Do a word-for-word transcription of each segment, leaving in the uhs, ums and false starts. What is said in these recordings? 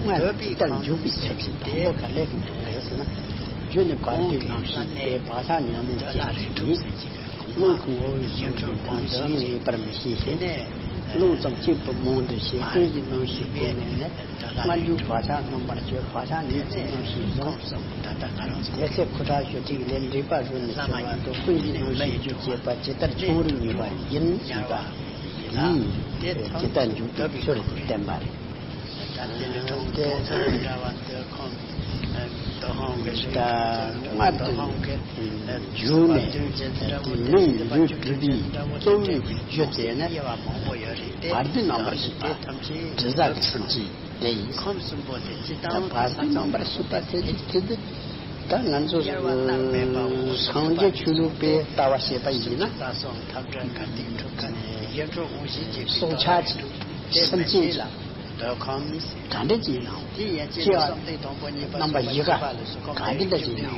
སྔར་དེ་ལྟར་འཇུག་པའི་ཚད་ཀྱི་དང་པོ་ག་ལས་ཀྱི་འཇུག་རེད་ཟེར་ན། རྒྱུ་ནི་བར་དོའི་རྣམ་ཤེས་ཏེ། བག་ཆགས་ཉམས་ལེན་བྱེད་པ་ཉིད། སྔོན་གྱི་ངོ་བོའི་གཟུགས་ཀྱི་དང་བདག་ཉིད་ངེས་པར་མི་ཤེས་ཤིང་། རླུང་ཙམ་གཅིག་པུ་མང་དུ་བྱས། ཀུན་གཞི་རྣམ་ཤེས་ཀུན་ནས་ནི། སྔར་འཇུག་བག་ཆགས་རྣམ་པར་གཅོད། བག་ཆགས་ཉིད་ཀྱི་རྣམ་ཤེས་བཟུང་། དེ་ཚེ་ཁུ་ཁྲག་ཞུ་ཐིག་ལས། འབྲེག་པ་རུ་ནི་འཚེ་བ་དང་། ཀུན་གཞི་རྣམ་ཤེས་རྒྱུ་བྱེད་པ། ཇི་ལྟར་ཆུང་རུ་ངེས་པ་ཡིན་ཞེས་པ་ཡིས། ཇི་ལྟར་འཇུག་པའི་ཚུལ་བསྟན་པ་རེད། དེ་ད་སྔར་དུ་འཇུག་ནས་དེ་ནི་ལུས་ལུས་གྲུབ་པའི་གཙོ་བོའི་རྒྱུ་དེ་ནི་བར་དོའི་རྣམ་པར་ཤེས་པ་དྲི་ཟ་གི་སེམས་ཅན་དེ་ཡིན། ད་བར་དོའི་རྣམ་པར་ཤེས་པ་དེ་ནི་དེ་དུས་ད་ང་ཚོ་སངས་རྒྱས་ཆོས་ལུགས་པའི་ལྟ་བ་བཤད་པ་ཡིན་ན། སྲོག་ཆགས་ཀྱི་སེམས་ཅན་གྱི་གྲངས་འདྲ་ཅིག་ནང་སྐྱེ་བ་རྣམ་པ་བཞི་ཀ་ག་འདྲ་འདྲ་ཅིག་ནང་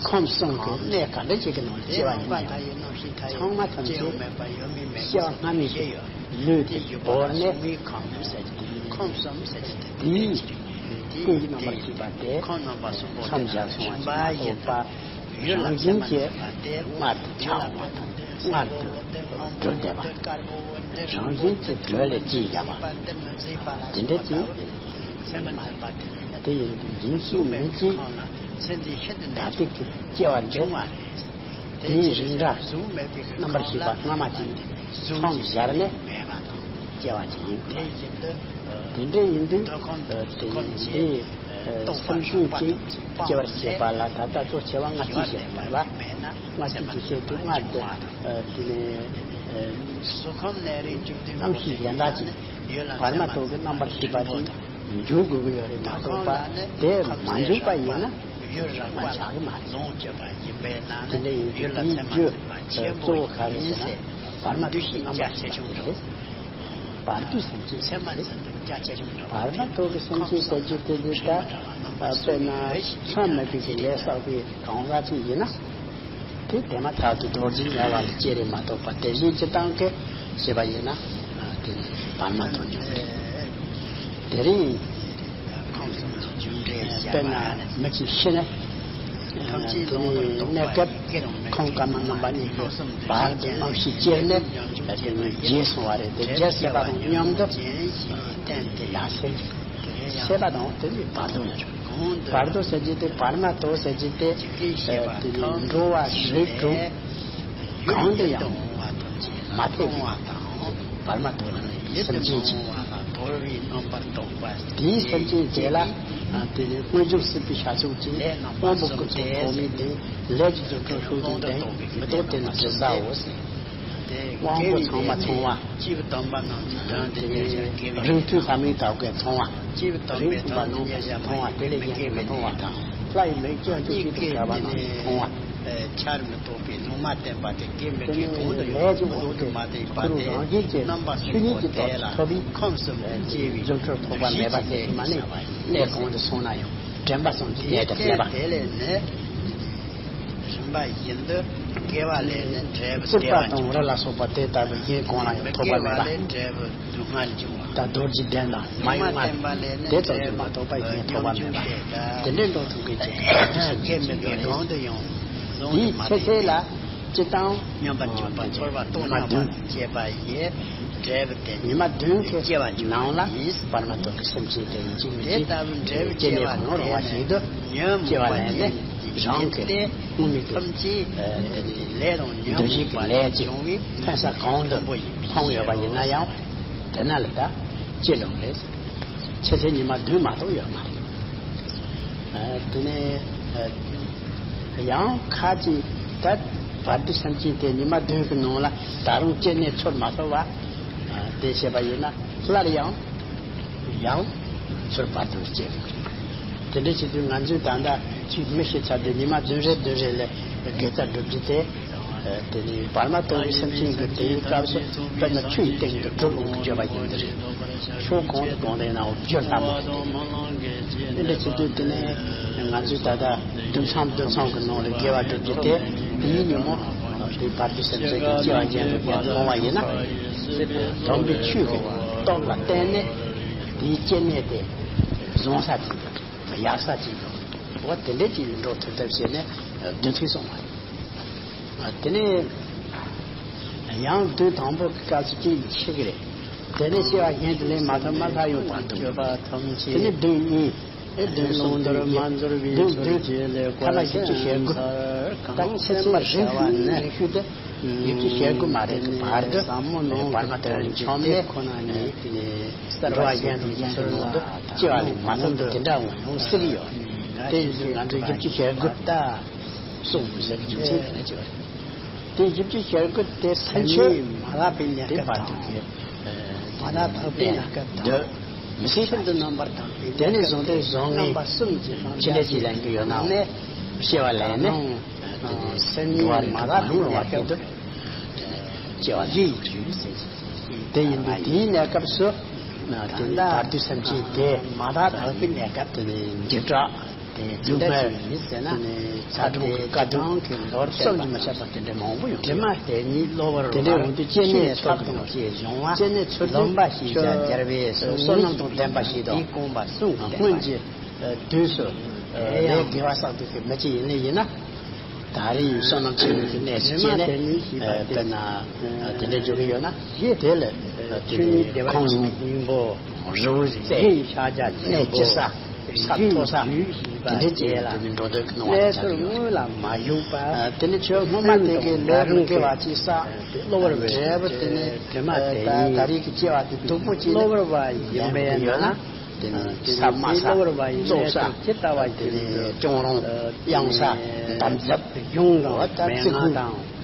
ཁམས་གསུམ་གྱི་གནས་ག་འདྲ་ཅིག་གི་ནང་སྐྱེ་བ་ཡིན་ན་ཡང་། ཚང་མ་ཐམས་ཅད་སྐྱེ་བ་སྔ་མའི་ལུས་དེ་བོར་ནས། དེའི་ཀུན་གྱི་རྣམ་པར་ཤེས་པ་དེ་མཚམས་བཞག་སོང་བ་ཞིག་མ་གཏོགས་པ། རང་བཞིན་གྱིས་མངལ་དུ་ཆགས་པ་དང་མངལ་དུ་སྦྲུལ་འདེབས་པ། རང་བཞིན་གྱིས་སྦྲུལ་ལས་སྐྱེས་བཞག་པ་དེ་འདྲ་ཅིག་མ་རེད་པ། དེ་ཡིན་དུས་འཛིན་ཤེས་མེད་ཅིང་ད་ལྟའི་སྐྱེ་བ་འདི་དེའི་རིགས་འདྲ་རྣམ་པར་ཤེས་པ་སྔ་མ་དེ་མཚམས་བཞག་ནས་སྐྱེ་བ་ཅིག་ཡིན་པ། དེ་འདྲ་ཡིན་དུས་དེ་ཡིན་དུས། དེ་སེམས་ཅན་གྱི་སྐྱེ་བར་བྱེད་པ་ལ་ད་ལྟ་གཙོ་ཆེ་བ་སྔ་ཕྱི་བཤད་པ་རེད་པ། སྔ་ཕྱི་དེ་བཤད་དུས་སྔར་དེ་དེ་ནས་རྣམ་ཤེས་གཞན་དག་ཅིག་བར་མ་དོ་གི་རྣམ་པར་ཤེས་པ་དེ་འཇུག་དགོས་ཀྱི་ཡོད་རེད་མ་གཏོགས་པ། དེ་མ་འཇུག་པ་ཡིན་ན་མ་ཆགས་ཀྱི་མ་རེད། དེ་འདྲ་ཡིན་དུས་དེའི་རྒྱུ་གཙོ་བོ་ག་རེ་ཟེར་ན་བར་མ་དོ་གི་རྣམ་པར་ཤེས་པ་དེ་རེད། བར་དོའི་སེམས་ཅན་ཟེར་ཏེ། བར་མ་དོ་གི་སེམས་ཅན་ཟེར་རྒྱུ་དེ་འདི་ལྟ། དཔེར་ན་མཚམས་མེད་པའི་གི་ལས་བསགས་པའི་གང་ཟག་ཅིག་ཡིན་ན། དེ་དེ་མ་ཐག་ཏུ་རྡོ་རྗེ་ཉེ་བ་ལ་སྐྱེ་རེད་མ་གཏོགས་པ། དེ་བཞིན་སྤྱིར་བཏང་གི་བྱས་པ་ཡིན་ན་དེ་ནི་བར་མ་དོ་འཇུག་རེད། དེ་རིང་དཔེར་ན་མི་གཅིག་ཤི་ན། དེ་ནས་གནས་སྐབས་ཁོང་སྐར་མ་རྣམ་པ་གཉིས་ཀྱི་བར་དུ་རྣམ་ཤེས་སྐྱེས་ནས་དེ་ནས་བརྗེད་སོང་བ་རེད། དེ་བརྗེད་ཟེར་བ་དང་མཉམ་དུ་གཏན་དེ་ཡར་སེ་ཟེར་བ་དང་དེ་ནི་བར་དོ་ཡིན། བར་དོ་ཟེར་རྒྱུ་དེ་བར་མ་དོ་ཟེར་རྒྱུ་དེ་དེ་ནི་འགྲོ་བ་རིགས་དྲུག་གང་དུ་ཡང་མ་ཐེག་པའི་བར་མ་དོ་ལ་ནི་སེམས་ཅན་གྱི་དེའི་སེམས་ཅན་དེ་ལ་དེ་ནི་དངོས་བྱུང་སྲིད་པའི་བྱ་ཕྱོགས་ཀྱི་དབང་པོ་ཀུན་ཚོགས་ཐོགས་མེད་དེ་ལས་ཀྱི་རྫུ་འཕྲུལ་ཤུགས་ལྡན་མི་རྟོག་དེ་ནི་དྲི་ཟའོ་ཟེར། དབང་པོ་ཚང་མ་མཐོང་བ། རིགས་མཐུན་ལྷ་མིན་དག་པས་མཐོང་བ། རིགས་མཐུན་པ་རྣམས་མཐོང་བ། དེ་ལས་གཞན་དུ་མཐོང་བ་དང་། ལྷ་ཡི་མིག་ཅན་དུ་གཅིག་ཏུ་བྲལ་བ་རྣམས་མཐོང་བ། དེ་ནི་ལས་ཀྱི་འོག་ཏུ་ཁོ་རང་རྒྱལ་གྱི་ཆོས་ཉིད་ཀྱི་ཐོག་ཏུ་ཐོབ་པའི་རྫུ་འཕྲུལ་ཐོགས་པ་མེད་པ་ཟེར་གྱི་མ་ནི་གནས་གང་དུ་སོང་ན་ཡང་དྲན་པ་ཙམ་གྱིས་གནས་དང་ལྡན་པ། རིམ་པ་བཞིན་དུ་སྐྱེ་བ་ལས་ནི་འབྲས་བུ་སྲིད་པ་དང་རི་ལ་སོགས་པ་དེ་ལྟ་བུ་གཞན་གང་ལ་ཡང་ཐོགས་པ་མེད་པ། ད་རྡོ་རྗེ་གདན་དང་མ་ཡོང་བ་དེ་ཙམ་གྱིས་མ་གཏོགས་པ་གཞན་ཐོགས་པ་མེད་པ། དེ་འདྲའི་འགྲོ་ཐུབ་མཁན་ཅིག་གི་སྐྱེ་མེད་པའི་གང་དུ་ཡང་། དེའི་ཚེ་ཚད་ལ་སྤྱིར་བཏང་ཉམས་པར་འཇུག་པ་ཚོར་བ་རྟོགས་ཉམས་པར་བྱེད་པ་ཡི་འབྲས་བུ་དེ་ཉི་མ་བདུན་གྱི་ནང་ལ་བར་མ་དོ་གི་སེམས་ཅན་དེ་ཡིན་གཅིག་མིན་གཅིག་སྐྱེ་གནས་གང་རུང་བ་ཞིག་ཏུ་སྐྱེ་བ་ལེན་ནས་རང་གི་དངོས་མེད་ཀྱི་འདུ་ཤེས་ཀྱི་ལས་ཀྱི་ཕན་ས་གང་དུ་ཕོངས་ཡོད་པ་ཡིན་ན་ཡང་དེ་ན་ལ་ད་སྐྱེ་ལོང་རེད། ཆེ་ཆེ་ཉི་མ་བདུན་མ་གཏོགས་ཡོད་མ་རེད། དེ་ནས་ཡང་ཁ་ཅིག་ད་བར་དོའི་སེམས་ཅན་དེ་ཉི་མ་བདུན་གྱི་ནང་ལ་ད་རུང་སྐྱེ་གནས་ཚོར་མ་ཐུབ་པ་དེ་བྱས་པ་ཡིན་ན་སླར་ཡང་ཡང་ཚུར་བར་དོར་སྐྱེ་དགོས། དེ་འདྲ་བྱེད་དུས་ང་ཚོས་ད་ལྟ་ཅིག་མི་ཤི་ཚར་དུས་ཉི་མ་བདུན་རེ་བདུན་རེ་ལ་དགེ་རྩ་སྒྲུབ་རྒྱུ་དེ། དེ་ནི་བར་མ་དོ་གི་སེམས་ཅན་གྱི་དེའི་སྐབས་སུ་དཔེར་ན་ཆུ་ཡི་སྟེང་དུ་གྲུབ་འོང་གི་སྤྱོད་པ་ཡིན་འདི་རེད། ཕྱོགས་གང་དུ་གང་དུ་ཡིན་ནའང་རྒྱུ་ལྷ་མོ་རེད། འདི་འདྲ་བྱེད་དུས་དེ་ནི་ང་ཚོས་ད་ལྟ་བདུན་ཚང་བདུན་ཚང་གི་ནང་ལ་དགེ་བ་སྒྲུབ་རྒྱུ་དེ་དེའི་ཉིན་མོ་དེ་བར་དོའི་སེམས་ཅན་གྱི་སྐྱེ་བ་གཞན་དུ་ཡང་མཐོང་བ་ཡིན་ན། དམ་པའི་ཆོས་ཀྱི་སྟོབས་ལ་བརྟེན་ནས་དེའི་སྐྱེ་གནས་དེ་ རྫོང་ས་ཅིག་འདུག་ཡག་ས་ཅིག་འདུག་འོ་དེ་འདྲས་ཅིག་ལ་འགྲོ་ཐུབ་ཐབས་བྱས་ནས་བདུན་ཚིགས་སོང་བ་རེད། དེ་ནས་ཡང་བདུན་དང་པོ་གི་སྐབས་སུ་དེ་ཡིན་ཤེས་ཀྱི་རེད། དེ་ནས་སྐྱེ་བ་གཞན་དུ་ལེན་མ་ཐུབ་མ་ཐག་ཡོང་བར་འདུག་དེ་ནས་བདུན་གཉིས། ཨེ་བདུན་གསུམ་བདུན་བདུན་བདུན་ཐ་ན་བཞི་བཅུ་ཞེ་དགུ། ད་ཆེ་ཆེ་རིང་ཤོས་རིང་ཤོས་དེ་བཞི་བཅུ་ཞེ་དགུ་མ་རེད་གི་བར་དུ་བར་མ་དོན་བྱུང་ནས་འགྲོ་བ་གཞན་དུ་གཞན་གྱི་ནང་དུ་སྐྱེ་བ་ལེན་མ་ཐུབ་དེ་འདྲ་འོང་ཡོང་སྲིད་ཀྱི་ཡོད། དེ་ཡིན་དུས་ང་ཚོས་བཞི་བཅུ་ཞེ་དགུ་ད་གསུངས་ཟེར་གྱི་རྒྱུ་མཚན་དེ་འདྲ་ཅིག་རེད། དེ་བཞི་བཅུ་ཞེ་དགུ་དེ་ས་ཆོད་མ་ལག་པའི་གནས་སྐབས་དང་། མ་ལག་ཐག་པའི་གནས་སྐབས་དང་། མི་སྲིད། ཤིན་ཏུ་རྣམ་པར་དག་པའི་དེ་ནས་བཟུང་སྟེ་བཟང་ངན་རྣམ་པ་གསུམ་གྱི་ཕྱི་ལས་ཀྱི་ལན་གྱི་ཡོད་ན་སྐྱེ་བ་ལེན་ནས་སེམས་ཉིད་མ་ལག་པའི་གནས་སྐབས་དུ་སྐྱེ་བ་ལེན་དུས་དེ་ཡིན་དུས་དེའི་གནས་སྐབས་སུ་དེ་ནི་བར་དོའི་སེམས་ཅན་དེ་མ་ལག་དག་པའི་གནས་སྐབས་དེ་ནི་འཇིགས་སྐྲག་དེ་སྡུག་བསྔལ་ཡིན་ཟེར་ན། ཚ་གྲང་སྐར་གྲངས་ཀྱི་ལོར་བསམ་གྱིས་མི་ཁྱབ་པ་དེ་འདྲ་མང་པོ་ཡོང་གི་རེད། དེ་འདྲ་འོང་དུས་སྐྱེ་གནས་ཐོབ་དང་ཞེས་གཞུང་བ། སྐྱེ་གནས་ཚུལ་ལོན་པ་ཞེས་བྱ་སྦྱར་བས་སོ། བསོད་ནམས་དང་ལྡན་པ་ཞིག་དང་། དེའི་དགོངས་པ་གསུངས། སྔོན་གྱི་དུས་སུ་ལས་དགེ་བ་བསགས་དུས་ཀྱི་མི་ཅི་ཡིན་ལས་ཡིན་ན། ད་རེས་བསོད་ནམས་ཆེན་པོའི་གནས་སུ་སྐྱེས་ནས་དཔེར་ན་དེ་འདྲ་འཇུག་གི་ཡོད་ན། དེ་ལ་དེ་ནི་ཁོང་རུ་ཤ་ཇ་གནས་ཀྱི་ས། ས་མཐོ་ས་དེ་འདྲའི་ཅིག་དེ་ནི་འགྲོ་འདོད་ཀྱི་སྣང་བ་དེ་ཆགས་ཡོད། དེ་ནི་ཆོས་སྔོན་མ་དེ་གའི་ལས་མི་དགེ་བ་ཅིག་བསགས། གློ་བུར་བའི་འབྲས་བུ་དེ་ནི་ད་ད་རེས་ཀྱི་སྐྱེ་བ་དེ་སྡུག་པོ་ཅིག་ལ་ལྡན་གྱི་ཡོད་ན། དེ་ནི་ས་དམའ་ས་བཙོག་ས། དེ་ནི་གཅོང་རོང་གཡང་ས་འདམ་རྫབ། འོ་ད་རྩི་ཁུང་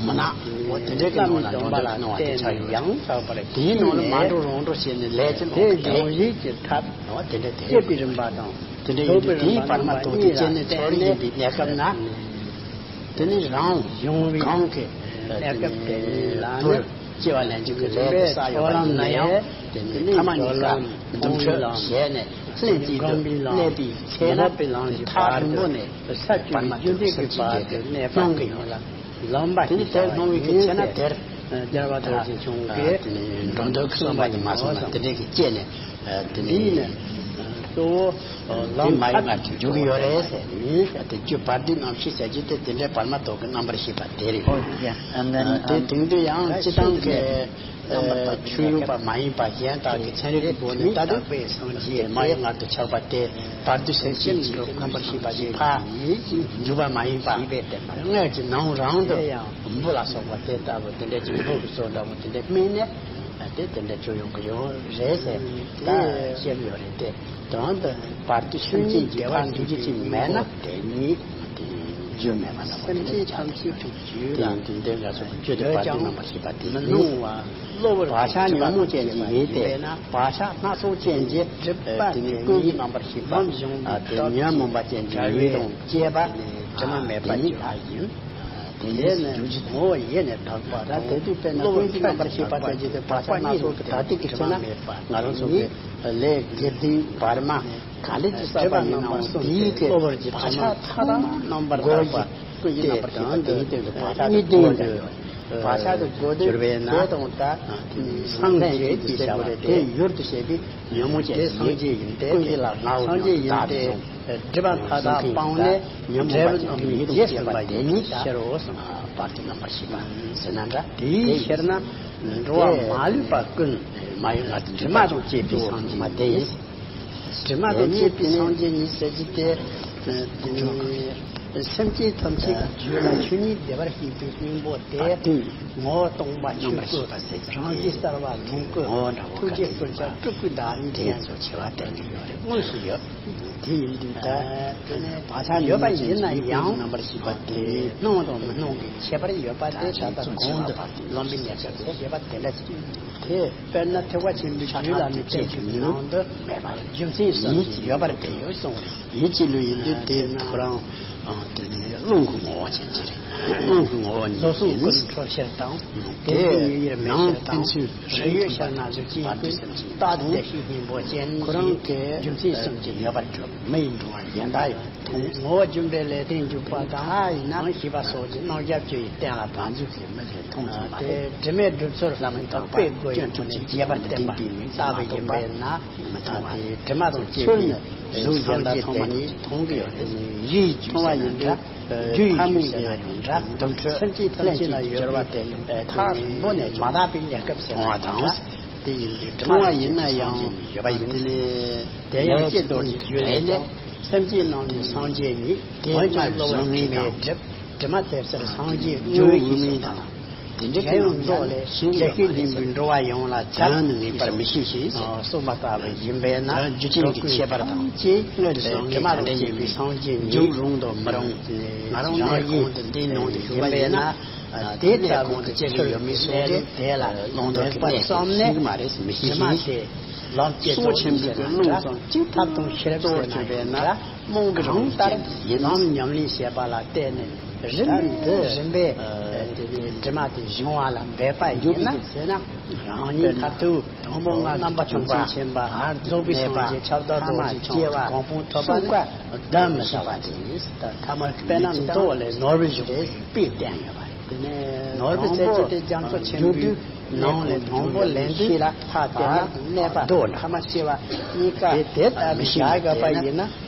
མུན་ནག་འོ་དེ་འདྲའི་གི་ནང་ལ་འགྲོ་འདོད་ཀྱི་སྣང་བ་དེ་ཆགས་ཡོད་རེད། དེའི་ནང་ལ་མ་འགྲོ་རང་འགྲོ་བྱས་ནས་ལས་ཅི་ལོག་དེ་འོ་དེ་འདྲ་དེ་དེ་འདྲ་ཡིན་དུས་དེའི་བར་མ་དོག་དེ་སྐྱེ་གནས་ཚོར་ཡིན་པའི་གནས་སྐབས་ན། དེ་ནི་རང་གང་གི་བུར་སྐྱེ་བ་ལེན་རྒྱུ་གི་ལས་དེ་བསགས་ཡོད་པ་ཡིན་ན་ཡང་། དེ་ནི་ཐ་མ་གཉིས་ཀ་འདུམ་འགྲིག་བྱས་ནས་ལྷན་ཅིག་ཏུ་གནས་པའི་ཚེ་ན། ཐག་རིང་པོ་ནས་བར་མ་དོག་སེམས་ཅན་གྱི་སྣང་གི་ཡོད་ལ། དེ་ནི་དེར་སྣང་བའི་གི་ཚེ་ན་དེར། རྒྱལ་བ་རྡོ་རྗེ་འཆང་གིས་འགྲོ་འདོད་ཀྱི་བསམ་པ་ཡིས་མ་སོང་ན་དེ་འདྲའི་གི་སྐྱེས་ནས། དེ་ནི་གཙོ་བོ་དེ་མ་ཡིན་པ་འཇུག་གི་ཡོད་རེད་ཟེར་ནས། དེ་རྒྱུ་བར་དོའི་རྣམ་ཤེས་ཟེར་རྒྱུ་དེ་དེ་འདྲའི་བར་མ་དོག་གི་རྣམ་པར་ཤེས་པ་དེ་རེད། དེ་དེང་དུས་ཡང་སྤྱི་བཏང་གི་ཆོས་ཡོད་པ་མ་ཡིན་པ་གཞན་དག་གི་ཚན་རིག་གི་སྒོ་ནས་ལྟ་དུས། དེ་མ་ཡིན་མངལ་དུ་ཆགས་པ་དེ་བར་དོའི་སེམས་ཅན་གྱི་རྣམ་པར་ཤེས་པ་ཞིག་ཕར་འཇུག་པ་མ་ཡིན་པ། མངལ་གྱི་ནང་རང་དུ་འབུ་ལ་སོགས་པ་དེ་ལྟ་བུ་དེ་འདྲ་ཅིག་འབུ་གི་ཚོགས་འདྲ་བོ་དེ་འདྲ་སྨིན་ནས། དེ་དེ་འདྲ་ཅིག་ཡོང་གི་ཡོད་རེད་ཟེར་ད་བཤད་ཀྱི་ཡོད་རེད་དེ། དོན་དུ་བར་དོའི་སེམས་ཅན་གྱི་ཕར་འཇུག་རྒྱུ་ཅིག་མེད་ན། དེ་ཉིད་དེ་རྒྱུ་མེད་པ་ལ་སེམས་ཅན་ཐམས་ཅད་དུ་རྒྱུ་ལ། དེ་འདི་ལ་སོགས་པ་རྒྱུ་དེ་བར་དོའི་རྣམ་པར་ཤེས་པ་དེ་མི་ནུས་པ། བག་ཆགས་ཉོན་མོངས་ཅན་གྱི་ཡིད་དེ། བག་ཆགས་སྣ་ཚོགས་ཅན་གྱི་སྒྲིབ་པ་དེ་ནི་ཀུན་གྱི་རྣམ་པར་ཤེས་པ། དེ་ཉོན་མོངས་པ་ཅན་གྱི་ཡིད་དང་བཅས་པ། དྲི་མ་མེད་པ་ཉིད་ལ་ཡིན། དེ་ནི་ངོ་བོ་ཡེ་ནས་དག་པ་དང་། དེ་དུས་དཔེར་ན་ཀུན་གྱི་རྣམ་པར་ཤེས་པ་ཟེར་རྒྱུ་དེ་བག་ཆགས་སྣ་ཚོགས་ཀྱི་དག་སྟེ་གི་ཚེ་ན་ང་རང་ཚོ་གི་ལས་དགེ་སྡིག་བར་མ་ག་ལེ་ཅི་བསགས་པ་ཡིན་ནའང་དེའི་གི་བག་ཆགས་མཐའ་དག་རྣམ་པར་དག་པ། ཀུན་གྱི་རྣམ་པར་ཤེས་པ་དེའི་སྟེང་དུ་བག་ཆགས་གཉིས་ལྡན་དུ། བག་ཆགས་དེ་དགོས་དུས་དེ་དང་ད་སངས་རྒྱས་ཀྱི་བྱ་བ་དེ་ཡུལ་དུ་བྱེད་པའི་ཉོན་མོངས་ཅན་དེ་སངས་རྒྱས་ཡིན་ཏེ། ཀུན་གྱི་ལ་ངའོ་སངས་རྒྱས་ཡིན་ཏེ། སྒྲིབ་པ་མཐའ་དག་སྤངས་ནས་ཉོན་མོངས་པ་ཅན་གྱི་ཡིད་དུ་བྱེད་པ་དེ་ཉིད་ཤེར་རོ་གསུངས། བར་དོའི་རྣམ་པར་ཤེས་པ་ཟེར་ན་འདྲ། དེའི་ཤེར་ན་འགྲོ་བ་མ་ལུས་པ་ཀུན། མ་ཡིན་ལ་དྲི་མ་དང་བཅས་པའི་སངས་རྒྱས་དེ་ཡིན། དྲི་མ་དང་བཅས་པའི་སངས་རྒྱས་ཉིད་ཟེར་གྱི་དེ། སེམས་ཅན་ཐམས་ཅད་ཀྱི་རྒྱུད་ལ་ཆོས་ཉིད་བདེ་བར་གཤེགས་པའི་སྙིང་པོ་དེ། ངོ་བོ་སྟོང་པ་ཆོས་སྐུ། རང་བཞིན་གསལ་བ་ལོངས་སྐུ། ཐུགས་རྗེ་བརྩོན་བྱ་སྤྲུལ་སྐུའི་བདག་ཉིད་ཅན། དངོས་སུ་ཡོད། དེ་ཡིན་དུས་ད་དེ་ནི་བག་ཆགས་ཡོད་པ་ཡིན་ན་ཡང་བག་ཆགས་རྣམ་པར་ཤེས་པ་དེ་སྣང་དང་མི་སྣང་གི་ཁྱད་པར་ཡོད་པ་དེ་ད་ལྟ་གོང་དུ་ལམ་པའི་གནས་སྐབས་སུ་བཤད་པ་དེ་འདྲ་ཞིག་དེ་དཔེར་ན་ཐེག་པ་ཆེན་པོའི་རྒྱུད་ལ་ནི་བསྟན་བཅོས་ཀྱི་ནང་དུ་རྒྱུ་མཚན་གསུམ་གྱིས་ཡོད་པར་བསྟན་ཡོད་གསུངས། ཡིད་ཀྱི་ལུས་ཡིན་དུས་དེ་ཐོ་རངས་ དེ་ནི་རླུང་གི་ངོ་བོ་ཅན་གྱི་རེད། རླུང་གི་ངོ་བོ་ཉིད་ལོ་གསུམ་ཡིན། ཀུན་འཕྲོད་ཕྱིར་དང་། དེ་དེ་ཡི་ཡུལ་མེ་ནང་ཕྱིར་དང་། ཕན་ཚུན་རི་ཡོད་ཤར་ན་གཟུགས་ཅན་ཀུན། རྟག་ཏུ་བདེ་གཤེགས་སྙིང་པོ་ཅན། ཁོ་རང་གི་རྒྱུ་མཚན་གསུམ་གྱིས་ཡོད་པར་གྲུབ། མི་ཡི་འགྲོ་བ་གཞན་དག་ཡང་མཐོང་། ངོ་བོ་རྒྱུ་འབྲས་ལས་དོན་འཇུག་པ་དང་། ཡིན་ནའང་ཤེས་པ་སོགས་ཀྱི་རྣམ་གཞག་བཅུ་ཡི་རྟེན་ལ་བར་འཇུག་གི་མི་ཚེ་མཐོང་ཟིན་པ་དེ་རེད། དྲི་མེད་སྒྲུབ་ཚུལ་ལམ་དང་དཔེ་དགོས་ཡོད་ནས་རྒྱས་པར་བསྟན་པ་ལྟ་བུ་ཡིན་པས་ན། མི་མཐོང་བ་དེ་དྲི་མ་དང་བཅས་པའི་གཟུགས་གཞན་དག་ཚང་མ་ཉིད་མཐོང་གི་ཡོད་རེད། ཡིད་ཀྱིས་མཐོང་བ་ཡིན་འདྲ། རྒྱུ་ཡིས་ཐ་མལ་ཟེར་ན་ཡང་འདྲ། སེམས་ཅན་ཐམས་ཅད་ལ་ཡོད་པ་དེ་ཐག་རིང་པོ་ནས་མ་དག་པའི་གནས་སྐབས་ཟེར་ན་ཡང་འདྲ། དེ་ཡིན་དུས་དྲི་མ་ཡིན་ན་ཡང་ཡོད་པ་ཡིན། དེ་ནི་དེ་ཡང་ལས་ཀྱི་རྒྱུ་ལས་ཀྱང་། སེམས་ཅན་རྣམས་ནི་སངས་རྒྱས་ཉིད། འོན་ཀྱང་སློབ་དཔོན་དྲི་མེད་སྒྲིབ། དྲི་མ་དེ་ཚུར་སངས་རྒྱས་འགྲོ་བའི་ཤེས་སོ་དང་། དེ་འདྲའི་ཡང་མདོ་ལས་ཞལ་ཤུལ་ལྡན་པའི་འགྲོ་བ་ཡོངས་ལ་བྱ་ངན་པར་མི་ཤེས་ཤིང་། གསུངས་པ་ལྟ་བུ་ཡིན་པས་ན། རྒྱུ་རྐྱེན་གྱི་ཁྱད་པར་དང་། དྲི་མ་དང་བཅས་པའི་སངས་རྒྱས་ཉིད། འཇུག་རུང་དང་མི་རུང་། ང་རང་གནས་གང་དུ་འདི་ནང་དུ་ཡོད་པ་ཡིན་ན། དེ་ལྟ་བུ་གི་ཅི་ཡོད་མེད་སོགས་ཀྱི་ལུང་དོན་གྱི་གནས་སུ་ཞིག་མ་རེད་མི་ཤེས་ཤིང་། ལམ་སྐྱེ་ཚོགས་ཆེན་པོའི་རླུང་ཙམ་གཅིག་ཐབས་དང་ཤེས་རབ་གཙོ་བོར་གྱུར་པས་ན། རྨོངས་པའི་རང་ལྟར་ཡིན་ནམ་ཉམས་ལེན་བྱེད་པ་ལ་བརྟེན་ནས་རིམ་པས་རིམ་པས་དྲི་མ་དེ་སྦྱོང་བ་ལ་འབད་པ་ཡིན་ན། རང་ཉིད་མཐར་ཐུག་དང་པོ་ལྔ་བདོ་བ་ཅུང་ཟད་ཆེན་པ། རྫོགས་པའི་སངས་རྒྱས་ཁྱབ་བདག་རྡོ་རྗེ་འཆང་གི་གོ་འཕང་ཐོབ་པ་ནི་བདག་མི་ཤེས་པ་དེ་ཡིན། ཐ་མ་དཔེར་ན་མདོ་ལས་ནོར་བུ་བཞུགས་པའི་དཔེ་བསྟན་ཡོད་པ་རེད། དེ་ནས་ནོར་བུ་རྩེ་གཅིག་དེ་རྒྱ་མཚོ་ཆེན་པོའི་ནང་ལས་དང་པོ་ལེན་དུས་ལ་ཕར་བལྟས་ན་གནས་པ་རྡོ་ལ། ཐ་མ་སྐྱེ་བ་གཉིས་ཀ། དེ་དེ་ལྟ་བུའི་བྱ་དགའ་པ་ཡིན་ན་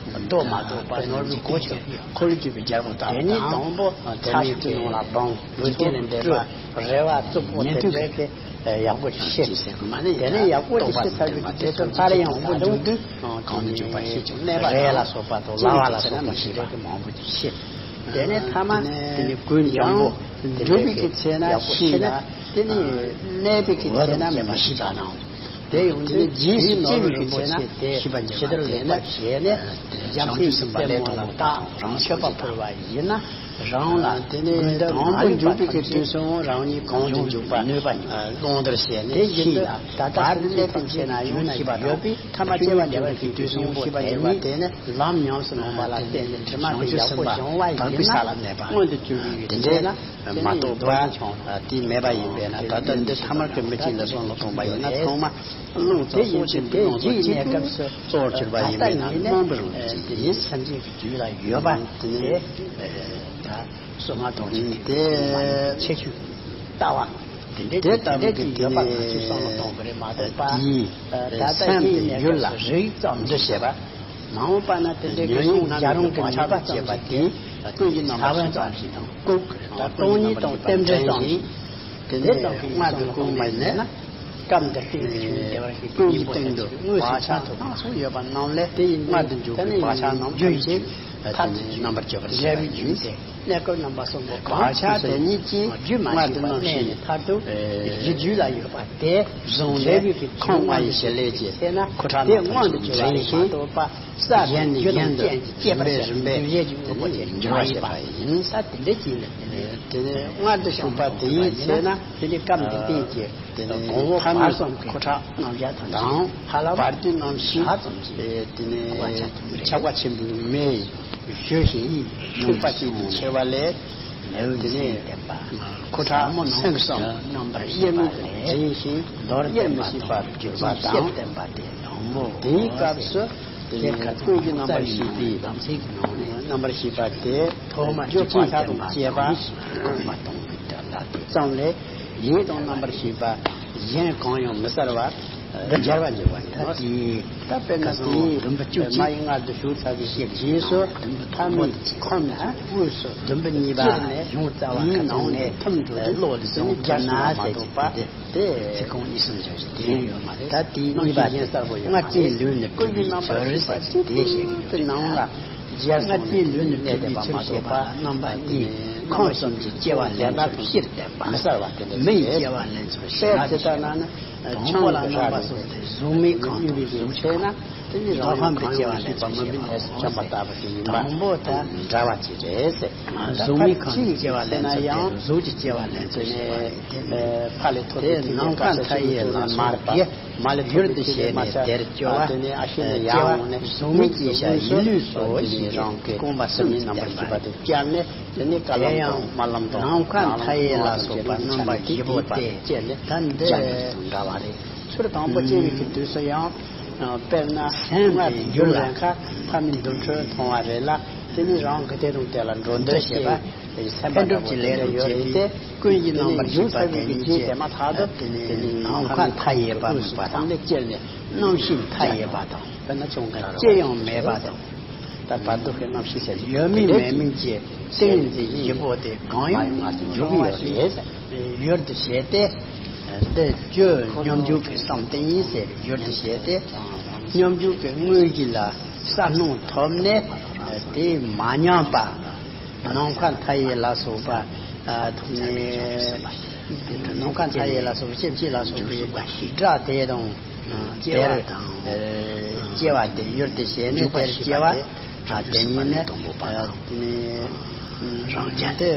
རྡོ་མ་གཏོགས་པ་ནོར་བུའི་གོ་ཆོད། འཁོར་ལོས་སྒྱུར་བའི་རྒྱལ་པོ་དང་། དེ་ནས་དང་པོ་ཚ་ཞིག་གི་ནང་ལ་སྦང་། ལུས་རྟེན་ལས་འདས་པ་རེ་བ་རྩུབ་པོ་དེ་འདྲའི་གི་ཡག་པོ་ཞིག་ཤེས། དེ་ནས་ཡག་པོ་ཞིག་ཤེས་ཚར་རྒྱུ་དེ་ཚོ་སླར་ཡང་མང་པོ་འབྱུང་དུས་གང་དུ་འཇུག་པ་ཤེས་ཀྱང་གནས་པ་རེ་ལ་སོགས་པ་དང་ལ་བ་ལ་སོགས་པ་ཤེས་པ་མང་པོ་ཞིག་ཤེས། དེ་ནས་ཐ་མ་དེ་ནི་ཀུན་འཇོམས་པོ་དེ་འགྲུབ་པའི་གི་ཚེ་ན་ཤེས་ན། དེ་ནི་གནས་པའི་གི་ཚེ་ན་མི་ཤེས་པ་དང་། དེ་ཡང་དེ་ནི་རྗེས་སུ་སྐྱེ་བའི་གི་ཚེ་ན་ཤེས་པ་ཇི་ལྟར་ལེན་པ་བྱས་ནས་བྱང་ཆུབ་སེམས་དཔའ་ལས་དང་པོ་དང་རང་མཆོད་པ་ཕུལ་བ་ཡིན་ན། རང་ལ་དེ་ནས་དང་པོ་འཇུག་པའི་གི་དུས་སུ་རང་ཉིད་གང་དུ་འཇུག་པ་ནུས་པ་ཉིད་ཀློང་བརྡལ་བྱས་ནས་ཤེས་ལ། ད་ལྟ་བར་དུ་གནས་པའི་ཚེ་ན་ཡང་ན་ཡོད་པའི་ཐ་མ་སྐྱེ་བ་འདས་པའི་གི་དུས་སུ་ཤེས་པ་ཉིད་པ་དེ་ནི་ལམ་ཉམས་སུ་ལོངས་པ་ལ་བརྟེན་ནས་དྲི་མ་དེ་ཡག་པོ་སྦྱོང་བ་ཡིན་ན་མངོན་དུ་གྱུར་པའི་གི་ཚེ་ན། དེ་འདྲའི་མ་གཏོགས་པ་དེ་མེད་པ་ཡིན་པས་ན། ད་ལྟ་འདི་ཐ་མལ་གྱི་མི་གཅིག་ལ་བསམ་བློ་གཏོང་པ་ཡིན་ན་ཚང་མ་རླུང་དང་སྲོག་ཆེན་པོའི་རླུང་དང་གཅིག་གི་གནས་སྐབས་སུ་གཙོ་བོར་གྱུར་པ་ཡིན་པས་ན་རྨོངས་པའི་རང་བཞིན་དེ་ཡིན། སེམས་ཅན་གྱི་རྒྱུད་ལ་ཡོད་པ་དེ་ནི་ད་སོ་ལྔ་དང་གཅིག་དེ་ཁྱད་ཆོས་ལྟ་བ་དེ་འདྲའི་དེ་ལྟ་བུ་དེ་ཡོད་པ་ང་ཚོས་བསམ་བློ་གཏོང་དགོས་རེད་མ་གཏོགས་པ། ད་ལྟ་དེའི་གནས་སྐབས་སུ་རིགས་ཙམ་འདུ་བྱེད་པ། མ་འོངས་པ་ན་དེ་འདྲའི་གི་ཉོན་མོངས་ལྔ་ནི་བག་ཆགས་དང་བཅས་པ་དེ་ཀུན་གྱི་རྣམ་པར་ཤེས་པ་ཙམ་ཞིག་དང་། ལྐུགས་དང་སྟོང་ཉིད་དང་རྟེན་འབྲེལ་ཙམ་ཞིག་དེ་ནས་སྔར་དུ་བསྐུངས་པ་ཡིན་ན། སྐབས་འདིར་སྟེང་དུ་ཆོས་ཉིད་བདེ་བར་གཤེགས་པའི་སྙིང་པོ་ཐམས་ཅད་དངོས་སུ་ཆགས་ཐུབ་པ་སོགས་ཡོད་པ་རྣམས་ལས། དེ་ཡིན་དུས་སྔར་དུ་འཇུག་པའི་བག་ཆགས་རྣམས་ཐམས་ཅད་མཐར་ཐུག་གི་རྣམ་པར་དཔྱོད་པར་བྱེད་པ་ཡིན། གནས་སྐབས་རྣམ་པ་གསུམ་པོ་གང་ཕྱིར་དེ་ཉིད་ཀྱིས་རྒྱུད་མ་ཞིག་པ་གནས་ནས་མཐར་ཐུག་གི་རྒྱུད་ལ་ཡོད་པ་དེ་བཟུང་ནས་ཁོང་ལྔ་ཡི་བྱེད་ལས་ཀྱི་ཁོ་ཐག་རྣམ་པར་འཛིན་ཞིང་། ཁོ་ཐག་རྣམ་པར་འཛིན་ཞིང་། དེ་ཡང་རྒྱུ་དང་རྐྱེན་གྱིས་སྐྱེད་པར་བྱེད་པའི་རིམ་པས་རིམ་པས་རྒྱུ་ཡས་ཀྱི་དངོས་པོ་དེ་འགྱུར་བ་བྱེད་པ་ཡིན། ས་དེ་འདྲ་ཅིག་ལ་དེ་ནས་དེ་ནས་མངལ་དུ་ཞུགས་པ་དེ་ཡི་ཚེ་ན་དེ་ནི་སྐབས་འདི་སྟེང་གི་དེ་ནས་གོང་འོག་ཐ་མའི་བར་གསུམ་གྱི་ཁོ་ཐག་རྣམ་གཞག་དང་། ཧ་ལམ་བར་དོའི་རྣམ་ཤེས་ཇ་ཙམ་གྱིས་དེ་ནས་ཆགས་པ་ཆེན་པོའི་མེ་ཡིས་བཞུ་ཞིང་འཁྲུགས་པ་ཅན་དུ་འཆེལ་བ་ལས། དེ་ནས་ཁོ་ཐག་སེམས་གསུམ་དབྱེར་མེད་དུ་འཛིན་ཞིང་དབྱེར་མི་ཕྱེད་པར་གྱུར་པ་དང་། དེའི་སྐབས་སུ་དེ་ནས་ཀུན་གྱི་རྣམ་པར་ཤེས་པའི་རྣམ་པར་ཤེས་པ་དེ་ཐོག་མར་རྒྱུ་བག་ཆགས་དང་བཅས་པ་ཙམ་ལས་ཡིད་དང་རྣམ་པར་ཤེས་པ་གཞན་གང་ཡང་མི་གསལ་བར་འདི་སྦྱར་བར་འགྱུར་བ་ཡིན་ནོ། ད་དཔེར་ན་དེའི་མ་ཡི་མངལ་དུ་ཞུགས་ཚར་བའི་རྗེས་སུ་ཐ་མའི་ཁམས་དབུས་སུ་བདུན་པོ་གཉིས་པ་ཡོངས་རྩ་བ་ནང་ནས་ཐིམ་འགྲོ་དུས་བློ་ལ་ཟིན་རྒྱུ་ན་ཟེར་གྱི་དེ་དེ་ཚིག་ཁོང་གཉིས་སུ་འབྱོར་ཞིང་དེ་ཡོད་མ་རེད། ད་དེའི་གཉིས་པ་དེ་ལྔ་བཅུའི་ལུས་ནི་གྲུབ་པའི་ཚུལ་ཟེར་གྱི་དེ་བཤད་ཀྱི་ཡོད་རེད། ནང་ལ་ལྔ་བཅུའི་ལུས་ནི་གྲུབ་པའི་ཚུལ་ཞེས་པ་རྣམ་པ་གཉིས་ཁམས་གསུམ་གྱི་སྐྱེ་བ་ལེན་ཚུལ་སྤྱིར་བསྟན་པ། མི་གསལ་བ་དེ་འདྲ་མི་ཡི་སྐྱེ་བ་ལེན་ཚུལ་ཞེ་ན་དེ་ལྟར་ན་ནི་ཆང་གི་ར་རེ་གཟུགས་མེད་ཁམས་དང་གཟུགས་ཆེ་ན། དེ་ནི་རང་ཡུལ་གང་ཡང་ཤེས་པ་མུན་པའི་གནས་སུ་འཁྱམས་པ་ལྟ་བུ་ཞིག་ཡིན་པ་དང་པོ་དང་འདྲ་བ་ཅིག་རེད་ཟེར། གཟུགས་མེད་ཁམས་ཀྱི་སྐྱེ་བ་ལེན་ཚུལ་དེ་གཟུགས་ཀྱི་སྐྱེ་བ་ལེན་ཚུལ་ཞེས་པ་རེད། དེ་ནི་ཕ་ལས་ཐོབ་པའི་དེ་ནམ་མཁའ་མཐའ་ཡས་ལ་མར་པ། མ་ལ་ཡུལ་དུ་བྱས་ནས་དེར་སྐྱེ་བ། དེ་ནས་ཨ་ཤེ་ནས་ཡང་འོང་ནས་གཟུགས་མེད་ཅེས་བྱ་ཡིད་ལུས་སོ་ཞེས་རང་གི་སྐོམ་པ་སེམས་ནི་རྣམ་པར་ཤེས་པ་དེ་བསྐྱལ་ནས། དེ་ནས་དཀར་ལམ་དང་དམར་ལམ་དང་ནམ་མཁའ་མཐའ་ཡས་ལ་སོགས་པ་རྣམ་པ་བཞི་པོ་སྟེ། ད་འདི་ཚུལ་དང་པོ་སྐྱེ་བའི་གི་དུས་སུ་ཡང་། དཔེར་ན་སེམས་དེ་ཡུལ་ལ་ཁ་ཕ་མའི་འདུ་འཕྲོད་མཐོང་བ་རེད་ལ། དེ་ནི་རང་གི་དེ་དང་དེ་ལ་འགྲོ་འདོད་བྱེད་པ། སེམས་པ་འདྲ་པོ་དེ་འདྲ་ཡོད་རེད་དེ། ཀུན་གྱི་རྣམ་པར་ཤེས་པ་དེ་ཉིད་ཀྱིས་དེ་ནི་ནམ་མཁའ་མཐའ་ཡས་པ་དམིགས་པ་དང་། རྣམ་ཤེས་མཐའ་ཡས་པ་དང་། ཅི་ཡང་མེད་པ་དང་། ད་བར་དོ་གི་རྣམ་ཤེས་ཟེར་ཡོད་མིན་མེད་མིན་གྱི་ཏིང་ངེ་འཛིན་བཞི་པོ་དེ་གང་ཡང་མ་འཇུག་པ་ཞིག་ཡུལ་དུ་བྱས་ཏེ། འདི་རྒྱུ་སྙོམས་འཇུག་གི་བསམ་གཏན་ཡིན་ཟེར་ཡུལ་དུ་བྱས་ཏེ། སྙོམས་འཇུག་གི་དངོས་གཞི་ལ་ས་སྣང་ཐོབ་ནས། དེ་མ་ཉམས་པ། ནམ་མཁའ་མཐའ་ཡས་ལ་སོགས་པ། ནམ་མཁའ་མཐའ་ཡས་ལ་སོགས་པ་སྐྱེ་མཆེད་ལ་སོགས་པའི་སྒྲ་དེ་དང་དེར་སྐྱེ་བ་དེ་ཡུལ་དུ་བྱས་ནས་དེར་སྐྱེ་བ། དེ་ཉིད་ནི་རང་རྒྱལ་དེ་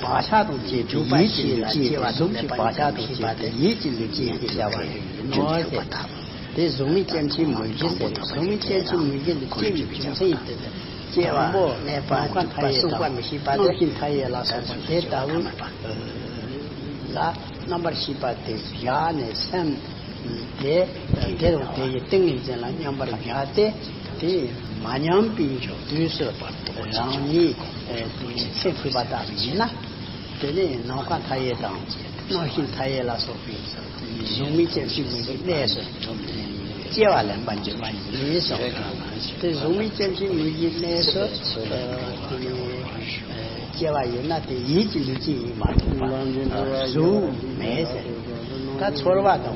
བག་ཆགས་དང་བཅས་པའི་ཡིད་ཀྱི་ལུས་ཅན་ལ་སྐྱེ་བ་གཟུགས་ཀྱི་བག་ཆགས་དང་བཅས་པའི་ཡིད་ཀྱི་ལུས་ཅན་ཞེས་བྱ་བ་ཡིན་ནོ་ཞེས། དེ་གཟུགས་མེད་སྐྱེ་མཆེད་མུ་བཞི་ཟེར། གཟུགས་མེད་སྐྱེ་མཆེད་མུ་བཞི་ལ་སྐྱེ་བའི་རྒྱུ་མཚན་ཡིན་ཏེ། སྐྱེ་བ་གནས་པ་འཇིག་པ་གསུངས་པ་མི་ཤེས་པ་དེ། རྣམ་ཤེས་མཐའ་ཡས་ལ་སོགས་པ་དེ་ལྟ་བུ་ལ་རྣམ་པར་ཤེས་པ་དེ་བཞག་ནས་སེམས་དེ་དེ་དང་དེ་ཡི་ཏིང་ངེ་འཛིན་ལ་མཉམ་པར་བཞག་སྟེ། དེ་མ་ཉམས་པའི་དུས་སུ་རང་ཉིད་ཚེ་འཕོས་པ་ལྟ་བུ་ཡིན་ན། དེ་ནས་ནམ་མཁའ་མཐའ་ཡས་དང་རྣམ་ཤེས་མཐའ་ཡས་ལ་སོགས་པའི་གཟུགས་མེད་སྐྱེ་མཆེད་མུ་བཞིའི་གནས་སུ་སྐྱེ་བ་ལེན་པར་འགྱུར་བ་ཡིན་གསུངས། དེ་གཟུགས་མེད་སྐྱེ་མཆེད་མུ་བཞིའི་གནས་སུ་སྐྱེ་བ་ཡིན་ན། དེ་ཡིད་ཀྱི་ལུས་ཅན་ཡིན་མ་གཏོགས་པ་གཟུགས་མེད་ཟེར། ད་ཚོར་བ་དང་།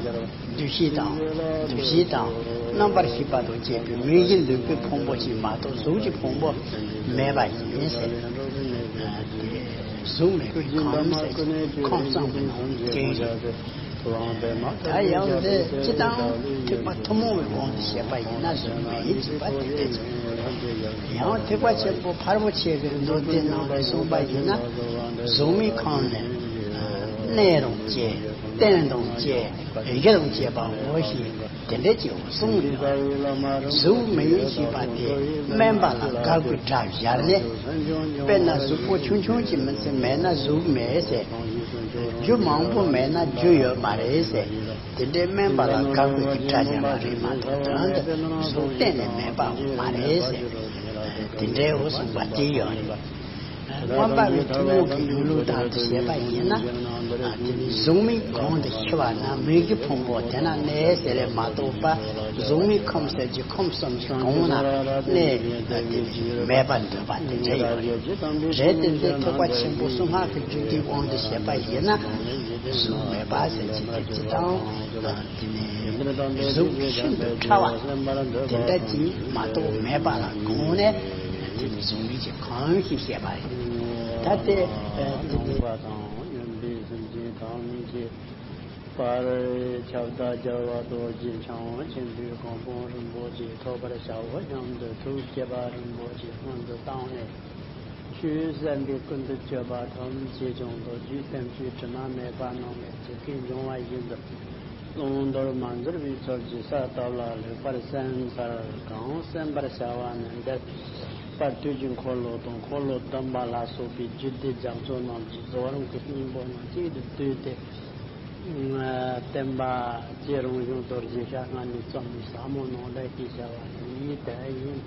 འདུ་ཤེས་དང་། འདུ་བྱེད་དང་། རྣམ་པར་ཤེས་པ་དང་བཅས་པའི་མིག་གི་ལུས་པོའི་ཕུང་པོ་ཞིག་མ་གཏོགས་གཟུགས་ཀྱི་ཕུང་པོ་མེད་པ་ཡིན་ཟེར། གཟུགས་མེད་པའི་ཁམས་ཟེར། ཁམས་གསུམ་གྱི་ནང་གི་རྐྱེན་རེད། ད་ཡང་འདི་སྤྱི་དང་ཐེག་པ་ཐུན་མོང་བའི་དབང་དུ་བྱས་པ་ཡིན་ན་གཟུགས་མེད་ཅེས་པ་དེ་འདྲ་ཅིག་ཡང་ཐེག་པ་ཆེན་པོ་ཕལ་པོ་ཆེ་གི་མདོ་སྡེ་ནང་ལས་གསུངས་པ་ཡིན་ན། གཟུགས་མེད་ཁམས་ནི་གནས་དང་བཅས། རྟེན་དང་བཅས། གཞི་དང་བཅས་པའོ་ཞེས་དེ་འདྲ་ཅིག་གསུངས་ཡོད། གཟུགས་མེད་ཞེས་པ་དེ་སྨན་པ་ལ་དགག་པའི་སྒྲ་སྦྱར་ནས། དཔེར་ན་གཟུགས་པོ་ཆུང་ཆུང་ཅིག་མི་ཚེ་མེད་ན་གཟུགས་མེད་ཟེར། རྒྱུ་མང་པོ་མེད་ན་རྒྱུ་ཡོད་མ་རེད་ཟེར། དེ་འདྲའི་སྨན་པ་ལ་དགག་པའི་སྒྲ་སྦྱར་བ་རེད་མ་གཏོགས། དོན་དུ་གཟུགས་གཏན་ནས་མེད་པའོ་མ་རེད་ཟེར། དེ་འདྲའི་འོ་གསུངས་པ་དེ་ཡོད་རེད། མངོན་པ་མི་ཐུན་མོང་གི་ཡུལ་ལུགས་ལྟར་དུ་བྱས་པ་ཡིན་ན། དེ་ནི་གཟུགས་མེད་གང་དུ་ཤི་བ་ན་མིག་གི་ཕུང་པོ་དེ་ན་གནས་ཟེར་རེད་མ་གཏོགས་པ། གཟུགས་མེད་ཁམས་ཟེར་གྱི་ཁམས་གསུམ་གྱི་གོང་ན་གནས་དེ་མེད་པར་འདོད་པ་དེ་འདྲ་ཡོད་རེད། རེད་དེ་འདི་ཐེག་པ་ཆེན་པོ་གསུང་སྔགས་ཀྱི་རྒྱུད་སྡེའི་དབང་དུ་བྱས་པ་ཡིན་ན། གཟུགས་མེད་པ་ཟེར་གྱི་དེ་ཅི་དང་། དེ་ནས་གཟུགས་ཤིན་ཏུ་ཕྲ་བ་དེ་འདྲ་ཅིག་མ་གཏོགས་མེད་པ་ལ་དགོངས་ནས། དེ་ནི་གཟུགས་མེད་ཀྱི་ཁམས་ཤིག་བཤད་པ་རེད། ད་དེ་དེ་ནི། དང་ཡོན་ཏན་སེམས་ཅན་ཐམས་ཅད་པར། ཁྱབ་བདག་རྒྱལ་བ་རྡོ་རྗེ་འཆང་ཆེན་པོའི་གོ་འཕང་རིན་པོ་ཆེ་ཐོབ་པར་བྱའོ་སྙམ་དུ་ཐུགས་བསྐྱེད་པ་རིན་པོ་ཆེ་སྔོན་དུ་བཏང་ནས། ཆོས་བསམ་པའི་ཀུན་ཏུ་སྤྱོད་པ་ཐམས་ཅད་ཀྱང་རྡོ་རྗེ་ཐེག་མཆོག་དྲི་མ་མེད་པ་རྣམས་ལས་ཇི་སྐད་འབྱུང་བ་བཞིན་དུ་བླང་དོར་མ་འཛོལ་བའི་ཚུལ་གྱིས་གསལ་བཏབ་ལ་ལེགས་པར་གསན་ཚར། གང་གསན་པར་བྱ་བ་ནི་འདིར་དཔལ་དུས་ཀྱི་འཁོར་ལོ་དང་འཁོར་ལོ་སྡོམ་པ་ལ་སོགས་པའི་རྒྱུད་སྡེ་རྒྱ་མཚོ་རྣམས་ཀྱི་རྫོགས་རིམ་གྱི་སྙིང་པོ་རྣམས་གཅིག་ཏུ་བསྡུས་ཏེ། བསྟན་པ་རྗེ་རང་བྱུང་རྡོ་རྗེ་ཤ་ལྔ་ནས་བརྩམས་ནས་ཟབ་མོ་ནང་ལས་ཞེས་བྱ་བ་འདིའི་དོན་ཡིན།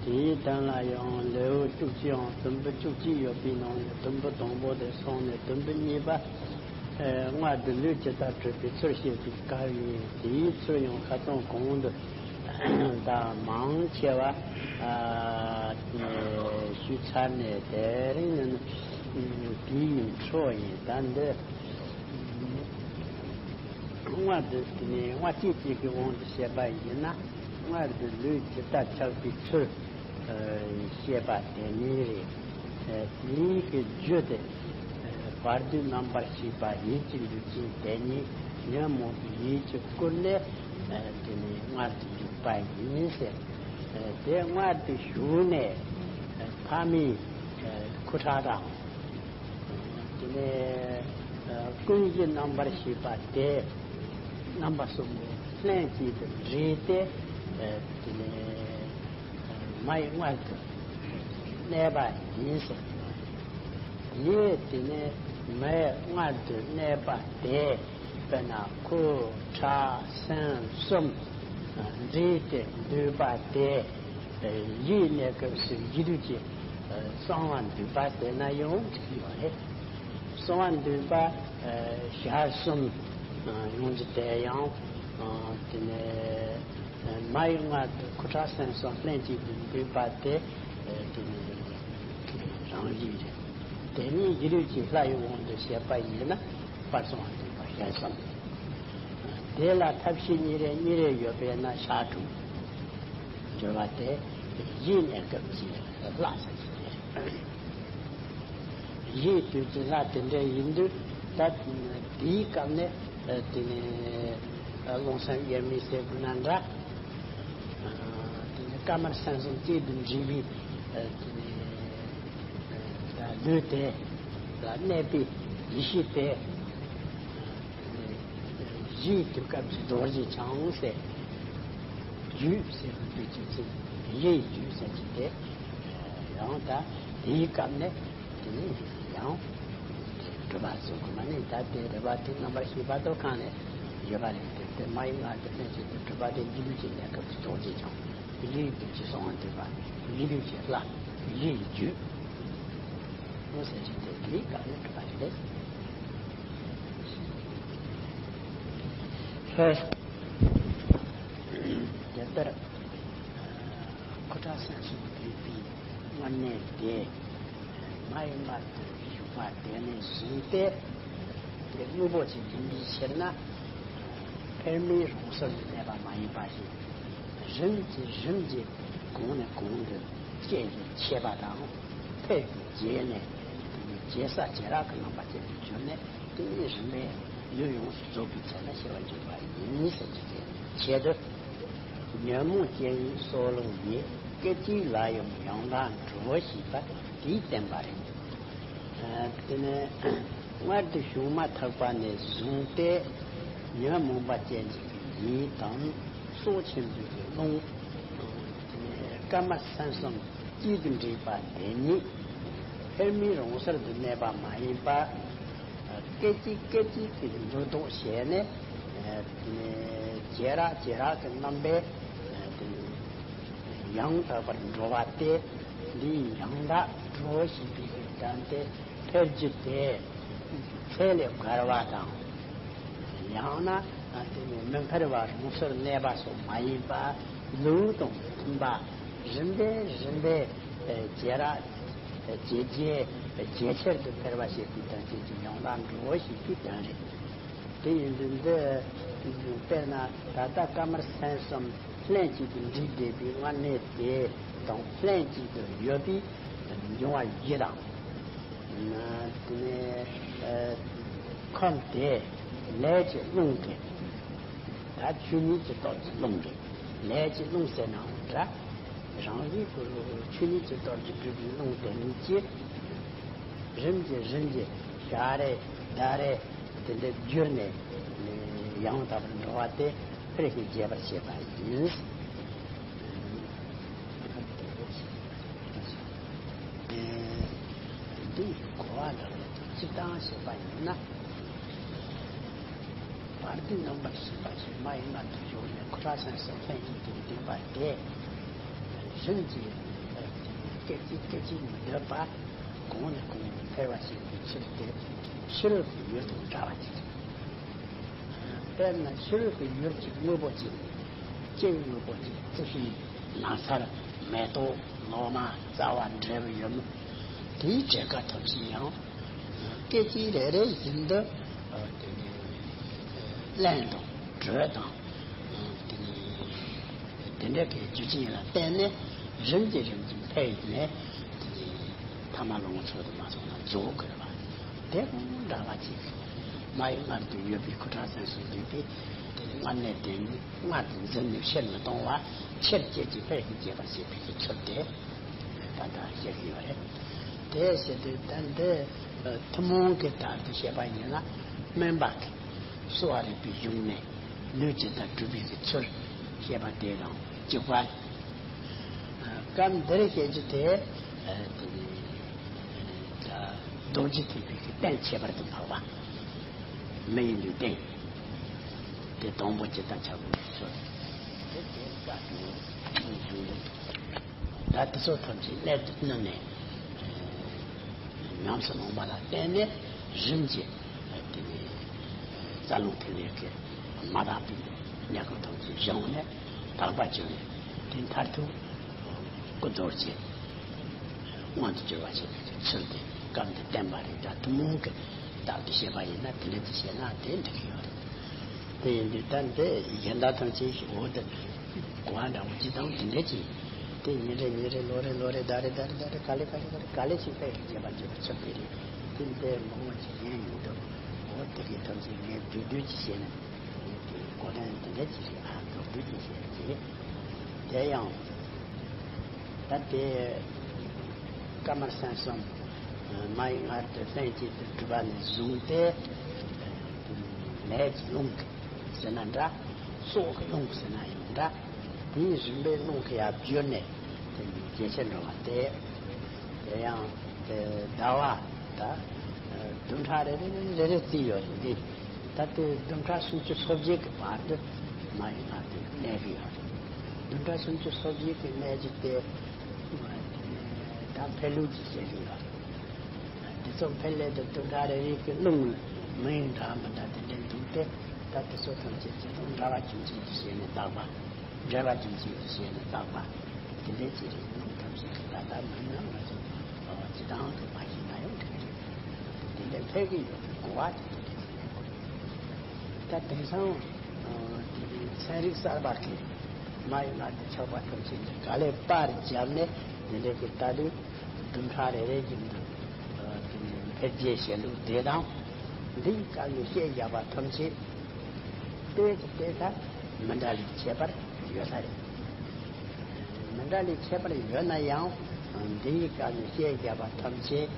དེའི་དོན་ལ་ཡང་ལེའུ་བཅུ་གཅིག་དང་དུམ་བུ་བཅུ་གཅིག་ཡོད་པའི་ནང་ནས་དུམ་བུ་དང་པོ་དེ་སོང་ནས་དུམ་བུ་གཉིས་པ། ཨེ། སྔགས་འདི་ལུས་ཇི་ལྟར་གྲུབ་པའི་ཚུལ་བཤད་པའི་སྐབས་ཡིན། དེའི་ཚུལ་ཡང་ཁ་སང་གོང་དུ་དང་མང་ཆེ་བ། ཨ། ཞུས་ཚར་ནས་དེ་རིང་ནི་དེའི་འཕྲོ་ཡིན། ད་འདི་སྔགས་འདི་དེ་ནས་སྔགས་གཅིག་གཅིག་གི་དབང་དུ་བྱས་པ་ཡིན་ན། སྔགས་འདི་ལུས་ཇི་ལྟར་ཆགས་པའི་ཚུལ། ཨ། བཤད་པ་དེ་ཉིད་རེད། ཨ། དེའི་གི་རྒྱུ་དེ། ཨ། བར་དོའི་རྣམ་པར་ཤེས་པ་ཡིད་ཀྱི་ལུས་ཅན་དེ་ཉིད་ཉོན་མོངས་པའི་ཡིད་ཀྱིས་བསྐུལ་ནས། ཨ། དེ་ནས་སྔགས་དེ་བཞུགས་པ་ཡིན་ཟེར། ཨ། དེ་སྔགས་དེ་ཞུགས་ནས། ཨ། ཕ་མའི། ཨ། ཁུ་ཁྲག་དང་། དེ་ནས། ཨ། ཀུན་གཞི་རྣམ་པར་ཤེས་པ་དེ་རྣམ་པ་གསུམ་པོ། ལྷན་ཅིག་ཏུ་འདྲེས་ཏེ། ཨ་དེ་ནས་མ་ཡི་མངལ་དུ་གནས་པ་ཡིན་ཟེར། དེ་དེ་ནས་མ་ཡི་མངལ་དུ་གནས་པ་དེ། དཔེར་ན་ཁུ་ཁྲག་སྲན་གསུམ་འདྲེས་ཏེ་འདུས་པ་དེ། ཡིད་གནས་སྐབས་སུ་ཡིད་ཀྱི་གསང་བ་འདུས་པ་དེ་ན་ཡང་འགྲིག་ཡོད་རེད། གསང་བ་འདུས་པ་ཞལ་གསུམ་ཡོང་རྒྱུ་དེ་ཡང་། དེ་ནས་མ་ཡི་མངལ་དུ་ཁུ་ཁྲག་སྲན་གསུམ་ལྷན་ཅིག་ཏུ་འདུས་པ་དེ། དེ་ནས་རང་བཞིན་རེད། དེ་ནས་ཡིད་ཀྱི་ལྷ་ཡི་དབང་དུ་བྱས་པ་ཡིན་ན་བར་གསང་བ་འདུས་པ་ཞལ་གསུམ། དེ་ལ་ཐབས་ཤེས་གཉིས་རེ་གཉིས་རེ་ཡོད་པས་ན་ཞག་དྲུག་འགྱུར་བ་དེ་ཡིད་གནས་སྐབས་ཀྱི་ལྷ་ཟེར་གྱི་རེད། ཡིད་དུས་ཀྱི་ལྷ་དེ་འདྲ་ཡིན་དུས། ད་དེའི་སྐབས་ནས་དེ་ནས་རླུང་སེམས་དབྱེར་མེད་ཟེར་དགོས་ན་འདྲ། དེ་ནས་དཀར་དམར་སྲན་གསུམ་གཅིག་ཏུ་འདྲེས་པའི་དེ་ནས་ད་ལུས་དེ་ལ་གནས་པའི་ཡེ་ཤེས་དེ། ཡིད་དུས་སྐབས་ཀྱི་རྡོ་རྗེ་འཆང་ཟེར། རྒྱུད་ཟེར་བའི་དུས་ཀྱི་ཚིག་ཡིད་རྒྱུད་ཟེར་གྱི་དེ། ཡང་ད་དེའི་སྐབས་ནས་དེ་ནས་ཡང་སྒྲུབ་པ་བཟོ་དགོས་མ་ནི། ད་དེ་རེ་བ་དེ་རྣམ་པར་ཤེས་པ་དོ་གང་ནས་ཡོད་པ་རེད། དེ་དེ་མ་ཡི་མངལ་དུ་ལྷན་ཅིག་ཏུ་སྒྲུབ་པ་དེ་ཡིད་རྒྱུད་ཀྱི་གནས་སྐབས་ཀྱི་རྡོ་རྗེ་འཆང་། ཡིད་རྒྱུད་ཀྱི་གསང་བ་འདུས་པ། ཡིད་རྒྱུད་ཀྱི་ལྷ། ཡིད་རྒྱུད། འོ་ཟེར་གྱི་དེ་དེའི་སྐབས་ནས་སྒྲུབ་པ་རེད། ལྷ། དེ་ལྟར་ཁུ་ཁྲག་སྲན་གསུམ་འདུས་པའི་མངལ་གནས་དེ། མ་ཡི་མངལ་དུ་བཞུགས་པ་དེ་ནས་བཟུང་སྟེ། དེ་དངོས་པོ་ཅིག་ཡིན་པའི་ཕྱིར་ན། འཕེལ་མེད་རང་སོར་དུ་གནས་པ་མ་ཡིན་པ་ཞིག་རིམ་གྱིས་རིམ་གྱིས་གོང་ནས་གོང་དུ་སྐྱེ་ཞིང་མཆེད་པ་དང་། འཕེལ་ཞིང་རྒྱས་ནས་དེ་ནས་རྒྱས་ས་རྒྱས་རབ་ཀྱི་རྣམ་པ་ཅན་དུ་གྱུར་ནས། དེ་ནས་རིམ་པས་ལུས་ཡོངས་སུ་རྫོགས་པའི་ཚད་ལ་སྐྱེ་བར་འགྱུར་བ་ཡིན་ཟེར་གྱི་ཆེད་དུ། ཉོན་མོངས་ཅན་ཡིན་སྲོག་ལོང་ཡིན། སྐད་ཅིག་ལ་ཡང་ཡང་དག་འགྲོ་ཞེས་པ་དེས་བསྟན་པ་རེད། དེ་ནས་མངལ་དུ་བྱུང་མ་ཐག་པ་ནས་བཟུང་སྟེ། ཉོན་མོངས་པ་ཅན་གྱི་ཡིད་དང་། སྲོག་ཆེན་པོའི་རླུང་། དཀར་དམར་སྲན་གསུམ་གཅིག་ཏུ་འདྲེས་པ་དེ་ཉིད་འཕེལ་མེད་རང་སར་དུ་གནས་པ་མ་ཡིན་པ། སྐད་ཅིག་སྐད་ཅིག་གི་འགྱུར་ལྡོག་བྱས་ནས། རྒྱས་རབ་རྒྱས་རབ་ཀྱི་རྣམ་པས་ཡང་དག་པར་འགྲོ་བ་སྟེ། འདིའི་ཡང་དག་འགྲོ་ཞེས་པའི་དོན་དེ། འཕེལ་རྒྱུ་དེ་ཚེ་ལས་འགལ་བ་དང་། ཡང་ན་དེ་ནི་མི་འཕེལ་བ་རང་སོར་གནས་པ་སོགས་མ་ཡིན་པ། ལུགས་དང་མཐུན་པ། རིམ་པས་རིམ་པས་རྒྱས་རབ་རྒྱས་རྒྱས་རྒྱས་ཆེར་དུ་འཕེལ་བ་ཞེས་པའི་དོན་ཅན་གྱི་ཡང་དག་འགྲོ་ཞེས་པའི་དོན་རེད། དེ་ཡིན་དུས་འདི། དཔེར་ན་ད་ལྟ་དཀར་དམར་སྲན་གསུམ་ལྷན་ཅིག་ཏུ་འདྲེས་བསྡད་པའི་མངལ་གནས་དེ་དང་ལྷན་ཅིག་ཏུ་ཡོད་པའི་འབྱུང་བ་བཞི་དང་། དེ་ནས་ཁམས་དེ་ལས་ཀྱི་རླུང་གི། ད་ཆོས་ཉིད་ཀྱི་སྟོབས་ཀྱི་རླུང་གི། ལས་ཀྱི་རླུང་ཟེར་ནའང་འདྲ། རང་བཞིན་གྱི་ཆོས་ཉིད་ཀྱི་སྟོབས་ཀྱིས་གྲུབ་པའི་རླུང་དེ་ཉིད་ཀྱིས། རིམ་གྱིས་རིམ་གྱིས་ཞག་རེ་ཟླ་རེ་དེ་འདྲ་བསྒྱུར་ནས་ཡང་དག་པར་འགྲོ་བ་དེ་འཕེལ་ཞིང་རྒྱས་པར་བྱེད་པ་ཡིན། འདིའི་གོ་བ་ལ་སྤྱིར་བཏང་བཤད་པ་ཡིན་ན། བར་དོའི་རྣམ་པར་ཤེས་པ་ཞིག་མ་ཡིན་པ་དུ་ཞོག་ནས་ཁུ་ཁྲག་སྲན་གསུམ་ལྷན་ཅིག་ཏུ་འདུས་པ་དེ། རིམ་གྱིས་སྐད་ཅིག་སྐད་ཅིག་མི་སྡོད་པ། གོང་ནས་གོང་དུ་འཕེལ་བ་ཞིག་གི་ཕྱིར་ཏེ། ཕྱི་རོལ་གྱི་ཡུལ་དང་འདྲ་བ་ཅིག་དཔེར་ན་ཕྱི་རོལ་གྱི་ཡུལ་གྱི་དངོས་པོ་གཅིག་སྤྱིའི་དངོས་པོ་གཅིག་རྩི་ཤིང་། ལྷ་ས། མེ་ཏོག་ལོ་མ། རྩ་བ། འབྲས་བུ་ཡོད་མོད། དེའི་གྲས་ཀ་ཐོབ་ཅིང་ཡང་། སྐད་ཅིག་རེ་རེ་བཞིན་དུ། དེ་ནི་རླན་དང་དྲོད་དང་། དེ་ནི་དེ་འདྲ་གི་རྒྱུ་རྐྱེན་ལ་བརྟེན་ནས་རིམ་གྱིས་རིམ་གྱིས་འཕེལ་ནས། དེ་ནི་ཐ་མ་ལོངས་སྤྱོད་དུ་མ་སོང་ན་རྫོགས་དགོས་པ། དེ་འདྲ་བ་ཅིག་མ་ཡི་མངལ་དུ་ཡོད་པའི་ཁུ་ཁྲག་སྲན་གསུམ་འདུས་པའི་དེ་ནི་མངལ་གནས་དེ་ནི་མངལ་དུ་འཛུལ་ནས་ཕྱིར་མི་གཏོང་བ། ཕྱིར་སྐྱེ་ཅིང་འཕེལ་ཞིང་རྒྱས་པར་བྱེད་པའི་ཚུལ་དེ། ད་ལྟ་བཤད་ཀྱི་ཡོད་རེད། དེ་བྱེད་དུས་ད་འདི་ཐུན་མོང་གི་ཐད་དུ་བཤད་པ་ཡིན་ན། སྨན་པ་གིས་གསོ་བ་རིག་པའི་གཞུང་ནས། ལུས་ཇི་ལྟར་གྲུབ་པའི་གི་ཚུལ་བཤད་པ་དེ་དང་གཅིག་པ། སྐབས་འདིར་བཤད་རྒྱུ་དེ་དེ་ནི་རྡོ་རྗེ་ཐེག་པའི་གི་རྟེན་ཁྱད་པར་དུ་འཕགས་པ། མི་ཡི་ལུས་རྟེན་དེ་དང་པོ་ཇི་ལྟར་ཆགས་པའི་ཚུལ་དེ་དེ་བཀའ་དྲིན་ད་དེ་ཚོ་ཐམས་ཅད་གནད་དུ་བསྣུན་ནས་ཉམས་སུ་བླངས་པ་ལ་བརྟེན་ནས་རིམ་གྱིས་དེ་ནས་རྩ་རླུང་ཐིག་ལེ་གི་མ་དག་པའི་གནས་སྐབས་ཐམས་ཅད་སྦྱངས་ནས་དག་པ་གྱུར་ནས་དེ་མཐར་ཐུག་སྐུ་རྡོ་རྗེ་མངོན་དུ་གྱུར་པ་བྱེད་པའི་ཚུལ་དེ་སྐབས་འདིར་བསྟན་པ་རེད། ད་ཐུན་མོང་གི་བདག་ཏུ་བྱེད་པ་ཡིན་ན་དེ་འདྲ་ཅིག་བྱས་ན་དེ་འགྲིག་གི་ཡོད་རེད། དེ་ཡིན་དུས་ད་འདི་གཞན་དག་ཐམས་ཅད་འོ་དེ་གོ་བ་འདྲ་བོ་ཅི་དང་དེ་འདྲ་ཅིག་དེ་ཉིན་རེ་ཉིན་རེ་ལོ་རེ་ལོ་རེ་ཟླ་རེ་ཟླ་རེ་ཟླ་རེ་ག་ལེ་ག་ལེ་ག་ལེ་ག་ལེ་ཞིག་དཔེ་རྒྱས་པར་བརྗོད་པ་ཆོག་གི་རེད། དེ་འདི་མང་བ་ཅིག་ཡིན་ཡོང་དུས་འོ་དེ་གའི་ཐམས་ཅད་ངས་བསྡུས་བསྡུས་ཅིག་བྱས་ན་དེ་གོ་དོན་དེ་འདྲ་ཅིག་རེད། ཨ་མདོར་བསྡུས་ཅིག་བཤད་ཀྱི་དེ་ཡང་། ད་དེ་ཀ་མར་སེམས་གསུམ་མ་ཡི་མངལ་དུ་ལྷན་ཅིག་ཏུ་གྲུབ་པ་ནས་བཟུང་སྟེ་ལས་ཀྱི་རླུང་གི་ཟེར་ན་འདྲ། སྲོག་གི་རླུང་ཟེར་ན་ཡང་འདྲ། དེའི་རིམ་པས་རླུང་གི་ཡར་བསྒྱུར་ནས་དེ་ནས་ཇེ་ཆེར་འགྲོ་བ་སྟེ། དེ་ཡང་དེ་ཟླ་བ་ད་བདུན་ཕྲག་རེ་རེ་རེ་རེ་རྩིས་ཡོད་རེད་འདི། ད་ལྟའི་བདུན་ཕྲག་སུམ་ཅུ་སོ་བརྒྱད་ཀྱི་བར་དུ་མ་ཡི་མངལ་དུ་གནས་ཀྱི་ཡོད་རེད། བདུན་ཕྲག་སུམ་ཅུ་སོ་བརྒྱད་ཀྱི་གནས་ཀྱི་དེ་ད་འཕེལ་ལུགས་ཀྱི་བཤད་ཀྱི་ཡོད་རེད། དེ་ཚོ་འཕེལ་ལས་དེ་བདུན་ཕྲག་རེ་རེ་གི་རླུང་མིང་འདྲ་མི་འདྲ་དེ་འདྲ་འདུག་སྟེ། ད་དེ་ཚོ་ཐམས་ཅད་ཀྱི་རླུང་འདྲ་བ་རྒྱུ་མཚན་དུ་བྱས་ནས་བཏགས་པ། འབྲེལ་བ་རྒྱུ་མཚན་དུ་བྱས་ནས་བཏགས་པ། དེ་འདྲའི་ཅི་རིགས་རླུང་ཐམས་ཅད་ཀྱི་ད་ལྟ་མིན་ན་ང་ཚོ་སྤྱི་བཏང་དུ་མ་ཤེས་ན་ཡང་འགྲིག་གི་རེད། དེ་འདྲའི་འཕེལ་གྱི་ཡོད་པའི་གོ་བ་དེ་འདྲ་ཞིག་ཡོད་དགོས་རེད། ད་དེང་སང་དེ་ཚན་རིག་གསར་པ་གི་མ་ཡི་མངལ་དུ་ཆགས་པ་ཐམས་ཅད་ཀྱི་ག་ལེར་པར་བརྒྱབ་ནས་དེ་འདྲའི་གི་ལྟ་དུས་བདུན་ཕྲག་རེ་རེ་བཞིན་དུ་དེ་ནས་འཕེལ་རྒྱས་བྱེད་ལུགས་དེ་དང་། འདི་ཡི་སྐབས་ནས་བཤད་བཞག་པ་ཐམས་ཅད་ལྟོས་ཀྱི་ལྟོས་ས་མི་འདྲ་ལས་ཁྱད་པར་ཡོད་ས་རེད། མི་འདྲ་ལས་ཁྱད་པར་ཡོད་ན་ཡང་འདི་ཡི་སྐབས་ནས་བཤད་བཞག་པ་ཐམས་ཅད་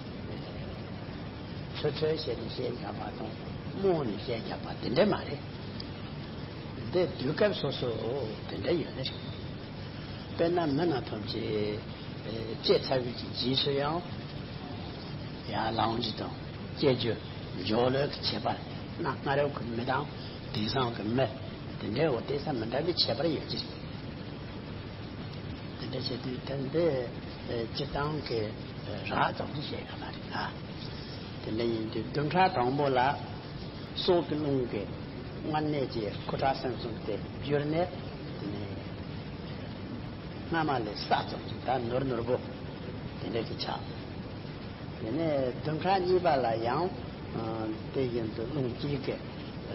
ཚོད་ཚོད་བྱས་ནས་བཤད་བཞག་པ་དང་རྨོངས་ནས་བཤད་བཞག་པ་དེ་འདྲ་མ་རེད། འདི་དུས་སྐབས་སོ་སོ་དེ་འདྲ་ཡོད་ནི་རེད། དཔེར་ན་མི་རྣམས་ཐམས་ཅད་སྐྱེས་ཚར་བའི་གི་རྗེས་སུ་ཡང་ཡར་ལངས་རྒྱུ་དང་སྐྱེ་རྒྱུ་འཇོག་ལོས་ཀྱི་ཁྱད་པར། གནའ་སྔ་རབས་ཀྱི་མི་དང་དེང་སང་གི་མི་དེ་འདྲའི་འོ་དེ་ས་མི་འདྲ་བའི་ཁྱད་པར་ཡོད་ཀྱི་རེད། དེ་འདྲ་བྱེད་དུས་ད་འདི་སྤྱི་བཏང་གི་རགས་ཙམ་ཞིག་བཤད་ཡོད་མ་རེད་ཨ། དེ་འདྲ་ཡིན་དུས་བདུན་ཕྲག་དང་པོ་ལ་སྲོག་གི་རླུང་གི་མངལ་གནས་ཀྱི་ཁུ་ཁྲག་སེམས་གསུམ་དེ་བསྒྱུར་ནས་དེ་ནས་སྔ་མ་ལས་ས་ཙམ་ཞིག་ད་ནོར་ནོར་པོ་དེ་འདྲ་ཞིག་ཆགས། དེ་ནས་བདུན་ཕྲག་གཉིས་པ་ལ་ཡང་དེ་བཞིན་དུ་རླུང་གཅིག་གི་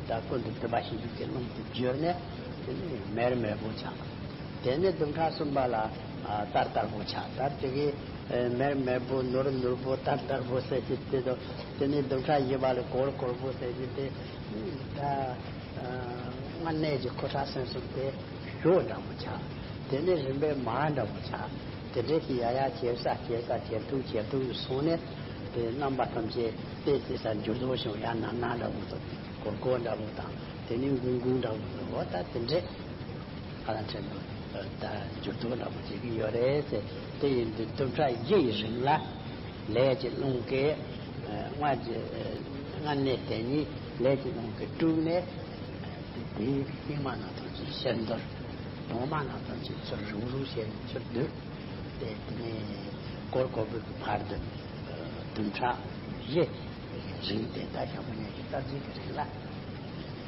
ད་ཀུན་ཏུ་བསྡུ་བ་ཞིག་གི་རླུང་དེ་བསྒྱུར་ནས་དེ་ནས་མེར་མེར་པོ་ཆགས། དེ་ནས་བདུན་ཕྲག་གསུམ་པ་ལ་དར་དར་པོ་ཆགས། ད་དེ་གི་མེར་མེར་པོ་ནོར་ནོར་པོ་དར་དར་པོ་ཟེར་གྱི་དེ་དང་དེ་ནས་བདུན་ཕྲག་བཞི་པ་ལ་གོར་གོར་པོ་ཟེར་གྱི་དེ་ད་མངལ་གནས་ཀྱི་ཁུ་ཁྲག་སེམས་གསུམ་དེ་ཞོ་འདྲ་པོ་ཆགས། དེ་ནས་རིམ་པས་མར་འདྲ་པོ་ཆགས། དེ་འདྲས་ཀྱི་ཡ་ཡ་ཇེ་ས་ཇེ་ས་ཇེ་ཐུང་ཇེ་ཐུང་དུ་སོང་ནས་དེ་རྣམ་པ་ཐམས་ཅད་དེ་དེ་ས་འགྱུར་ལྡོག་བྱུང་ཡ་ན་ན་འདྲ་པོ་དང་གོར་གོར་འདྲ་པོ་དང་དེ་ནས་འགུང་འགུང་འདྲ་པོ་དང་འོ་ད་དེ་འདྲས་ཧ་ལམ་ཕྲན་དུ་ད་འགྱུར་ལྡོག་འདྲ་པོ་བྱེད་ཀྱི་ཡོད་རེད་ཟེར། དེ་ཡིན་དུས་བདུན་ཕྲག་བཞི་ཡི་རིང་ལ་ལས་ཀྱི་རླུང་གིས་མངལ་གྱི་མངལ་གནས་དེ་ཉིད་ལས་ཀྱི་རླུང་གིས་དཀྲུགས་ནས་དེ་དེའི་རྐྱེན་མ་ན་ཐམས་ཅད་ཕྱིར་འདོར། གདོང་མ་ན་ཐམས་ཅད་ཚུར་རུག་རུག་བྱས་ནས་ཚུར་བསྡུས་ཏེ་དེ་ནས་གོར་གོར་པོའི་བར་དུ་བདུན་ཕྲག་བཞི་རིང་དེ་ལྟར་ཞག་པོ་ཉི་ཤུ་རྩ་གཅིག་གི་རིང་ལ།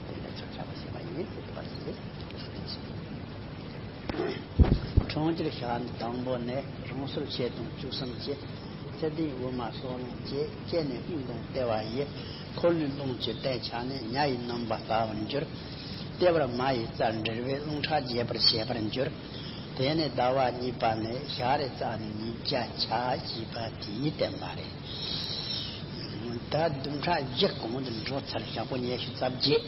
དེ་ལ་ཚོད་བྱ་བ་བྱེད་པ་ཡིན་ཟེར་བ་ཞིག་གྲོང་ཁྱེར་ཞག་དང་པོ་ནས་རང་སོར་ཕྱེད་དང་བཅུ་གསུམ་བཅས། ཚེ་འདིའི་དབུ་མ་སྲོག་རླུང་བཅས། སྐྱེ་གནས་དབུགས་དང་ལྟེ་བ་ཡི། འཁོར་ལོའི་རླུང་བཅུ་གཏད་ཆགས་ནས། ཉ་ཡི་རྣམ་པ་ལྟ་བུར་འགྱུར། ལྟེ་བར་མ་ཡི་རྩར་འདྲིལ་བས། རླུང་ཁྲག་རྒྱས་པར་བྱེད་པར་འགྱུར། དེ་ནས་ཟླ་བ་གཉིས་པ་ནས་ཞག་རེ་རྩ་ནས་ཉིས་བརྒྱ་ཆགས་ཞེས་པ་དེས་བསྟན་པ་རེད། ད་བདུན་ཕྲག་བཞི་གོང་དུ་འགྲོ་ཚར། ཞག་པོ་ཉི་ཤུ་རྩ་བརྒྱད།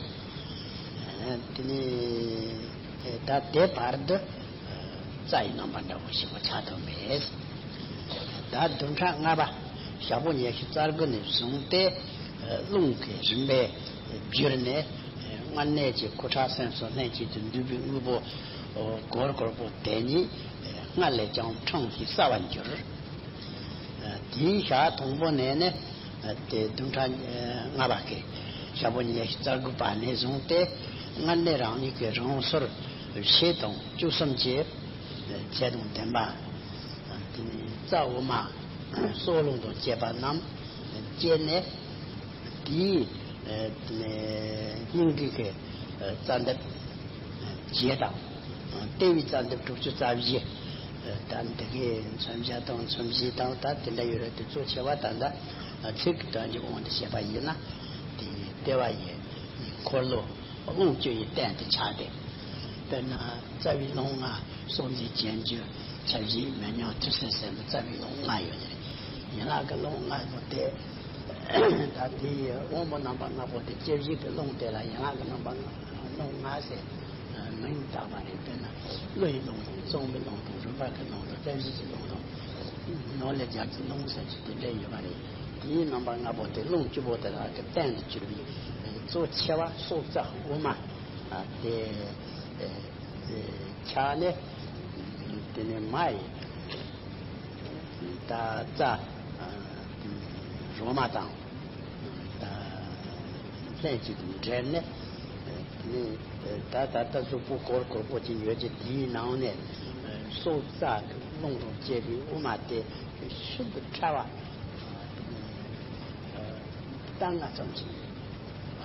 དེ་ནས་ད་དེ་བར་དུ་རྩ་ཡི་རྣམ་པ་འདྲ་བོ་ཞིག་པོ་ཆགས་ཐུབ་མེད། ད་བདུན་ཕྲག་ལྔ་པ་ཞག་པོ་ཉི་ཤུ་རྩ་དགུ་ནས་བཟུང་སྟེ་རླུང་གི་རིམ་པས་བསྒྱུར་ནས་ མངལ་གནས་ཀྱི་ཁུ་ཁྲག་སོ་སོར་ལྷན་ཅིག་ཏུ་འདུས་པའི་དངོས་པོ་སྒོར་སྒོར་པོ་དེ་ཉིད་སྔར་ལས་ཀྱང་ཕྲེང་གིས་གསལ་བར་འགྱུར། དེའི་ཞག་དང་པོ་ནས་ནི་དེ་བདུན་ཕྲག་ལྔ་པ་གི་ཞག་པོ་ཉི་ཤུ་རྩ་དགུ་པ་ནས་བཟུང་སྟེ་མངལ་གནས་རང་ཉིད་ཀྱི་རང་སོར་བྱེ་དང་བཅུ་གསུམ་གྱི་བྱད་དང་ལྡན་པ། དེ་ནས་རྩ་དབུ་མ་སྲོག་རླུང་དང་བཅས་པ་རྣམས་བསྐྱེད་ནས། དེའི་སྙིང་གི་རྩ་འདབ་བརྒྱད་དང་། ལྟེ་བའི་རྩ་འདབ་དྲུག་ཅུ་རྩ་བཞི། ད་འདི་གའི་མཚོན་བྱེད་དང་མཚོན་བྱེད་དང་ད་དེ་འདྲ་ཡོད་རེད་དེ། གཙོ་ཆེ་བ་ད་ལྟ་ཚིག་གི་དོན་གྱི་དབང་དུ་བྱས་པ་ཡིན་ན། དེའི་ལྟེ་བ་ཡི་འཁོར་ལོ་རླུང་བཅུ་ཡི་རྟེན་དུ་ཆགས་ཏེ། དཔེར་ན་རྩ་བའི་རླུང་ལྔ་སྲོག་འཛིན་རྒྱན་གྱི་ཁྱབ་བྱེད་མེ་མྱང་ཐུར་སེལ་སེམས་རྩ་བའི་རླུང་ལྔ་ཡོད་རེད། ཡན་ལག་གི་རླུང་ལྔ་པོ་དེ། ད་དེའི་དབང་པོ་རྣམ་པ་ལྔ་པོ་དེ་སྐྱེ་བཞི་གི་རླུང་དེ་ལ་ཡན་ལག་གི་རྣམ་པ་ལྔ་རླུང་ལྔ་ཟེར་མིང་བཏགས་པ་རེད། དཔེར་ན་གློ་ཡི་རླུང་དང་གཙང་མའི་རླུང་དང་རུས་པ་གི་རླུང་དང་སྐྱེ་བཞི་གི་རླུང་དང་ནང་ལས་རྒྱབ་ཀྱི་རླུང་ཟེར་གྱི་དེ་འདྲ་ཡོད་པ་རེད། དེའི་རྣམ་པ་ལྔ་པོ་དེ་རླུང་བཅུ་པོ་དེ་དག་གི་རྟེན་དུ་གྱུར་པའི་གཙོ་ཆེ་བ་སྲོག་རྩ་དབུ་མ་དེ། ཆགས་ནས། དེ་ནས་མ་ཡི་ད་རྩ་རོ་མ་དང་ད་ལྷན་ཅིག་ཏུ་འབྲེལ་ནས། དེ་ནས་ད་ད་ལྟ་གཟུགས་པོ་སྒོར་སྒོར་པོ་ཅིག་ཡོད་ཀྱི་དེའི་ནང་ནས་སྲོག་རྩ་གི་རླུང་དང་བཅས་པའི་དབུ་མ་དེ་ཤིན་ཏུ་ཕྲ་བ། རྟ་རྔ་ཙམ་ཞིག་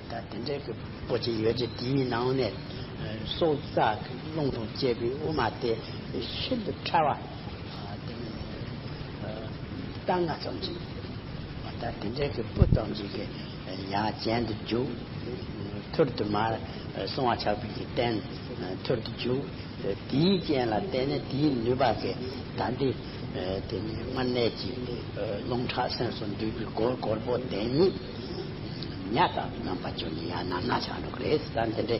ད་དེ་འདྲའི་གི་པོ་ཅིག་ཡོད་ཀྱི་དེའི་ནང་ནས་སྲོག་རྩ་གི་རླུང་དང་བཅས་པའི་དབུ་མ་དེ་ཤིན་ཏུ་ཕྲ་བ། རྟ་རྔ་ཙམ་ཞིག་ད་དེ་འདྲའི་གི་སྤུ་ཙམ་ཞིག་གི་ཡར་གྱེན་དུ་རྒྱུག་ཐུར་དུ་མར་སོང་བ་ཆགས་པའི་གི་རྟེན་ཐུར་དུ་རྒྱུག་དེའི་རྐྱེན་ལ་བརྟེན་ནས་དེའི་ནུས་པ་གིས་ད་འདི་དེ་ནི་མངལ་གནས་ཀྱི་རླུང་ཁྲག་སེམས་སུ་འདུས་པའི་སྒོར་སྒོར་པོ་དེ་ཉིད་ཉ་ལྟ་བུའི་རྣམ་པ་གྱུར་ནས་ཡང་ནམ་ནག་ཆགས་འགྲོ་གི་རེད། ད་འདི་འདྲའི་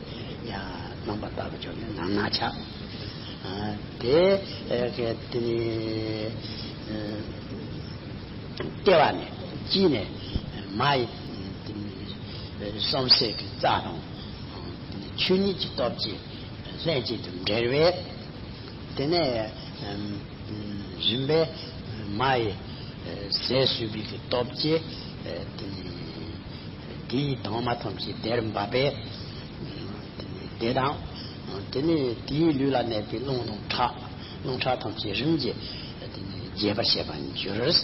ཡང་རྣམ་པ་ལྟ་བུ་གྱུར་ནས་ནམ་ནག་ཆགས། དེ་དེ་ནི་ལྟེ་བ་ནས་དཀྱིལ་ནས་མ་ཡི་བསམ་སེམས་ཀྱི་རྩ་དང་ཆོས་ཉིད་ཀྱི་སྟོབས་ཀྱིས་ལྷན་ཅིག་ཏུ་འབྲེལ་བས། དེ་ནས་རིམ་པས་མ་ཡི་ཟས་ཟོས་པའི་གི་སྟོབས་ཀྱིས་དེ་ནས་དེའི་དྭངས་མ་ཐམས་ཅད་དེར་འབབ་པས། དེ་ནས་དེ་དང་དེ་ནས་དེའི་ལུས་ལ་གནས་པའི་རླུང་དང་ཁྲག་རླུང་ཁྲག་ཐམས་ཅད་རིམ་གྱིས་དེ་ནས་རྒྱས་པར་བྱེད་པར་འགྱུར།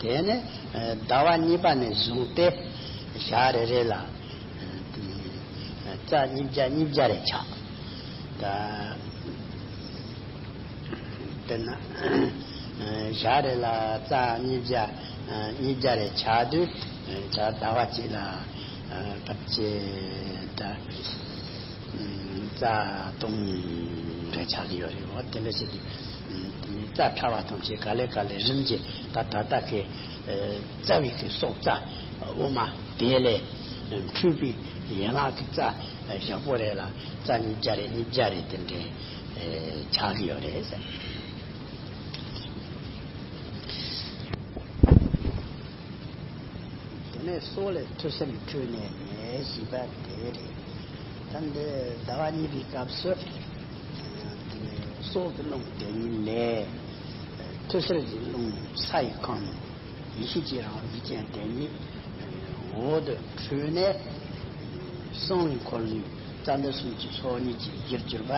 དེ་ནས་ཟླ་བ་གཉིས་པ་ནས་བཟུང་སྟེ་ཞག་རེ་རེ་ལ་རྩ་ཉིས་བརྒྱ་ཉིས་བརྒྱ་རེ་ཆགས། ད་དཔེར་ན་ཞག་རེ་ལ་རྩ་ཉིས་བརྒྱ་ཉིས་བརྒྱ་རེ་ཆགས་དུས་ད་ཟླ་བ་གཅིག་ལ་ཕལ་ཆེར་ད། རྩ་སྟོང་རེ་ཆགས་ཀྱི་ཡོད་རེད། འོ་དེ་འདྲ་བྱེད་དུས་རྩ་ཕྲ་བ་ཐམས་ཅད་ག་ལེ་ག་ལེ་རིམ་གྱིས་ད་ད་ལྟ་གི་རྩ་བའི་གི་སྲོག་རྩ་དབུ་མ་དེ་ལས་འཕྲོས་པའི་ཡན་ལག་གི་རྩ་ཞག་པོ་རེ་ལ་རྩ་ཉིས་བརྒྱ་རེ་ཉིས་བརྒྱ་རེ་དེ་འདྲའི་ཆགས་ཀྱི་ཡོད་རེད་ཟེར། དེ་ནས་སྲོག་ལས་ཐུར་སེལ་འཕྲོས་ནས་ནད་ཞི་བ་དེ་རེད། ད་འདི་ཟླ་བ་གཉིས་པའི་སྐབས་སུ་དེ་ནས་སྲོག་གི་རླུང་དེ་ཉིད་ལས་ཐུར་སེལ་གྱི་རླུང་ས་ཡི་ཁམས་ཡེ་ཤེས་ཀྱི་རང་བཞིན་ཅན་དེ་ཉིད་འོག་ཏུ་འཕྲོས་ནས་གསང་བའི་འཁོར་ལོའི་རྩ་འདབ་སུམ་ཅུ་སོ་གཉིས་ཀྱི་རྒྱུར་གྱུར་པ་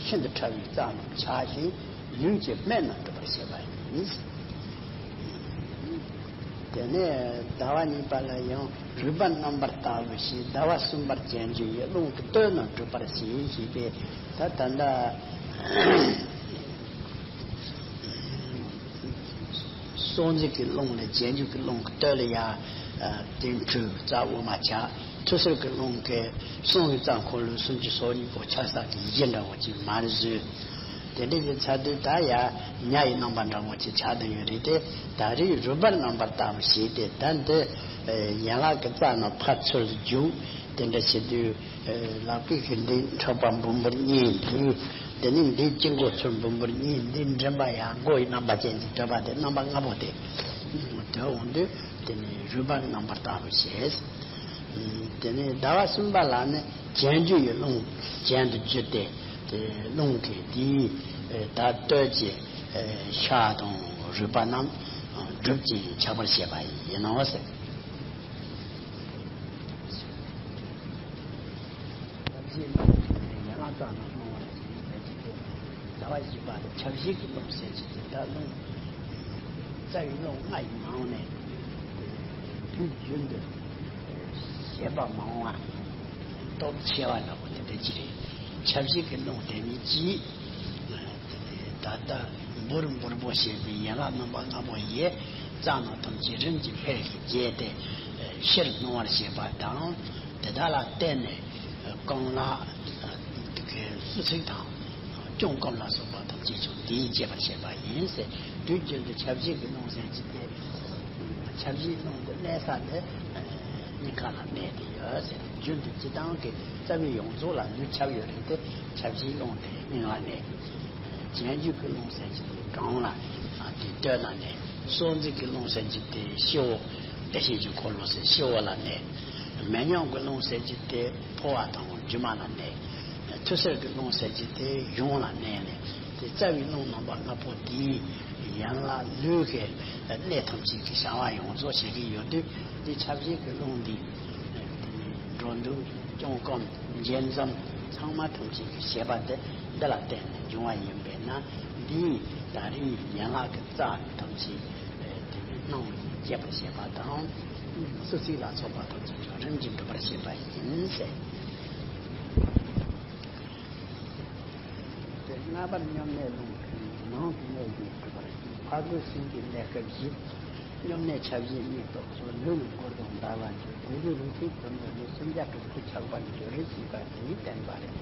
ཤིན་ཏུ་ཕྲ་བའི་རྩ་རྣམས་ཆགས་ཤིང་། ལུས་ཀྱི་སྨད་རྣམས་གྲུབ་པར་བྱེད་པ་ཡིན། དེ་ནས་ཟླ་བ་གཉིས་པ་ལ་ཡང་རུས་པ་རྣམ་པར་དག་པའི་ཕྱིར་ཟླ་བ་གསུམ་པར་བྱང་ཆུབ་ཀྱི་རླུང་གི་སྟོད་རྣམས་གྲུབ་པར་བྱེད་ཞེས་པས། ད་ད་ལྟ་སྲོག་འཛིན་གྱི་རླུང་ལས་བྱང་ཆུབ་ཀྱི་རླུང་གི་སྟོད་ལ་ཡང་དེ་འཕྲོས་རྩ་དབུ་མ་ཆགས། ཐུར་སེལ་གྱི་རླུང་གིས་གསང་བའི་རྩ་འཁོར་ལོ་སུམ་ཅུ་སོ་གཉིས་པོ་ཆགས་ས་གི་གཞི་འདྲ་བོ་ཅིག་མར་བཟོས། དེ་འདྲ་ཞིག་ཚར་དུས་ད་ཡ་ཉ་ཡི་རྣམ་པ་འདྲ་བོ་ཅིག་ཆགས་བསྡད་ཡོད་རེད་དེ། ད་རེས་རུས་པ་རྣམ་པར་དག་པ་ཞིག་སྟེ། ད་འདི་ཡན་ལག་གི་རྩ་རྣམས་ཕར་ཚུར་རྒྱུག་དེ་འདྲ་བྱེད་དུས་ལག་པའི་གི་འདི་ཕྲག་པ་འབུམ་པོར་གཉིས་འདུས། དེ་ནས་འདི་དཀྱིལ་འཁོར་ཚུར་འབུམ་པོར་གཉིས་འདི་མགྲིན་པ་ཡང་མགོ་ཡི་རྣམ་པ་ཅན་གྱི་བགྲོད་པ་དེ་རྣམ་པ་ལྔ་པོ་དེ་དེ་འོང་དུས་དེ་ནས་རུས་པ་རྣམ་པར་དག་པ་བྱས། དེ་ནས་ཟླ་བ་གསུམ་པ་ལ་ནི་གྱེན་རྒྱུ་ཡི་རླུང་གྱེན་དུ་རྒྱུ་སྟེ། དེ་རླུང་གིས་དེའི་ད་སྟོད་ཀྱི་ཤ་དང་རུས་པ་རྣམས་སྒྲིབ་ཅིང་ཆགས་པར་བྱེད་པ་ཡིན་ནོ་ཟེར། ཡན་ལག་རྩ་རྣམས་སྣང་བ་ལ་ཟླ་བ་བཞི་པ་ལ་ཆ་བཞི་གི་རླུང་ཟེར་གྱི་དེ་ལྟར་རླུང་རྩ་བའི་རླུང་ལྔ་ཡི་ནང་ནས་དུས་རྒྱུན་དུ་བྱེད་པ་མང་བ་སྟོབས་ཆེ་བ་འདྲ་པོ་དེ་འདྲ་ཅིག་རེད། ཆ་བཞི་གི་རླུང་དེ་ཉིད་ཀྱིས་ད་ལྟ་འབུར་འབུར་པོ་ཞེས་པའི་ཡན་ལག་རྣམ་པ་ལྔ་པོ་ཡི་རྩ་རྣམས་ཐམས་ཅད་རིམ་གྱིས་འཕེལ་ཞིང་རྒྱས་ཏེ་ཕྱིར་སྣང་བར་བྱེད་པ་དང་། དེ་དག་ལ་བརྟེན་ནས་རྐང་ལག་གི་སོ་ཚིགས་དང་བཅོམ་སྐོམ་ལ་སོགས་པ་ཐམས་ཅད་ཀྱང་འདིས་རྒྱས་པར་བྱེད་པ་ཡིན་ཟེར། དུས་རྒྱུན་དུ་ཆ་བཞི་གི་རླུང་ཟེར་གྱི་དེ། ཆ་བཞིའི་རླུང་དེ་གནས་ས་དེ་སྙིང་ཁ་ལ་གནས་ཏེ་ཡོད་ཟེར། རྒྱུན་དུ་སྤྱི་བཏང་གི་རྩ་བའི་ཡོངས་རྫོགས་ལ་ལུས་ཁྱབ་ཡོད་རིགས་དེ་ཆ་བཞིའི་རླུང་དེ་སྙིང་ལ་གནས། གྱེན་རྒྱུ་གི་རླུང་ཟེར་གྱི་དེ་གྲང་ལ་དེ་སྟོད་ན་གནས། སྲོག་འཛིན་གྱི་རླུང་ཟེར་གྱི་དེ་སྤྱི་བོ། བདེ་གཤེགས་ཀྱི་འཁོར་ལོ་ཟེར་སྤྱི་བོ་ལ་གནས། མེ་མཉམ་གྱི་རླུང་ཟེར་གྱི་དེ་ཕོ་བ་དང་རྒྱུ་མ་ལ་གནས། ཐུར་སེལ་གྱི་རླུང་ཟེར་གྱི་དེ་གཞུང་ལ་གནས་ནས། དེ་རྩ་བའི་རླུང་རྣམ་པ་ལྔ་པོ་དེའི་ཡན་ལག་ལུས་ཀྱི་གནད་ཐམས་ཅད་ཀྱི་བྱ་བ་ཡོངས་རྫོགས་བྱེད་ཀྱི་ཡོད་དུས། དེ་ཆ་བཞི་གི་རླུང་འདི་འགྲོ་འདུག་སྐྱོང་སྐོམ་འགྱེལ་འཛོམས་ཚང་མ་ཐམས་ཅད་ཀྱི་བྱེད་པ་དེ་འདི་ལ་བརྟེན་ནས་འབྱུང་བ་ཡིན་པས་ན། འདིས་ད་རེས་ཡན་ལག་གི་རྩ་ཐམས་ཅད་དེ་ནི་སྣང་བ་ཡིས་རྒྱས་པར་བྱེད་པ་དང་། སོ་ཚིགས་ལ་སོགས་པ་ཐམས་ཅད་ཀྱང་རིམ་གྱིས་འགྲུབ་པར་བྱེད་པ་ཡིན་ཟེར། དེ་ལྔ་པར་སྙོམས་གནས་རླུང་གིས་ནང་གི་གནད་གཞན་སྒྲུབ་པར་བྱེད། ཕར་རྒོལ་སེང་གེའི་གནས་སྐབས་བཞི། སྙོམས་གནས་ཆ་བཞིའི་གཉིས་སྟོབས་སོ། ལུས་ལ་འཁོར་དང་འདར་བ་འཇུག་དེ་ལུས་རུས་ཚིགས་དྲུམ་ལ་ལུས་སུམ་བརྒྱ་དྲུག་ཅུ་ཆགས་པར་འགྱུར་ཞེས་པ་དེའི་བསྟན་པ་རེད།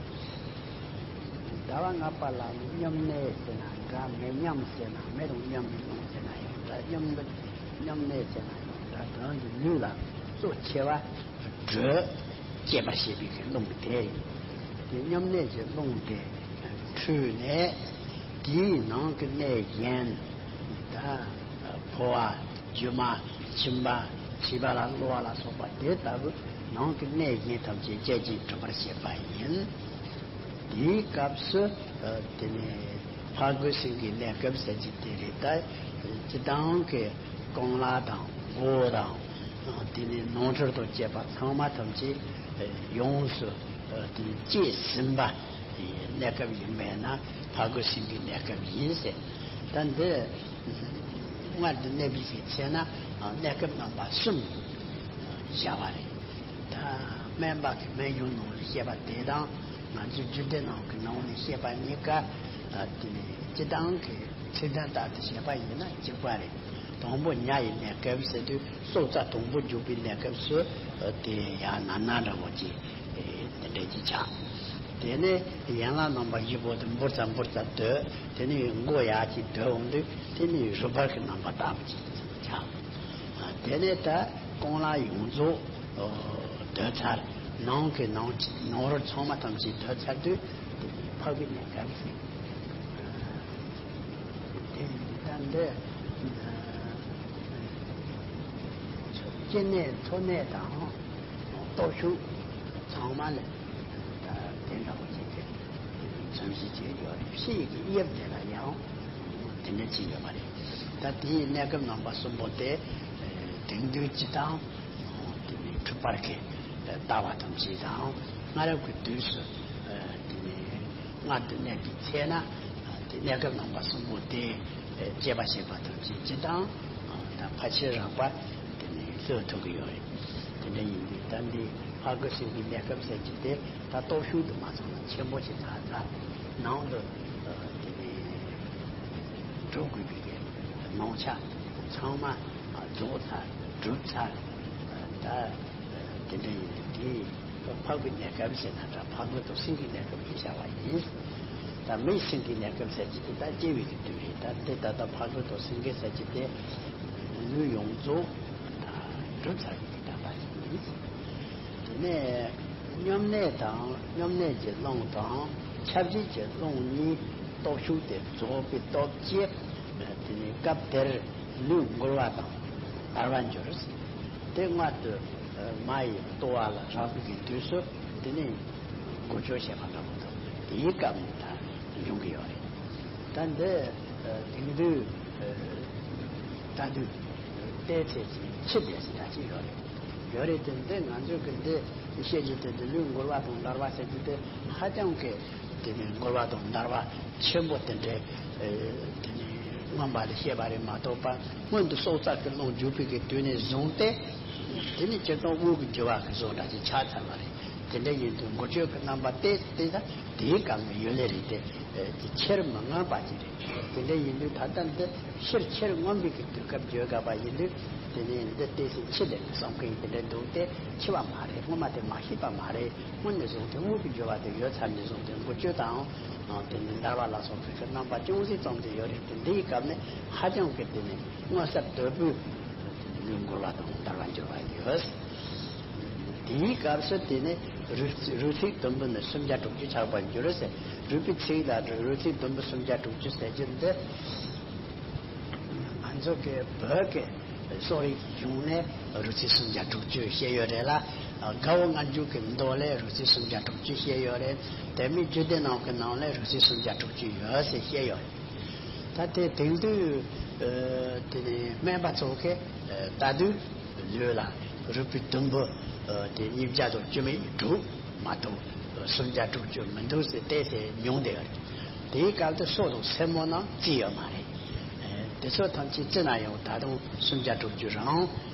ཟླ་བ་ལྔ་པ་ལ་ནི་སྙོམས་གནས་ཟེར་ན་འདྲ། མེ་མཉམ་ཟེར་ན། མེ་དང་མཉམ་པའི་རླུང་ཟེར་ན་ཡང་འདྲ། སྙོམས་སྙོམས་གནས་ཟེར་ན་ཡང་འདྲ། དོན་གྱི་ལུས་ལ་གཙོ་ཆེ་བ་དྲོད་སྐྱེད་པར་བྱེད་པའི་གི་རླུང་དེ་རེད། དེ་སྙོམས་གནས་ཀྱི་རླུང་དེ་འཕྲོས་ནས། དེའི་ནང་གི་གནས་གཞན་ད་ཕོ་བ། རྒྱུ་མ། མཆིན་པ། མཆིས་པ་ལ་གློ་བ་ལ་སོགས་པ་དེ་ལྟ་བུ་ནང་གི་གནས་གཞན་ཐམས་ཅད་སྐྱེད་ཅིང་གྲུབ་པར་བྱེད་པ་ཡིན། དེའི་སྐབས་སུ་དེ་ནས་ཕར་རྒོལ་སེང་གེའི་གནས་སྐབས་ཟེར་གྱི་དེ་རེད། ད་སྤྱི་བཏང་གི་རྐང་ལག་དང་མགོ་དང་། དེ་ནས་ནང་ཁྲོལ་དང་བཅས་པ་ཚང་མ་ཐམས་ཅད་ཡོངས་སུ་དེ་ནས་བཅད་ཟིན་པ་གནས་སྐབས་ཡིན་པས་ན་ཕར་རྒོལ་སེང་གེའི་གནས་སྐབས་ཡིན་ཟེར། ད་འདི་སྔར་དུ་གནས་པའི་གི་ཚེ་ན་གནས་སྐབས་རྣམ་པ་གསུམ་བྱ་བ་རེད། ད་སྨན་པ་གི་སྨན་གཞུང་ནང་ལ་བཤད་པ་དེ་དང་ང་ཚོའི་རྒྱུད་སྡེ་ནང་གི་ནང་ནས་བཤད་པ་གཉིས་ཀ་དེ་ནས་སྤྱི་བཏང་གི་ཚིག་དོན་ལྟར་དུ་བཤད་པ་ཡིན་ན་གཅིག་པ་རེད། དང་པོ་ཉ་ཡི་གནས་སྐབས་ཟེར་དུས་སྲོག་རྩ་དང་པོ་འཇུག་པའི་གནས་སྐབས་སུ་དེ་ཡང་ན་ན་འདྲ་བོ་ཅིག་དེ་འདྲ་ཅིག་ཆགས། དེ་ནས་ཡན་ལག་རྣམ་པ་བཞི་པོ་དེ་འབུར་ཙམ་འབུར་ཙམ་སྡོད། དེ་ནས་མགོ་ཡར་ཅིག་སྡོད་འོང་དུས་དེ་ནས་རུས་སྦལ་གྱི་རྣམ་པ་ལྟ་བུ་ཅིག་ཆགས། དེ་ནས་ད་རྐང་ལག་ཡོངས་རྫོགས་སྡོད་ཚར། ནང་གི་ནང་ནང་རོལ་ཚང་མ་ཐམས་ཅད་སྡོད་ཚར་དུས་དེ་ནས་ཕག་པའི་གནས་སྐབས་ཟེར། དེ་ཡིན་ད་འདི་སྐྱེ་གནས་འཚོ་གནས་དང་སྟོབས་ཤུགས་ཚང་མ་ལས་ད་དེ་འདྲ་བོ་བྱས་ཏེ་མཚམས་བཞི་བྱས་ཡོད་རེད། ཕྱི་ཡི་གི་དབྱིབས་དེ་ལ་ཡང་དེ་འདྲ་བྱས་ཡོད་པ་རེད། ད་དེའི་གནས་སྐབས་རྣམ་པ་གསུམ་པོ་དེ་དེང་དུས་སྤྱི་དང་དེ་ནས་འཁྲུལ་པར་གྱི་ལྟ་བ་ཐམས་ཅད་དང་སྔ་རབས་ཀྱི་དུས་སུ་དེ་ནས་སྔར་དུ་གནས་པའི་ཚེ་ན་དེ་གནས་སྐབས་རྣམ་པ་གསུམ་པོ་དེ་སྐྱེད་པ་བྱེད་པ་ཐམས་ཅད་སྤྱི་དང་ད་ཕལ་ཆེར་རགས་པ་དེ་ནས་ལྷོད་ཐུབ་ཀྱི་ཡོད་རེད། དེ་འདྲ་ཡིན་དུས་ད་འདི་ཕར་རྒོལ་སེང་གེའི་གནས་སྐབས་ཟེར་གྱི་དེ་ད་སྟོབས་ཤུགས་དུ་མ་སོང་ན་ཆེན་པོ་ཞིག་ཚར་ཚར། ནང་དུ་དེ་ནས་འགྲོ་དགོས་པའི་གི་སྣང་ཆ་ཚང་མ་རྫོགས་ཚར། གྲུབ་ཚར། ད་དེ་འདྲ་ཡིན་དུས་དེ་ཕག་པའི་གནས་སྐབས་ཟེར་ན་འདྲ། ཕར་རྒོལ་དང་སེང་གེའི་གནས་སྐབས་ཀྱི་བྱ་བ་ཡིན། ད་མི་སེང་གེའི་གནས་སྐབས་ཟེར་གྱི་དེ་ད་སྐྱེ་བའི་གི་དུས་རེད། ད་དེ་ད་ལྟ་ཕར་རྒོལ་དང་སེང་གེ་ཟེར་གྱི་དེ་ལུས་ཡོངས་རྫོགས་ད་གྲུབ་ཚར་བའི་གི་ད་ལྟ་ཞིག་ཡིན། དེ་ནས་སྙོམས་གནས་དང་སྙོམས་གནས་ཀྱི་རླུང་དང་ཆ་བཞི་གི་རླུང་གཉིས་སྟོབས་ཤུགས་དེ་རྫོགས་པའི་སྟོབས་ཀྱིས་དེ་ནས་སྐབས་དེར་ལུས་འགུལ་བ་དང་འདར་བར་འགྱུར། དེ་སྔར་དུ་ མ་ཡི་ལྟོ་བ་ལ་རག་པའི་གི་དུས་སུ་དེ་ནས་འགུལ་སྐྱོད་བྱེད་པ་འདྲ་པོ་འདུག་དེའི་སྐབས་ནས་ད་འབྱུང་གི་ཡོད་རེད། ད་འདི་དེང་དུས་ལྟ་དུས་ལྟས་ཚེ་ཅིག་འཆི་བསྡད་ཟེར་ཡ་ཅིག་ཡོད་རེད། ཡོད་རེད་དེ། འདི་ང་ཚོས་གི་འདི་བཤད་རྒྱུ་དེ། འདི་ལུས་འགུལ་བ་དང་འདར་བ་ཟེར་རྒྱུ་དེ་ཧ་ཅང་གི་དེ་ནས་འགུལ་བ་དང་འདར་བ་ཆེན་པོ་དེ་འདྲའི་དེ་ནས་མངོན་པ་ལ་བཤད་པ་རེད་མ་གཏོགས་པ། སྔོན་དུ་སྲོག་རྩ་གི་རླུང་རྒྱུག་པའི་གི་དུས་ནས་བཟུང་སྟེ། དེ་ནས་སྤྱིར་བཏང་དབུགས་ཀྱི་རྒྱུ་བ་གི་བཟོ་འདྲ་ཅིག་ཆགས་ཚར་བ་རེད། དེ་འདྲ་ཡིན་དུས་འགུལ་སྐྱོད་ཀྱི་རྣམ་པ་དེ་དེ་ད་དེའི་སྐབས་ནས་ཡོད་ལེ་རེད་དེ། དེ་ཕྱིར་མི་མངོན་པ་ཅིག་རེད། དེ་འདྲ་ཡིན་དུས་ད་ལྟ་འདི་ཕྱིར་ཕྱིར་མངོན་པའི་གི་དུས་སྐབས་བརྗོད་དགོས་པ་ཡིན་དུས། དེ་ནས་འདི་ལྟས་ཟིན་འཆི་བསྡད་པའི་བསམ་མཁན་དེ་འདྲ་འདུག་སྟེ། འཆི་བ་མ་རེད། སྔོན་མ་དེ་མ་ཤེས་པ་མ་རེད། སྔོན་ནས་བཟུང་སྟེ་དབུགས་ཀྱི་རྒྱུ་བ་དེ་ཡོད་ཚར་ནས་བཟུང་སྟེ་འགུལ་སྐྱོད་དང་། དེ་ནས་འདར་བ་ལ་སོགས་པའི་རྣམ་པ་ཅུང་ཟད་ཙམ་དེ་ཡོད་རེད་དེ། འདིའི་སྐབས་ནས་ཧ་ཅང་གི་དེ་ནས་མངོན་གསལ་དོད་པོས་ལུས་འགུལ་བ་དང་འདར་བ་འགྱུར་བ་ཡོད། དེའི་སྐབས་སུ་དེ་ནས་རུས་རུས་ཚིགས་དུམ་བུ་ནི་སུམ་བརྒྱ་དྲུག་ཅུ་ཆགས་པར་འགྱུར་ཟེར། རུས་པའི་ཚིགས་ལ་རུས་ཚིགས་དུམ་བུ་སུམ་བརྒྱ་དྲུག་ཅུ་ཟེར་རྒྱུ་འདི། ང་ཚོ་གི་བོད་ཀྱི་གསོ་རིག་གཞུང་ནས་རུས་ཚིགས་སུམ་བརྒྱ་དྲུག་ཅུ་བཤད་ཡོད་རེད་ལ། དགའ་བོ་སྔ་འགྱུར་གྱི་མདོ་ལས་རུས་ཚིགས་སུམ་བརྒྱ་དྲུག་ཅུ་བཤད་ཡོད་རེད། དེ་མིན་རྒྱུད་སྡེ་རྣམས་ཀྱི་ནང་ལས་རུས་ཚིགས་སུམ་བརྒྱ་དྲུག་ཅུ་ཡོད་ཟེར་བཤད་ཡོད་རེད། ད་དེ་དེང་དུས་དེ་ནས་སྨན་པ་ཚོ་གིས་ལྟ་དུས་ལུས་ལ་རུས་པའི་དུམ་བུ་དེ་ཉིས་བརྒྱ་དང་བཅུ་མེད་དྲུག་མ་གཏོགས་སུམ་བརྒྱ་དྲུག་ཅུ་མི་འདུག་ཟེར་བལྟས་ཏེ་མྱོང་བསྡད་ཡོད་རེད། དེའི་སྐབས་དུ་སོ་དང་སེན་མོ་རྣམས་བརྩིས་ཡོད་མ་རེད། དེ་ཚོ་ཐམས་ཅད་བརྩིས་ན་ཡང་ད་དུང་སུམ་བརྒྱ་དྲུག་ཅུ་རང་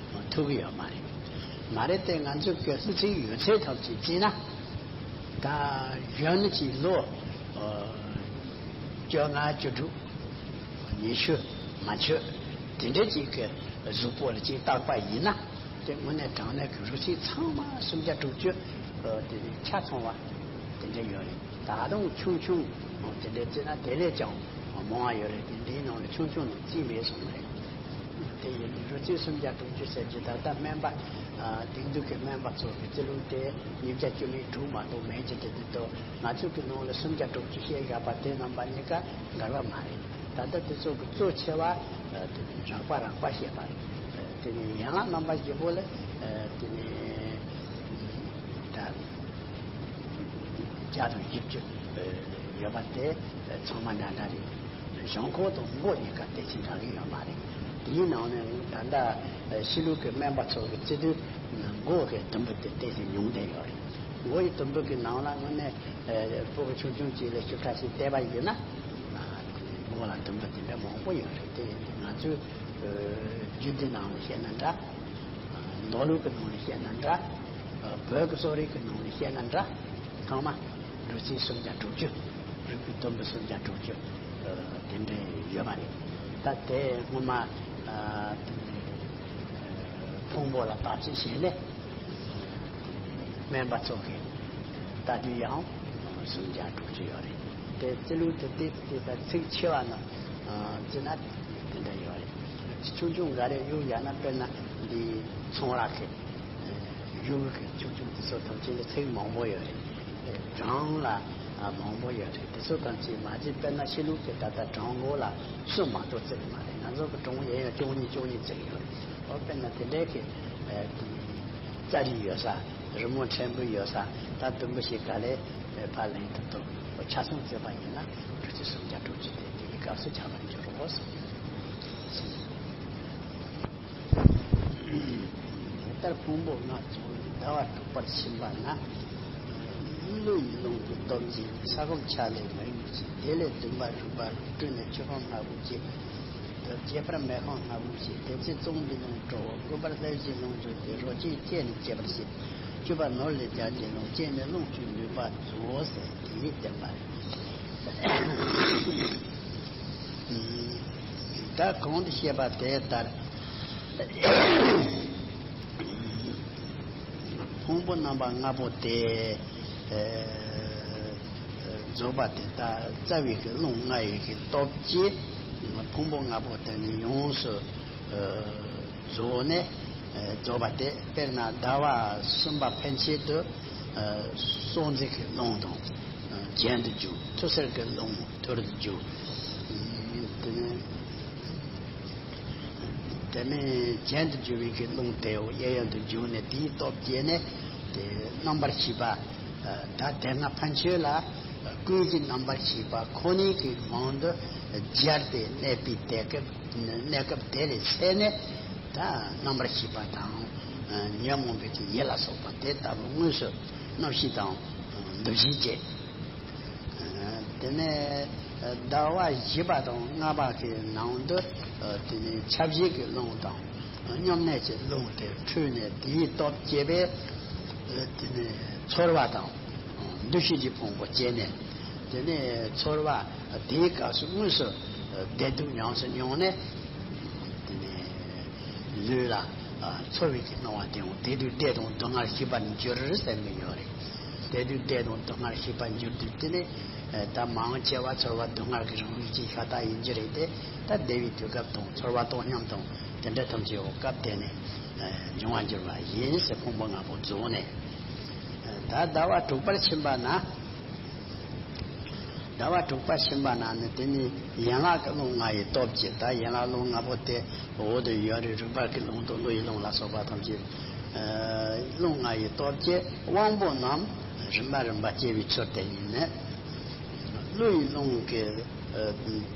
ཐུག་གི་ཡོད་མ་རེད། མ་རེད་དེ། ང་ཚོའི་གི་ལྷུ་ཚིགས་ཡོད་ཚད་ཐམས་ཅད་བརྩིས་ན། ད་གཞོན་ནུ་ཅིག་ལོ་བཅོ་ལྔ་བཅུ་དྲུག་ཉི་ཤུ་མ་མཆོད་དེ་འདྲ་ཅིག་གི་གཟུགས་པོ་ལ་ཅིག་བརྟག་པ་ཡིན་ན། དེ་དངོས་གནས་དྲང་གནས་ཀྱི་རུས་ཚིགས་ཚང་མ་སུམ་བརྒྱ་དྲུག་ཅུ་དེ་ཆ་ཚང་བ་དེ་འདྲ་ཡོད་རེད། ད་དུང་ཆུང་ཆུང་དེ་འདྲ་བརྩིས་ན་དེ་ལས་ཀྱང་མང་བ་ཡོད་རེད་དེ། འདིའི་ནང་ལ་ཆུང་ཆུང་ནས་བརྩིས་མེད་གསུངས་རེད། དེ་ཡིན་རུས་ཚིགས་སུམ་བརྒྱ་དྲུག་ཅུ་ཟེར་གྱི། ད་ལྟ་སྨན་པ་དེང་དུས་ཀྱི་སྨན་པ་ཚོ་གི་རྩིས་ལུགས་དེ་ཉིས་བརྒྱ་བཅུ་མེད་དྲུག་མ་གཏོགས་མེད་ཀྱི་དེ། དེ་ལྟར་ང་ཚོ་གི་ནང་ལ་སུམ་བརྒྱ་དྲུག་ཅུ་བཤད་བཞག་པ་དེ་རྣམ་པ་གཉིས་ཀ་འགལ་བ་མ་རེད། ད་ལྟ་དེ་ཚོ་གི་གཙོ་ཆེ་བ་དེ་ནི་རགས་པ་རགས་པ་བཤད་པ་རེད། དེ་ནི་ཡན་ལག་རྣམ་པ་བཞི་པོ་ལ་དེ་ནི་ད་བརྒྱ་དང་བཞི་བཅུ་ཡོད་པ་དེ་ཚང་མ་འདྲ་འདྲ་རེད། བྱང་ཁོག་དང་མགོ་གཉིས་ཀ་དེ་ཅི་འདྲ་གི་ཡོད་མ་རེད། དེའི་ནང་ནས་ད་ལྟ་ཕྱི་ལུགས་ཀྱི་སྨན་པ་ཚོ་གི་རྩིས་དུས་མགོ་གི་དུམ་བུ་དེ་ཏོག་ཙམ་ཉུང་བསྡད་ཡོད་རེད། མགོ་ཡི་དུམ་བུ་གི་ནང་ལ་དངོས་གནས་སྤུ་གུ་ཆུང་ཆུང་ཅིག་ལ་ཞིབ་ཕྲ་ཞིག་བལྟས་པ་ཡིན་ན། མགོ་ལ་དུམ་བུ་དེ་འདྲ་མང་པོ་ཡོད་རེད། དེ་ང་ཚོའི་རྒྱུད་སྡེ་ནང་ལ་བཤད་ན་འདྲ། མདོ་ལུགས་ཀྱི་ནང་ལ་བཤད་ན་འདྲ། བོད་ཀྱི་གསོ་རིག་གི་ནང་ལ་བཤད་ན་འདྲ། ཚང་མ་རུས་ཚིགས་སུམ་བརྒྱ་དྲུག་ཅུ། རུས་པའི་དུམ་བུ་སུམ་བརྒྱ་དྲུག་ཅུ་དེ་འདྲ་ཡོད་པ་རེད། ད་དེ་སྔོན་མ་ཕུང་པོ་ལ་བརྟག་དཔྱད་བྱས་ནས་སྨན་པ་ཚོ་གིས་ལྟ་དུས་ཡང་སུམ་བརྒྱ་དྲུག་ཅུ་ཡོད་རེད། དེ་རྩིས་ལུགས་དེ་དེ་དེ་ལྟར་ཚིགས་ཆེ་བ་རྣམས་བརྩིས་ན་དེ་འདྲ་ཡོད་རེད། ཆུང་ཆུང་འགའ་རེ་གཡུག་བཞག་ན། དཔེར་ན་འདི་ཚོང་ར་གི་གཡུག་གི་ཆུང་ཆུང་དེ་ཚོ་ཐམས་ཅད་ལ་ཚིགས་མང་པོ་ཡོད་རེད། བྲང་ལ་མང་པོ་ཡོད་རེད། དེ་ཚོ་ཐམས་ཅད་མ་གཅིག་དཔེར་ན་ཕྱི་ལུགས་ཀྱི་ད་ལྟ་བྲང་མགོ་ལ་གསུམ་མ་གཏོགས་བརྩི་གི་མ་རེད། ང་ཚོ་གི་བྲང་ཡིན་ཡང་བཅུ་གཉིས་བཅུ་གཉིས་བརྩི་གི་ཡོད་རེད། འོ་དཔེར་ན་དེ་འདྲའི་གི་ཙ་རི་ཡོད་ས། རི་མོ་ཕྲན་བུ་ཡོད་ས། ད་དུམ་བུ་ཞིག་ག་ལེ་ཕར་ལེན་ཐུབ་ཐུབ། འོ་ཆ་ཚང་བརྩིས་པ་ཡིན་ན་རུས་ཚིགས་སུམ་བརྒྱ་དྲུག་ཅུ་དེ་དེ་གི་སྐབས་སུ་ཆགས་པར་འགྱུར་རོ། དེ་ལྟར་ཕུང་པོ་ལྔ་རྫོགས་ནས་ཟླ་བ་དྲུག་པར་ཕྱིན་པ་ན། ཀླུ་ཡི་རླུང་གི་སྟོབས་ཀྱིས་ས་སྐོམ་ཆ་ལས་མེ་ཡོད་ཅིང་། དེ་ལས་བདུན་པ་རིམ་པར་སྤྲུལ་ནས་ཆུ་སྐོམ་ལྔ་པོ་སྐྱེས། དེ་རྒྱས་པར་མེ་ཤིང་ལྔ་པོ་སྐྱེས། དེ་ཚེ་ཙོང་གི་རླུང་གྲོལ། དགུ་པར་ལྷས་བྱིན་རླུང་རྫོགས་ཏེ། རོ་གཅིག་སྐྱེས་ནས་སྐྱེ་བར་བྱེད། བཅུ་པ་ནོར་ལས་རྒྱལ་གྱི་རླུང་སྐྱེས་ནས་རླུང་གཅིག་ནུས་པ་རྫོགས་ཟེར་དེ་ཡིས་བསྟན་པ་རེད། ད་གོང་དུ་བཤད་པ་དེ་ལྟར། ཕུང་པོ་རྣམ་པ་ལྔ་པོ་དེ་རྫོགས་པ་དེ། ད་རྩ་བའི་གི་རླུང་ལྔ་ཡི་གི་སྟོབས་ཀྱིས་ཕུང་པོ་ལྔ་པོ་དེ་ནི་ཡོངས་སུ་རྫོགས་ནས་རྫོགས་པ་དེ། དཔེར་ན་ཟླ་བ་གསུམ་པ་ཕན་ཆད་དུ་སྲོག་འཛིན་གྱི་རླུང་དང་གྱེན་དུ་རྒྱུག། ཐུར་སེལ་གྱི་རླུང་ཐུར་དུ་རྒྱུག། དེ་ནས་ དེ་ནས་གྱེན་དུ་རྒྱུ་བའི་གི་རླུང་དེ་གཡས་གཡོན་དུ་རྒྱུག་ནས་དེའི་སྟོབས་བསྐྱེད་ནས་དེ་རྣམ་པར་ཤེས་པ། ད་དེ་སྔ་ཕན་ཆད་ལ་ཀུན་གཞི་རྣམ་པར་ཤེས་པ་ཁོ་ནའི་གི་དབང་དུ་སྦྱར་ཏེ་གནས་པའི་དེ་སྐབས་གནས་སྐབས་དེ་ལས་སད་ནས། ད་རྣམ་པར་ཤེས་པ་དང་ཉོན་མོངས་པའི་གི་ཡིད་ལ་སོགས་པ་དེ་ལྟ་བུ་དངོས་སུ་རྣམ་ཤེས་དང་འདུ་ཤེས་བསྐྱེད། དེ་ནས་ཟླ་བ་བཞི་པ་དང་ལྔ་པ་གི་ནང་དུ། དེ་ནས་ཁྱབ་བྱེད་ཀྱི་རླུང་དང་སྙོམས་གནས་ཀྱི་རླུང་དེ་འཕྲོས་ནས་དེའི་སྟོབས་བསྐྱེད་པས། དེ་ནས་ཚོར་བ་དང་འདུ་ཤེས་ཀྱི་ཕུང་པོ་སྐྱེས་ནས། དེ་ནས་ཚོར་བ་དེའི་སྐབས་སུ་དངོས་སུ་བདེ་སྡུག་ཉམས་སུ་མྱོང་ནས། དེ་ནས་ལུས་ལ་ཚོར་བའི་གི་སྣང་བ་དེ་ཡང་དེ་དུས་བདེ་དང་སྡུག་བསྔལ་ཤེས་པར་འགྱུར་ཟེར་གྱི་ཡོད་རེད། དེ་དུས་བདེ་དང་སྡུག་བསྔལ་ཤེས་པར་འགྱུར་དུས་དེ་ནས་ད་མང་ཆེ་བ་ཚོར་བ་སྡུག་བསྔལ་གྱི་རང་བཞིན་གྱི་ཤ་སྟག་ཡིན་གྱི་རེད་དེ། ད་བདེ་བའི་དུས་སྐབས་དང་ཚོར་བ་དང་སྙོམས་དང་དེ་འདྲ་ཐམས་ཅད་འོ་སྐབས་དེ་ནས་འབྱུང་བར་འགྱུར་བ་ཡིན་ཟེར་ཕུང་པོ་ལྔ་པོ་རྫོགས་ནས། ད་ཟླ་བ་དྲུག་པར་ཕྱིན་པ་ན། ཟླ་བ་དྲུག་པ་ཕྱིན་པ་ན་ནི་དེ་ནི་ཡན་ལག་གི་རླུང་ལྔ་ཡི་སྟོབས་ཀྱིས། ད་ཡན་ལག་རླུང་ལྔ་པོ་དེ་འོག་ཏུ་ཡོད་རེད། རིག་པ་གི་རླུང་དང་བློ་ཡི་རླུང་ལ་སོགས་པ་ཐམས་ཅད། རླུང་ལྔ་ཡི་སྟོབས་ཀྱིས་དབང་པོ་རྣམས་རིམ་པ་རིམ་པ་སྐྱེ་བའི་ཚུལ་དེ་ཡིན་ནི། བློ་ཡི་རླུང་གི་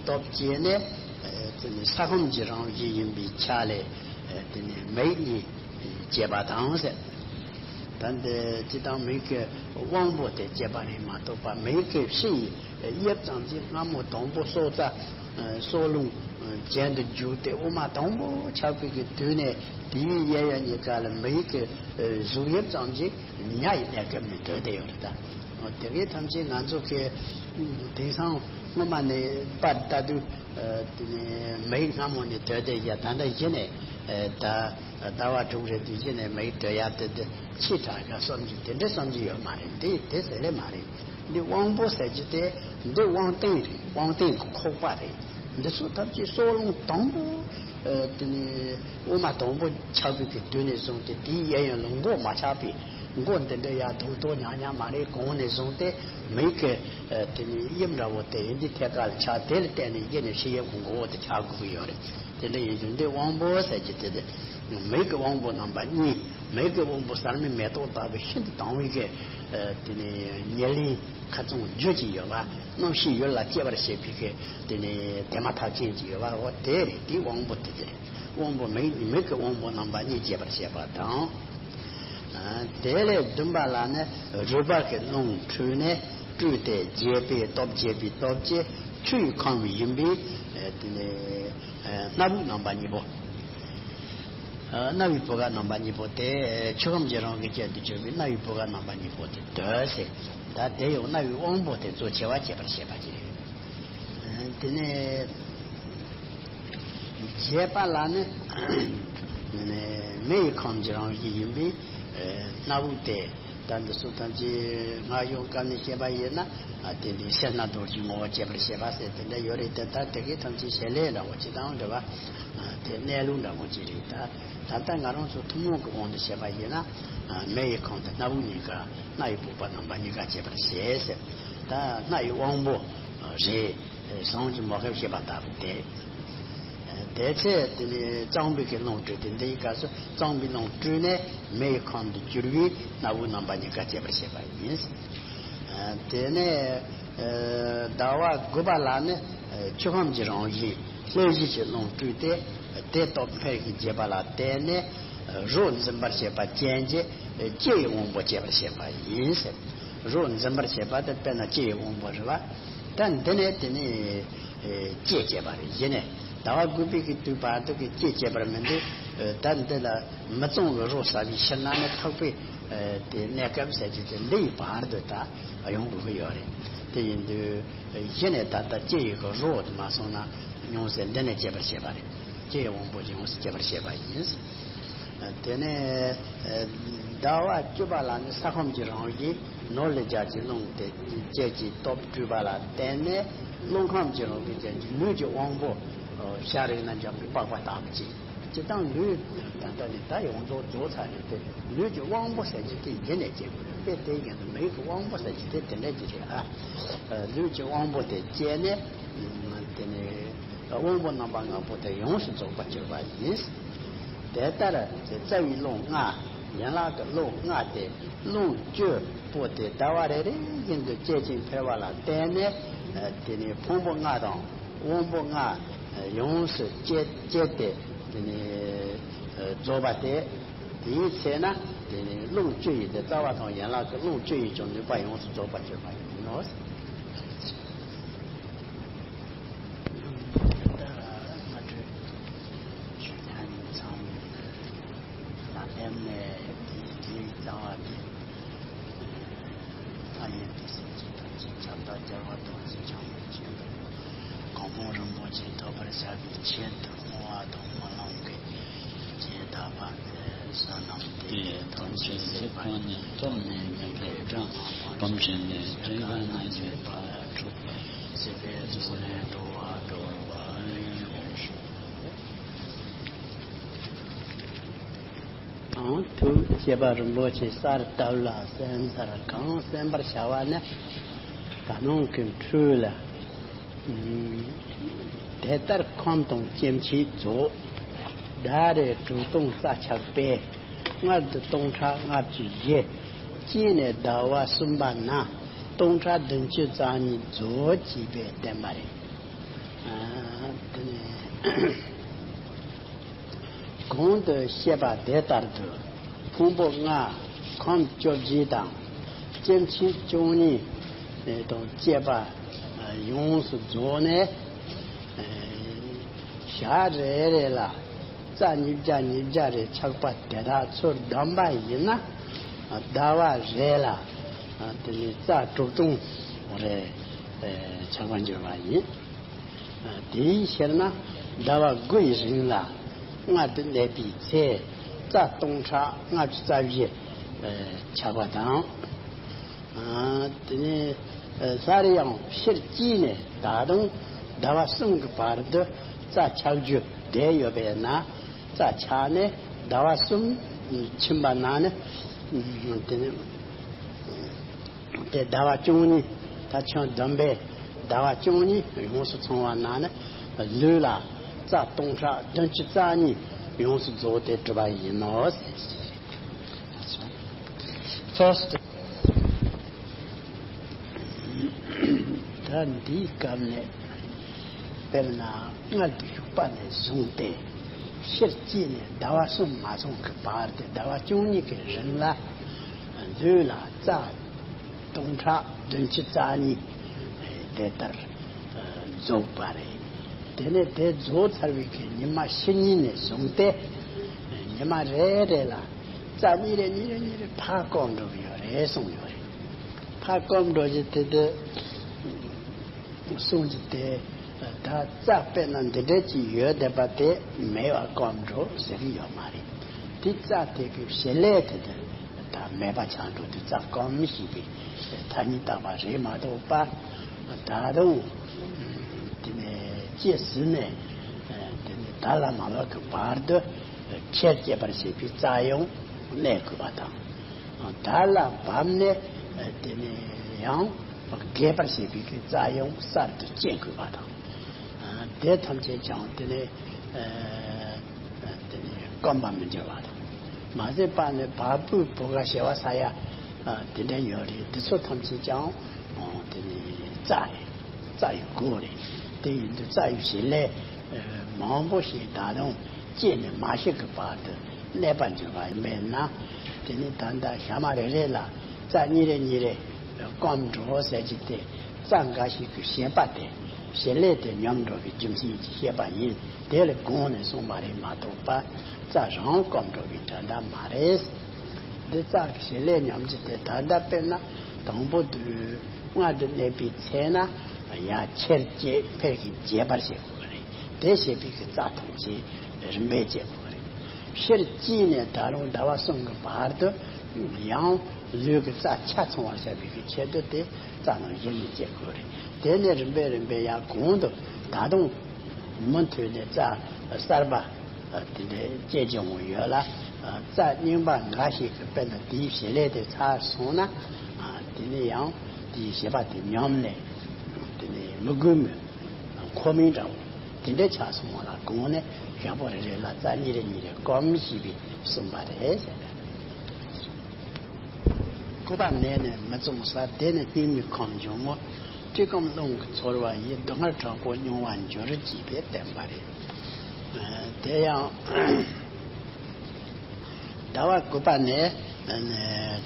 སྟོབས་ཀྱིས་ནི་དེ་ནི་ས་ཁམས་ཀྱི་རང་བཞིན་ཡིན་པའི་ཆ་ལས་དེ་ནི་མིག་གཉིས་སྐྱེས་པ་དང་ཟེར། ད་འདི་སྤྱི་དང་མིག་གི་དབང་པོ་དེ་སྐྱེས་པ་རེད་མ་གཏོགས་པ། མིག་གི་ཕྱི་ཡི་དབྱིབས་ཙམ་གྱིས་སྔ་མོ་དང་པོ་སྲོག་རྩ་སྲོག་རླུང་གྱེན་དུ་རྒྱུག་སྟེ་དབུ་མ་དང་པོ་ཆགས་པའི་གི་དུས་ནས་དེའི་གཡས་གཡོན་གཉིས་ཀ་ལ་མིག་གི་གཟུགས་དབྱིབས་ཙམ་གྱིས་ཉ་ཡི་གནས་སྐབས་ནས་སྡོད་དེ་ཡོད་རེད་ད། དེ་གའི་ཐམས་ཅད་ང་ཚོ་གི་དེང་སང་སྔོན་མ་ནས་པར་ལྟ་དུས། དེ་ནས་མིག་སྔ་མོ་ནས་སྡོད་དེ་ཡ། ད་ལྟ་གཞི་ནས་ད་ཟླ་བ་དྲུག་རེད་དུས་གཞི་ནས་མིག་སྡོད་ཡ་དེ་དེ་ཕྱི་དྲག་ག་བསམ་གྱི་དེ་འདྲ་བསམ་གྱི་ཡོད་མ་རེད། འདི་དེ་ཟེར་ལེ་མ་རེད། འདི་དབང་པོ་ཟེར་གྱི་དེ་འདི་དབང་རྟེན་རེད། དབང་རྟེན་གྱི་ཁོག་པ་རེད། འདི་ཚོ་ཐམས་ཅད་སྲོག་རླུང་དང་པོ། དེ་ནས་དབུ་མ་དང་པོ་ཆགས་པའི་གི་དུས་ནས་བཟུང་སྟེ་དེའི་གཡས་གཡོན་ལ་མགོ་མ་ཆགས་པའི་མགོ་འདི་འདྲ་ཡ་དུང་དུང་ཉག་ཉག་མ་རེད། གོང་ནས་བཟུང་སྟེ་མིག་གི་དེ་ནས་དབྱིབས་འདྲ་བོ་དེ་ཡིན་དུས་ཐད་ཀ་ལ་ཆགས། དེ་ལ་བརྟེན་ནས་གཞི་ནས་ཕྱི་དབྱིབས་ཀྱི་མགོ་བོ་དེ་ཆགས་དགོས་ཀྱི་ཡོད་རེད། དེ་འདྲ་ཡིན་དུས་འདི་དབང་པོ་ཟེར་གྱི་དེ་དེ་མིག་གི་དབང་པོ་རྣམ་པ་གཉིས། མིག་གི་དབང་པོ་གསར་མའི་མེ་ཏོག་ལྟ་བུ་ཤིན་ཏུ་དྭངས་པའི་གི་དེ་ནས་ཉེར་ལེན་ཁ་ཚང་རྒྱུ་ཅིག་ཡོད་པ། རྣམ་ཤེས་ཡུལ་ལ་སྐྱེ་བར་བྱེད་པའི་གི་དེ་ནས་དེ་མ་ཐག་ཅན་ཅིག་ཡོད་པ། འོ་དེ་རེད། དེའི་དབང་པོ་དེ་དེ་རེད། དབང་པོ་མིག་མིག་གི་དབང་པོ་རྣམ་པ་གཉིས་སྐྱེད་པར་བྱེད་པ་དང་། དེ་ལས་བདུན་པ་ལ་ནི་རུས་པ་གི་རླུང་འཕྲོས་ནས་སྤྲུལ་ཏེ་རྒྱས་པའི་སྟོབས། རྒྱས་པའི་སྟོབས་ཀྱིས་ཆུ་ཡི་ཁམས་ཡིན་པས་དེ་ནས་སྣ་བུག་རྣམ་པ་གཉིས་པོ། སྣ་བའི་བུ་ག་རྣམ་པ་གཉིས་པོ་དེ་ཆུ་ཁམས་ཀྱི་རང་གི་རྐྱེན་དུ་གྱུར་པའི་སྣ་བའི་བུ་ག་རྣམ་པ་གཉིས་པོ་དེ་སྡོད་ཟེར། ད་དེ་ཡང་སྣ་བའི་དབང་པོ་དེ་གཙོ་ཆེ་བ་སྐྱེད་པར་བྱེད་པ་ཅིག་རེད། དེ་ནས་བརྒྱད་པ་ལ་ནི་མེ་ཡི་ཁམས་ཀྱི་རང་བཞིན་ཡིན་པས་སྣ་བུག་དེ། ད་འདི་ཚོ་ཐམས་ཅད་སྔ་ཡོང་སྐབས་ནས་བཤད་པ་ཡིན་ན། དེ་འདི་སེར་སྣ་རྡོ་རྗེའི་ངོ་བོ་སྐྱེད་པར་བྱེད་པ་ཟེར་དེ་འདྲ་ཡོད་རེད་དེ། ད་དེ་གའི་ཐམས་ཅད་བྱེད་ལས་འདྲ་བོ་ཅིག་དང་འདྲ་བ། དེ་གནས་ལུགས་འདྲ་བོ་ཅིག་རེད། ད་ད་ལྟ་ང་རང་ཚོ་ཐུན་མོང་གི་དབང་དུ་བྱས་པ་ཡིན་ན། མེ་ཡི་ཁམས་དེ་སྣ་བུག་གཉིས་ཀ། སྣ་ཡི་བུག་པ་རྣམ་པ་གཉིས་ཀ་སྐྱེད་པར་བྱེད་ཟེར། ད་སྣ་ཡི་དབང་པོ་རེད། ཟངས་ཀྱི་མོ་ཁབ་བཤད་པ་ལྟ་བུ་དེ། དེ་ཚེ་དེ་ནས་རྩང་པའི་གི་རླུང་སྤྲུལ་ཏེ། འདི་ཡི་སྐབས་སུ་རྩང་པའི་རླུང་སྤྲུལ་ནས་མེ་ཡི་ཁམས་དུ་གྱུར་པའི་སྣ་བུག་རྣམ་པ་གཉིས་ཀ་སྐྱེད་པར་བྱེད་པ་ཡིན། དེ་ནས་ཟླ་བ་དགུ་པ་ལ་ནི་ཆུ་ཁམས་ཀྱི་རང་བཞིན་ལྷོད་བཞིན་གྱི་རླུང་སྤྲུལ་ཏེ། དེ་སྟོབས་འཕེལ་གྱི་རྒྱས་པ་ལ་བརྟེན་ནས་རོ་འཛིན་པར་བྱེད་པ་ཅན་གྱི་ལྕེ་ཡི་དབང་པོ་སྐྱེད་པར་བྱེད་པ་ཡིན་ཟེར། རོ་འཛིན་པར་བྱེད་པ་དེ་དཔེར་ན་ལྕེ་ཡི་དབང་པོ་རེད་བ། ད་འདི་ནས་དེ་ནས་ལྕེ་སྐྱེས་པ་རེད། གཞི་ནས་ཟླ་བ་དགུ་པའི་གི་དུས་བར་དུ་གི་ལྕེ་སྐྱེས་པར་མི་འདུག་ད་འདི་ལ་མི་གཙང་བའི་རོ་ཟ་བའི་ཕྱིར་ན་ནི་ཐག་པས་དེ་གནས་སྐབས་ཟེར་གྱི་དེ་འདི་ཡི་བར་དུ་ད་ཡོང་དགོས་ཀྱི་ཡོད་རེད། དེ་ཡིན་དུས་གཞི་ནས་ད་ལྟ་ལྕེ་ཡི་གི་རོ་དེ་མ་སོང་ན་ཡོངས་སུ་འདི་ནས་སྐྱེས་པར་བྱེད་པ་རེད། ལྕེ་ཡི་དབང་པོ་ཡོངས་སུ་སྐྱེས་པར་བྱེད་པ་ཡིན། དེ་ནས་ཟླ་བ་བཅུ་པ་ལ་ནི་ས་ཁམས་ཀྱི་རང་བཞིན་ནོར་ལས་རྒྱལ་གྱི་རླུང་དེ་ལྕེ་གྱི་སྟོབས་སྤྲུལ་པ་ལ་བརྟེན་ནས་རླུང་ཁམས་ཀྱི་རང་བཞིན་ཅན་གྱི་ལུས་ཀྱི་དབང་པོ། ཤ་རེག་ན་འཇམ་པའི་པགས་པ་ལྟ་བུ་ཅིག་སྤྱིར་བཏང་ལུས་ད་ལྟ་ནི་ད་ཡོངས་རྫོགས་རྫོགས་ཚར་ནས་དེ་ལུས་ཀྱི་དབང་པོ་ཟེར་གྱི་དེ་ཡིན་ནས་སྐྱེ་དགོས་རེད་པས། དེ་ཡིན་ན་མིག་གི་དབང་པོ་ཟེར་གྱི་དེ་དེ་འདྲ་ཅིག་རེད་ཨ། ལུས་ཀྱི་དབང་པོ་དེ་སྐྱེས་ནས་དེ་ནས། དབང་པོ་རྣམ་པ་ལྔ་པོ་དེ་ཡོངས་སུ་རྫོགས་པར་གྱུར་པ་ཡིན། དེ་ལྟར་རྩ་བའི་རླུང་ལྔ། ཡན་ལག་གི་རླུང་ལྔ་སྟེ་རླུང་བཅུ་པོ་དེ་ཟླ་བ་རེ་རེ་བཞིན་དུ་བཅད་ཅིང་འཕེལ་བ་ལ་བརྟེན་ནས། དེ་ནས་ཕུང་པོ་ལྔ་དང་དབང་པོ་ལྔ་ཡོངས་སུ་བཅད་བཅད་དེ། དེ་ནས་རྫོགས་པ་སྟེ། དེའི་ཚེ་ན་དེ་ནི་རླུང་བཅུ་ཡིས་དེ། རྩ་བ་དང་ཡན་ལག་གི་རླུང་བཅུ་ཡིས་ཀྱང་ནུས་པ་ཡོངས་སུ་རྫོགས་པར་གྱུར་པ་ཡིན་ནོ། གོང་འཕེལ་རིན་པོ་ཆེ་ཐོབ་པར་བྱ་བའི་ཆེད་དུ་བསྔོ་བ་དང་སྨོན་ལམ་གྱི་རྗེས་ཟླ་བ་བསོད་ནམས་དེ་ཐམས་ཅད་གཟིགས་པ་ཉིད་ཐོབ་ནས་ཉེས་པའི་དགྲ་རྣམས་ཕམ་བྱས་ནས་སྐྱེ་རྒ་ན་འཆིའི་ཕ་རོལ་ཏུ་ཕྱིན་པའི་སྲིད་པའི་མཚོ་ལས་འགྲོ་བ་སྒྲོལ་བར་ཤོག། དང་ཐུགས་བསྐྱེད་པ་རིན་པོ་ཆེ་གསར་བཏབ་ལ་གསན་གསར་གང་གསན་པར་བྱ་བ་ནི། ད་ནང་གི་འཕྲོས་ལ། དེ་ལྟར་ཁམས་དང་སྐྱེ་མཆེད་རྫོགས། ཟླ་རེ་དྲུག་སྟོང་རྩ་ཆགས་པས། སྔར་དུ་སྟོང་ཕྲག་ལྔ་བཅུ་བཞི། སྐྱེས་ནས་ཟླ་བ་གསུམ་པ་ན། སྟོང་ཕྲག་བདུན་ཅུ་རྩ་གཉིས་རྫོགས་ཅེས་པའི་བསྟན་པ་རེད། དེ་ནས་གོང་དུ་བཤད་པ་དེ་ལྟར་དུ། ཕུང་པོ་ལྔ། ཁམས་བཅོ་བརྒྱད་དང་། སྐྱེ་མཆེད་བཅུ་གཉིས་དང་བཅས་པ་ཡོངས་སུ་རྫོགས་ནས། ཞག་རེ་རེ་ལ་རྩ་ཉིས་བརྒྱ་ཉིས་བརྒྱ་རེ་ཆགས་པ་དེ་དག་ཚུར་བསྡོམས་པ་ཡིན་ན། ཟླ་བ་རེ་ལ་དེ་ནི་རྩ་དྲུག་སྟོང་རེ་ཆགས་པར་འགྱུར་བ་ཡིན། དེའི་ཕྱིར་ན་ཟླ་བ་དགུ་ཡི་རིང་ལ་མངལ་དུ་གནས་པའི་ཚེ་རྩ་སྟོང་ཕྲག་ལྔ་བཅུ་རྩ་བཞི་ཆགས་པ་དང་། དེ་ནས་སླར་ཡང་ཕྱིར་སྐྱེས་ནས་ད་དུང་ཟླ་བ་གསུམ་གྱི་བར་དུ་རྩ་ཆགས་རྒྱུ་བསྡད་ཡོད་པས་ན། རྩ་ཆགས་ནས་ཟླ་བ་གསུམ་ཕྱིན་པ་ན་ནི། དེ་ནི། དེ་ཟླ་བ་བཅུ་གཉིས། ད་ཁྱོན་བསྡོམས་པས་ཟླ་བ་བཅུ་གཉིས་ཡོངས་སུ་ཚང་བ་ན་ནི། ལུས་ལ་རྩ་སྟོང་ཕྲག་བདུན་ཅུ་རྩ་གཉིས་ཡོངས་སུ་རྫོགས་ཏེ་གྲུབ་པ་ཡིན་ནོ། First། ད་འདིའི་སྐབས་ནས། དཔེར་ན་མངལ་དུ་ཞུགས་པ་ནས་བཟུང་སྟེ། ཕྱིར་སྐྱེས་ནས་ཟླ་བ་གསུམ་མ་སོང་གི་བར་དུ་ཟླ་བ་བཅུ་གཉིས་ཀྱི་རིང་ལ། ལུས་ལ་རྩ་སྟོང་ཕྲག་བདུན་ཅུ་རྩ་གཉིས་དེ་ལྟར་རྫོགས་པ་རེད། དེ་ནས་དེ་རྫོགས་ཚར་བའི་གི་ཉི་མ་ཕྱི་ཉིན་ནས་བཟུང་སྟེ། ཉི་མ་རེ་རེ་ལ་རྩ་གཉིས་རེ་གཉིས་རེ་གཉིས་རེ་ཕར་སྐོམ་འགྲོ་གི་ཡོད་རེད་གསུངས་ཡོད་རེད། ཕར་སྐོམ་འགྲོ་གི་དེ་དེ། གསུང་གི་དེ། ད་རྩ་དཔེར་ན་འདི་འདྲ་ཅིག་ཡོད་བསྡད་པ་དེ་མེད་པ་སྐོམ་འགྲོ་ཟེར་གི་ཡོད་མ་རེད། དེ་རྩ་དེ་གི་བྱེད་ལས་དེ་དེ་ད་མེད་པ་ཆགས་འགྲོ་དུས་རྩ་སྐོམ་ཞེས་པའི་ཐ་སྙད་བཏགས་པ་རེད་མ་གཏོགས་པ། ད་དུང་དེ་ནས་སྐྱེས་ཟིན་ནས་དེ་ནས་ད་ལ་མ་བབ་ཀྱི་བར་དུ་ཁྱེར་སྐྱེད་པར་བྱེད་པའི་རྩ་ཡང་གནས་དགོས་པ་དང་། ད་ལ་བབ་ནས་དེ་ནས་ཡང་རྒས་པར་བྱེད་པའི་གི་རྩ་ཡང་གསར་དུ་སྐྱེ་དགོས་པ་དང་། དེ་ཐམས་ཅད་ཀྱང་དེ་ནས་དེ་ནས་སྐོམ་པ་མི་འགྱུར་བ་དང་། མ་ཟད་པ་ནས་བ་སྤུའི་བུ་ག་བྱེ་བ་ས་ཡ་དེ་འདྲ་ཡོད་རེད། དེ་ཚོ་ཐམས་ཅད་ཀྱང་དེ་ནས་རྩ་རེད། རྩ་ཡི་སྒོ་རེད། དེ་ཡིན་དུས་རྩ་ཡི་བྱེད་ལས་མང་པོ་ཞིག་ད་དུང་སྐྱེས་ནས་མ་ཤི་གི་བར་དུ་གནས་པར་འགྱུར་བ་ཡིན་པས་ན། དེ་ནི་ད་ལྟ་ཞག་མ་རེ་རེ་ལ་རྩ་གཉིས་རེ་གཉིས་རེ་སྐོམ་འགྲོ་ཟེར་གྱི་དེ། རྩ་འགའ་ཞིག་གི་བྱེད་པ་དེ། བྱེད་ལས་དེ་ཉམས་འགྲོ་བའི་རྒྱུ་མཚན་གྱིས་བཤད་པ་ཡིན། དེ་ལ་དགོངས་ནས་གསུངས་པ་རེད་མ་གཏོགས་པ། རྩ་རང་སྐོམ་འགྲོ་བའི་དོན་དག་མ་རེད། འདི་རྩ་གི་བྱེད་ལས་ཉམས་ཀྱི་དེ་ད་ལྟ་དཔེར་ན་དང་པོ་དུས་མངལ་དུ་གནས་པའི་ཚེ་ན་ཡང་ཁྱེར་སྐྱེད་འཕེལ་གྱིན་རྒྱས་པར་བྱེད་དགོས་རེད། དེ་བྱེད་པའི་གི་རྩ་ཐམས་ཅད་རིམ་པས་བྱེད་དགོས་རེད། ཕྱིར་སྐྱེས་ནས་ད་རུང་ཟླ་བ་གསུམ་གྱི་བར་དུ་ཡང་ལུས་ཀྱི་རྩ་ཆ་ཚང་བར་བྱ་བའི་གི་ཆེད་དུ་དེ་རྩ་རྣམས་གཞིར་ནས་བྱེད་དགོས་རེད། དེ་ནས་རིམ་པས་རིམ་པས་ཡང་གོང་དུ་ད་དུང་མུ་མཐུད་ནས་རྩ་གསར་པ། དེ་འདྲའི་སྐྱེ་སྦྱོང་བ་ཡོད་ལ། རྩ་རྙིང་པ་འགའ་ཞིག་གི་དཔེར་ན་དེའི་བྱེད་ལས་དེ་ཚར་སོང་ན། དེ་ནས་ཡང་དེའི་བྱེད་པ་དེ་ཉམས་ནས། དེ་ནས་མི་དགོས་མོད་མཁོ་མིན་འདྲ་བོ། དེ་འདྲའི་ཆགས་སོང་བ་ལ་དགོངས་ནས་ཞག་པོ་རེ་རེ་ལ་རྩ་གཉིས་རེ་གཉིས་རེ་སྐོམ་ཞེས་པའི་གསུངས་པ་རེད་ཟེར། སྐུད་པ་ནས་ནི་མི་བཙོང་ས། དེ་ནི་སྙིགས་མའི་ཁམས་འཇོམས་མོ། བཀྲེས་སྐོམ་རླུང་གིས་ཚོར་བ་ཡི། སྡུག་བསྔལ་དྲག་པོ་མྱོང་བར་འགྱུར། ཅེས་པས་བསྟན་པ་རེད། དེ་ཡང་ཟླ་བ་དགུ་པ་ནས་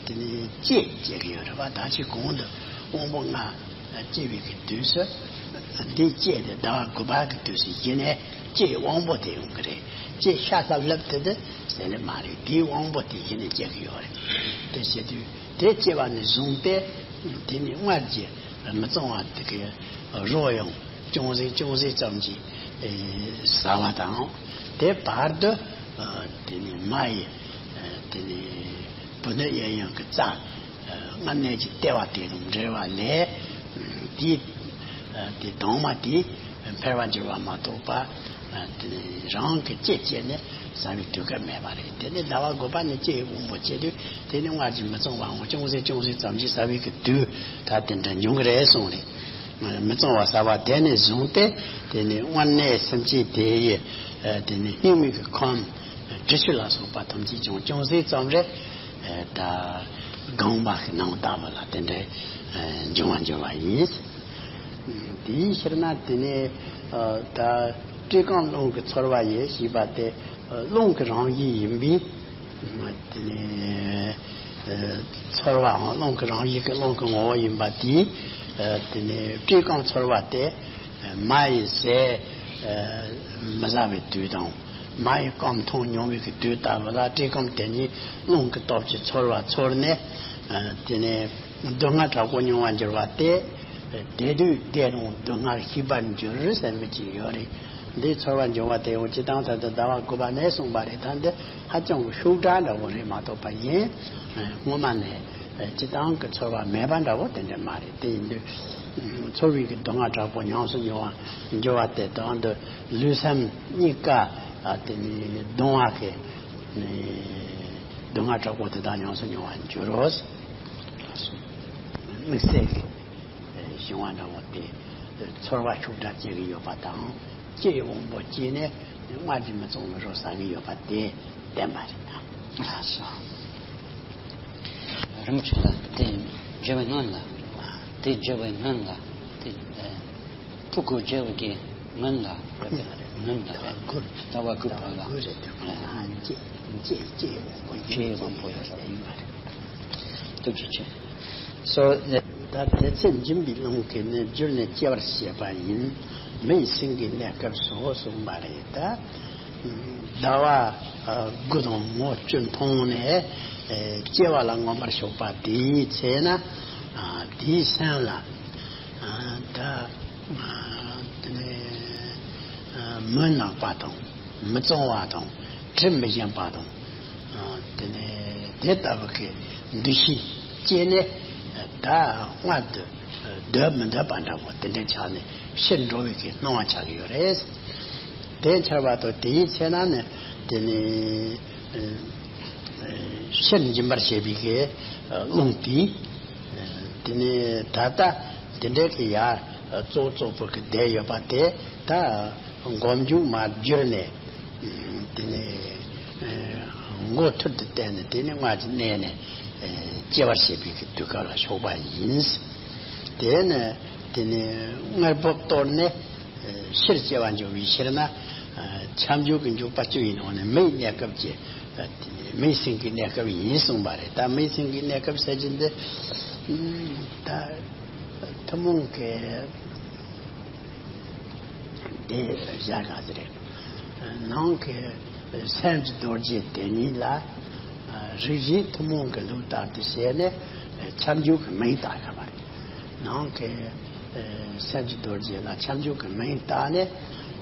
དེ་ནི་ལྕེ་སྐྱེ་གི་ཡོད་རེད་པ། ད་ཅི་གོང་དུ་དབང་པོ་ལྔ་སྐྱེ་བའི་གི་དུས་སུ། འདི་ལྕེ་དེ་ཟླ་བ་དགུ་པ་གི་དུས་སུ་གཞི་ནས་ལྕེའི་དབང་པོ་དེ་ཡོང་གི་རེད། ལྕེ་ཤ་ཟ་ལབ་དེ་དེ་ཟེར་ནི་མ་རེད། དེའི་དབང་པོ་དེ་གཞི་ནས་སྐྱེ་གི་ཡོད་རེད། དེ་བྱེད་དུས་དེ་སྐྱེ་བ་ནས་བཟུང་སྟེ། དེ་ནི་སྔར་གྱི་མི་གཙང་བ་དེ་གི་རོ་ཡང་ཅུང་ཟད་ཅུང་ཟད་ཙམ་གྱིས་ཟ་བ་དང་། དེ་བར་དུ་དེ་ནི་མ་ཡི་དེ་ནི་བུ་ནི་གཡས་གཡོན་གྱི་རྩ། སྔར་ནས་ཀྱི་ལྟེ་བ་དེ་དང་འབྲེལ་བ་ལས། དེའི་དེ་དྭངས་མ་དེ་འཕེལ་བར་འགྱུར་བ་མ་གཏོགས་པ། དེ་ནི་རང་གི་ལྕེ་སྐྱེས་ནས་ཟ་བའི་དུས་སྐབས་མེད་པ་རེད། དེ་ནི་ཟླ་བ་དགུ་པ་ནས་ལྕེ་ཡི་དབང་པོ་སྐྱེས་དུས། དེ་ནི་སྔར་གྱི་མི་གཙང་བའང་ཅུང་ཟད་ཅུང་ཟད་ཙམ་གྱིས་ཟ་བའི་གི་དུས་ད་དེ་འདྲ་འབྱུང་གི་རེད་གསུངས་རེད། མི་གཙང་བ་ཟ་བ་དེ་ནས་བཟུང་སྟེ། དེ་ནི་དངོས་གནས་སེམས་ཅན་དེ་ཡི་དེ་ནི་སྙིགས་མའི་གི་ཁམས་དྲི་ཆུ་ལ་སོགས་པ་ཐམས་ཅད་ཀྱང་ཅུང་ཟད་ཙམ་རེ་ད་སྒང་མ་གི་ནང་ལྟ་བུ་ལ་དེ་འདྲའི་འབྱུང་བ་འབྱུང་བ་ཡིན། དེའི་ཕྱིར་ན་དེ་ནི་ད་བཀྲེས་སྐོམ་རླུང་གིས་ཚོར་བ་ཡི་ཞེས་པ་དེ་རླུང་གི་རང་བཞིན་ཡིན་པས། དེ་ནི་ཚོར་བའང་རླུང་གི་རང་བཞིན་གྱི་རླུང་གི་ངོ་བོ་ཡིན་པ་དེས། དེ་ནི་བཀྲེས་སྐོམ་ཚོར་བ་དེ་མ་ཡི་ཟས་མི་ཟ་བའི་དུས་དང་། མ་ཡི་སྐོམ་འཐུང་མྱོང་བའི་གི་དུས་ལྟ་བུ་ལ་བཀྲེས་སྐོམ་དེ་ཉིད་རླུང་གི་སྟོབས་ཀྱིས་ཚོར་བ་ཚོར་ནས། དེ་ནི་སྡུག་བསྔལ་དྲག་པོ་མྱོང་བར་འགྱུར་བ་སྟེ། དེ་དུས་བདེ་རུང་སྡུག་བསྔལ་ཤེས་པར་འགྱུར་ཟེར་མི་ཅིག་ཡོད་རེད། འདིའི་ཚོར་བ་འབྱུང་བ་དེ་ཡང་སྤྱིར་བཏང་ད་ལྟ་ཟླ་བ་དགུ་པ་ནས་གསུངས་པ་རེད། ད་འདི་ཧ་ཅང་གི་ཤུགས་དྲག་འདྲ་བོ་རེད་མ་གཏོགས་པ་ཡིན། སྔོན་མ་ནས་སྤྱིར་བཏང་གི་ཚོར་བ་མེད་པ་འདྲ་བོ་དེ་འདྲ་མ་རེད། དེ་ཡིན་དུས་ཚོར་བའི་གི་སྡུག་བསྔལ་དྲག་པོ་ཉམས་སུ་མྱོང་བ་འགྱུར་བ་དེ་དང་དུ་ལུས་སེམས་གཉིས་ཀ་དེ་ནི་གདུང་བ་གི་སྡུག་བསྔལ་དྲག་པོ་དེ་དག་ཉམས་སུ་མྱོང་བར་འགྱུར་རོ། དམིགས་བསལ་གྱི་ཞི་བ་འདྲ་བོ་དེ་ཚོར་བ་ཤུགས་དྲག་སྐྱེ་གི་ཡོད་པ་དང་། ལྕེའི་དབང་པོ་སྐྱེས་ནས་སྔར་གྱི་མི་གཙང་བའི་རོ་ཟ་གི་ཡོད་པ་དེ་བསྟན་པ་རེད། ལགས་སོ། རིན་པོ་ཆེ་ལགས། དེ་བརྗེ་བའི་སྔོན་ལ། དེ་བརྗེ་བའི་སྔོན་ལ། དེ་ཕྲུ་གུ་བརྗེ་བའི་གི་སྔོན་ལ། སྔོན་ལ་རེད། ཟླ་བ་དགུ། ཟླ་བ་དགུ་པ་ལ། དགུ་རེད། དེ་ལྕེ་ལྕེ་དབང་པོ་ཡོད་པ་ཡིན་པ་རེད། ཐུགས་རྗེ་ཆེ། སོ། ད་དེ་ཚེ་འབྱིན་པའི་རླུང་གིས་ནི་བསྒྱུར་ནས་སྐྱེ་བར་བྱེད་པ་ཡིན། མེ་ཡི་སེང་གེའི་གནས་སྐབས་སུ་གསུངས་པ་རེད། ད་ཟླ་བ་དགུ་དང་ངོ་བཅུ་མཐོང་ནས་སྐྱེ་བ་ལ་མངོན་པར་ཕྱོགས་པ་དེའི་ཚེ་ན། དེའི་སེམས་ལ་ད་དེ་ནས་མུན་ནག་པ་དང་། མི་གཙང་བ་དང་། དྲི་མི་ཞིམ་པ་དང་། དེ་ནས་དེ་ལྟ་བུ་གི་འདུ་ཤེས་སྐྱེས་ནས། ད་སྔར་དུ་སྡོད་མི་འདོད་པ་འདྲ་བོ་དེ་འདྲ་ཆགས་ནས་ཕྱིར་འགྲོ་བའི་གི་སྣང་བ་ཆགས་ཀྱི་ཡོད་རེད། དེ་འཆར་བ་དང་དེའི་ཚེ་ན་ནི་དེ་ནི་ཕྱིར་འབྱིན་པར་བྱེད་པའི་གི་རླུང་དེས། དེ་ནི་ད་ལྟ་དེ་འདྲའི་གི་ཡར་ཙོག་ཙོག་པོ་གི་བསྡད་ཡོད་པ་དེ་ད། མགོ་མཇུག་མར་བསྒྱུར་ནས། དེ་ནས་མགོ་ཐུར་དུ་བསྟན་ནས། དེ་ནས་སྔར་གྱི་གནས་ནས་སྐྱེ་བར་བྱེད་པའི་གི་དུས་སྐབས་ལ་ཕྱོགས་པ་ཡིན། དེ་ནས་དེ་ནས་མངལ་སྦུབ་གཏོར་ནས་ཕྱིར་སྐྱེ་བ་འབྱུང་བའི་ཕྱིར་ན། ཁྱབ་འཇུག་གི་འཇུག་པ་བཅུ་ཡི་ནང་ནས་མེའི་གནས་སྐབས་ཀྱི། དེ་ནས་མེའི་སེང་གེའི་གནས་སྐབས་ཡིན་གསུངས་པ་རེད། ད་མེའི་སེང་གེའི་གནས་སྐབས་ཟེར་གྱི་འདི་ད་ཐུན་མོང་གི་དེ་བཞག་ག་ཟེར། ནང་གི་སེམས་ཀྱི་རྡོ་རྗེ་དེ་ཉིད་ལ་རིགས་བཞིའི་ཐུན་མོང་གི་ལུགས་ལྟར་དུ་བྱས་ནས་ཁྱབ་འཇུག་གི་མིང་བཏགས་ཡོད་པ་རེད། ནང་གི་སེམས་ཀྱི་རྡོ་རྗེ་ལ་ཁྱབ་འཇུག་གི་མིང་བཏགས་ནས།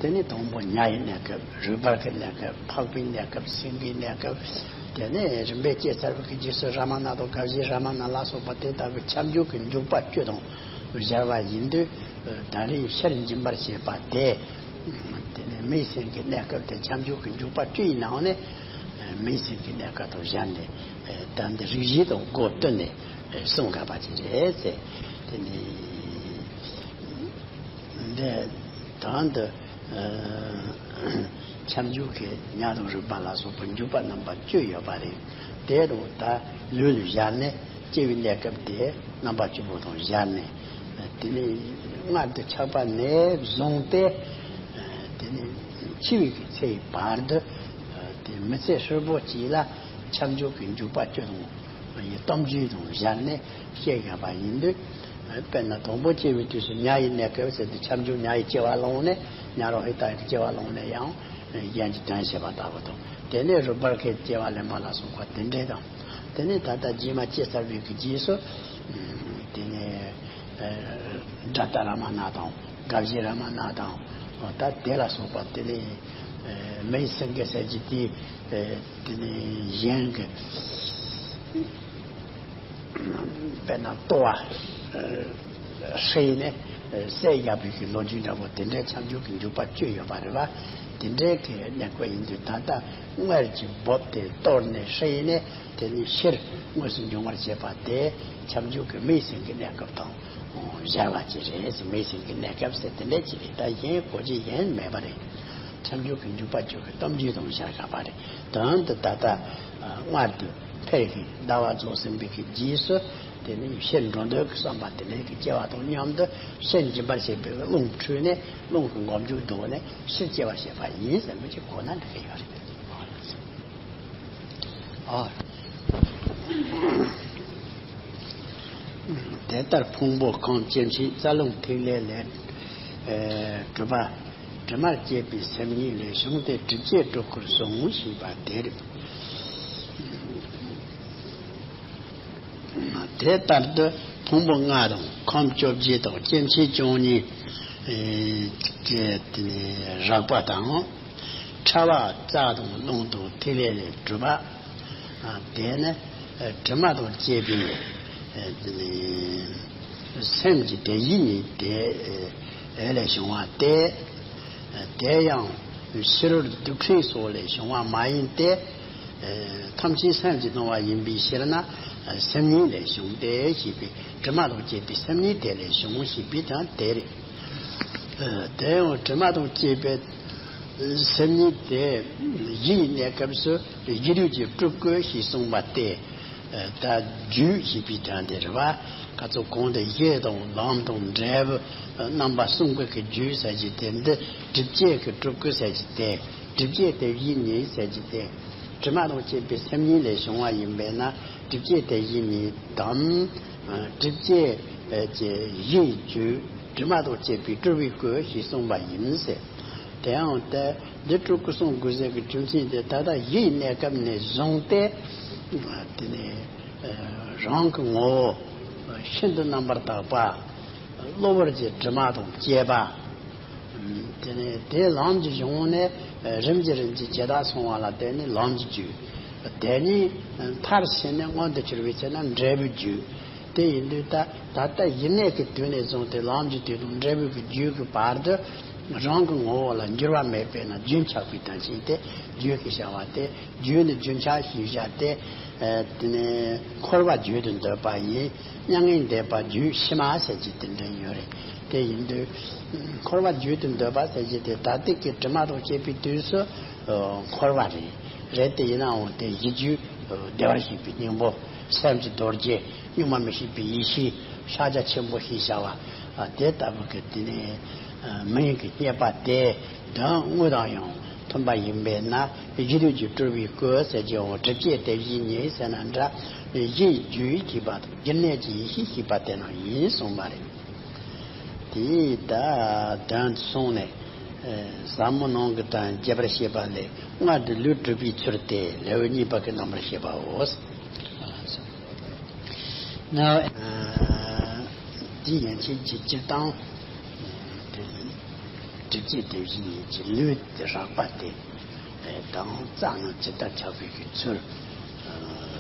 དེ་ནས་དང་པོ་ཉ་ཡི་གནས་སྐབས། རུས་སྦལ་གྱི་གནས་སྐབས། ཕག་པའི་གནས་སྐབས། སེང་གེའི་གནས་སྐབས། དེ་ནས་རིམ་པས་སྐྱེ་ཚར་བའི་རྗེས་སུ་རཱ་མ་ན་དང་ག་བཞི་རཱ་མ་ན་ལ་སོགས་པ་དེ་ལྟ་བུའི་ཁྱབ་འཇུག་གི་འཇུག་པ་བཅུ་དང་སྦྱར་བ་ཡིན་དུས། ད་རེས་ཕྱིར་འབྱིན་པར་བྱེད་པ་དེ། དེ་ནས་མེའི་སེང་གེའི་གནས་སྐབས་དེ་ཁྱབ་འཇུག་གི་འཇུག་པ་བཅུ་ཡི་ནང་ནས་མེའི་སེང་གེའི་གནས་སྐབས་དང་སྦྱར་ནས། ད་འདི་རིགས་བཞི་དང་སྒོ་བསྟུན་ནས་གསུང་དགོས་པ་ཅིག་རེད་ཟེར། དེ་ནས་འདི་དང་དུ། ཁྱབ་འཇུག་གི་ཉ་དང་རིག་པ་ལ་སོགས་པ་འཇུག་པ་རྣམ་པ་བཅུ་ཡོད་པ་རེད། དེ་རུ་ད་ལུས་ལ་སྦྱར་ནས་སྐྱེ་བའི་གནས་སྐབས་དེ་རྣམ་པ་བཅུ་པོ་དང་སྦྱར་ནས། དེ་ནས་མངལ་དུ་ཆགས་པ་ནས་བཟུང་སྟེ། དེ་ནས་འཆི་བའི་གི་ཚེ་ཡི་བར་དུ། དེ་མི་ཚེ་ཧྲིལ་པོ་གཅིག་ལ་ཁྱབ་འཇུག་གི་འཇུག་པ་བཅུ་དང་། ཡི་སྟོབས་འབྱོར་དང་སྦྱར་ནས་བཤད་བཞག་པ་ཡིན་དུས། དཔེར་ན་དང་པོ་སྐྱེ་བའི་དུས་སུ་ཉ་ཡི་གནས་སྐབས་ཟེར་དུས་ཁྱབ་འཇུག་ཉ་ཡི་སྐྱེ་བ་བླངས་ནས་ཉ་རོ་ཧི་ཏ་ཡི་སྐྱེ་བ་བླངས་ནས་ཡང་གཞན་གྱི་དོན་བྱེད་པ་ལྟ་བུ་དང་། དེ་ནས་རུས་སྦལ་གྱི་སྐྱེ་བ་ལེན་པ་ལ་སོགས་པ་དེ་འདྲས་དང་། དེ་ནས་ད་ལྟ་རྗེས་མ་སྐྱེ་ཚར་བའི་གི་རྗེས་སུ། དེ་ནས་དགྲ་སྟ་ར་མ་ན་དང་དགའ་བཞི་ར་མ་ན་དང་། ད་དེ་ལ་སོགས་པ་དེ་ནས་མི་ཡི་སེང་གེ་ཟེར་གྱི་དེ། དེ་ནས་གཞན་གྱི་དཔེར་ན་ལྟོ་བ་ཧྲིལ་ནས་བསད་བཞག་པའི་གི་ལོ་རྒྱུས་འདྲ་པོ་དེ་འདྲའི་ཁྱབ་འཇུག་གི་འཇུག་པ་བཅུ་ཡོད་པ་རེད་པ། དེ་འདྲའི་གི་གནས་སྐབས་ཡིན་དུས་ད་ལྟ་མངལ་གྱི་སྦུབས་དེ་གཏོར་ནས་ཧྲིལ་ནས་དེ་ནས་ཕྱིར་དངོས་སུ་འབྱུང་བར་བྱེད་པ་དེ་ཁྱབ་འཇུག་གི་མི་ཡི་སེང་གེ་གནས་སྐབས་དང་སྦྱར་བ་ཅིག་རེད། མི་ཡི་སེང་གེ་གནས་སྐབས་ཟེར་དེ་འདྲའི་ཅིག་རེད། ད་གཞན་གོ་རྒྱུ་གཞན་མེད་པ་རེད། ཁྱབ་འཇུག་གི་འཇུག་པ་བཅུ་གི་སྟོབས་འབྱོར་དང་སྦྱར་བཞག་པ་རེད། དོན་དུ་ད་ལྟ་མངལ་དུ་ཕེབས་ཤིང་ཟླ་བ་རྫོགས་ཟིན་པའི་གི་རྗེས་སུ། དེ་ནས་ཕྱིར་འགྲོ་འདོད་ཀྱི་བསམ་པ་དེ་ལས་ཀྱི་སྐྱེ་བ་དང་མཉམ་དུ་ཕྱིར་འབྱིན་པར་བྱེད་པའི་རླུང་འཕྲོས་ནས་རླུང་གི་འགོག་འཇུག་བསྡུ་ནས་ཕྱིར་སྐྱེ་བ་བྱེད་པ་ཡིན་ཟེར་མི་ཅིག་གོ་ན་འགྲིག་གི་ཡོད་རེད། ཨ། དེ་ལྟར་ཕུང་པོ་ཁམས་སྐྱེ་མཆེད་རྩ་རླུང་ཐིག་ལེ་ལས། ཨེ། གྲུབ་པ། དྲི་མར་སྐྱེས་པའི་སེམས་ཉིད་ལས་བྱུང་སྟེ་སྒྲིབ་བྱེད་སྤྲུལ་སྐུར་གསུངས་ཞེས་པ་དེ་རེད། དེ་ལྟར་དུ་ཕུང་པོ་ལྔ་དང་ཁམས་བཅོ་བརྒྱད་དང་སྐྱེ་མཆེད་བཅུ་གཉིས། ཨེ། ཀྱི་དེ་ནས་རེག་པ་དང་། ཕྲ་བ་རྩ་དང་རླུང་དང་ཐིག་ལེ་ལས་གྲུབ་པ། ཨ། དེ་ནི་དྲི་མ་དང་བཅས་པའི་སེམས་ཀྱི་དེ་བཞིན་ཉིད་དེ་ལས་བྱུང་བ་སྟེ། དེ་ཡང་ཕྱི་རོལ་དུག་ཤིང་སོགས་ལས་བྱུང་བ་མ་ཡིན་ཏེ། ཐམས་ཅད་སེམས་ཀྱིས་སྣང་བ་ཡིན་པའི་ཕྱིར་ན་སེམས་ཉིད་ལས་བྱུང་སྟེ་ཞེས་པའི་དྲི་མ་དང་བཅས་པའི་སེམས་ཉིད་དེ་ལས་བྱུང་ཞེས་པའི་དོན་དེ་རེད། དེ་ཡང་དྲི་མ་དང་བཅས་པའི་སེམས་ཉིད་དེ་གཞི་ཡི་གནས་སྐབས་སུ་གཞི་རུས་ཀྱི་སྤྲུལ་སྐུ་ཞེས་གསུངས་པ་སྟེ། ད་རྒྱུད་ཞེས་པའི་དོན་དེ་རེད་པ། ཁ་ཚོ་གོང་དུ་གཞི་དང་ལམ་དང་འབྲས་བུ་རྣམ་པ་གསུམ་གྱི་རྒྱུད་ཟེར་གྱི་དེ་འདི་སྒྲིབ་བྱེད་ཀྱི་སྤྲུལ་སྐུ་ཟེར་གྱི་དེ། སྒྲིབ་བྱེད་དེ་བཞིན་ཉིད་ཟེར་གྱི་དེ། དྲི་མ་དང་བཅས་པའི་སེམས་ཉིད་ལས་བྱུང་བ་ཡིན་པས་ན་སྒྲིབ་བྱེད་དེ་བཞིན་ཉིད་དམ། སྒྲིབ་བྱེད་ཀྱི་གཞི་ཡི་རྒྱུད་དྲི་མ་དང་བཅས་པའི་སྤྲུལ་པའི་སྐུ་ཞེས་གསུངས་པ་ཡིན་ཟེར། དེའང་ཏེ། འདི་སྤྲུལ་སྐུ་གསུང་དགོས་ཟེར་གྱི་རྒྱུ་མཚན་དེ་ད་ལྟ་གཞི་ཡི་གནས་སྐབས་ནས་བཟུང་སྟེ། དེ་ནས་རང་གི་ངོ་བོ་ཤིན་ཏུ་རྣམ་པར་དག་པ། གློ་བུར་གྱི་དྲི་མ་དང་བཅས་པ། དེ་ནས་དེ་ལམ་གྱི་གཞུང་ནས་རིམ་གྱིས་རིམ་གྱིས་ཇི་ལྟར་སོང་བ་ལ་བརྟེན་ནས་ལམ་གྱི་རྒྱུད། དེ་ནས་མཐར་ཕྱིན་ནས་མངོན་དུ་གྱུར་པའི་ཚེ་ན་འབྲས་བུའི་རྒྱུད། དེ་ཡིན་དུས་ད་ད་ལྟ་ཡེ་ནས་ཀྱི་དུས་ནས་བཟུང་སྟེ་ལམ་གྱི་དུས་དང་འབྲས་བུ་གི་རྒྱུད་ཀྱི་བར་དུ་རང་གི་ངོ་བོ་ལ་འགྱུར་བ་མེད་པས་ན་རྒྱུན་ཆགས་པའི་དོན་ཅན་ཏེ་རྒྱུད་ཀྱི་བྱ་བ་སྟེ། རྒྱུད་ནི་རྒྱུན་ཆགས་ཞེས་བྱ་སྟེ། དེ་ནས་འཁོར་བ་རྒྱུད་དུ་འདོད་པ་ཡིན། མྱ་ངན་འདས་པ་རྒྱུད་ཕྱི་མ་ཟེར་གྱི་དེ་འདྲ་ཡོད་རེད། དེ་ཡིན་དུས་འཁོར་བ་རྒྱུད་དུ་འདོད་པ་ཟེར་གྱི་དེ་ད་ལྟའི་གི་དྲི་མ་དང་བཅས་པའི་དུས་སུ་འཁོར་བ་རེད། རེད་དེ་ཡིན་ནའང་དེ་གཞི་རྒྱུད་བདེ་བར་གཤེགས་པའི་སྙིང་པོ། སེམས་ཀྱི་རྡོ་རྗེ། གཉུག་མ་མི་ཤིགས་པའི་ཡེ་ཤེས། ཕྱག་རྒྱ་ཆེན་པོ་ཞེས་བྱ་བ། དེ་ལྟ་བུ་གི་དེ་ནས་མི་ཡི་གི་རྙེད་པ་དེ་དོན་དངོས་དང་ཡང་མཐུན་པ་ཡིན་པས་ན་གཞི་རུས་ཀྱི་སྤྲུལ་པའི་སྐུ་ཟེར་གྱི་འོ་སྒྲིབ་བྱེད་དེ་བཞིན་ཉིད་ཟེར་ན་འདྲ། གཞི་ཡི་རྒྱུད་ཞེས་པ་དང་རྒྱུ་གནས་ཀྱི་ཡེ་ཤེས་ཞེས་པ་དེ་རྣམས་ཡིན་གསུངས་པ་རེད། དེ་ད་དོན་གསུངས་ནས། ཟབ་མོ་ནང་གི་དོན་རྒྱས་པར་བཤད་པ་ལས་མངལ་དུ་ལུས་གྲུབ་པའི་ཚུལ་དེ་ལེའུ་གཉིས་པ་གི་རྣམ་པར་བཤད་པའོ། ན། དེ་ཡན་ཆད་ཀྱི་སྤྱིར་བཏང་། དེ་སྒྲིབ་བྱེད་དེ་བཞིན་ཉིད་ཀྱི་ལུས་དེ་རགས་པ་དེ། དང་རྩ་རྣམས་ཇི་ལྟར་ཆགས་པའི་གི་ཚུལ།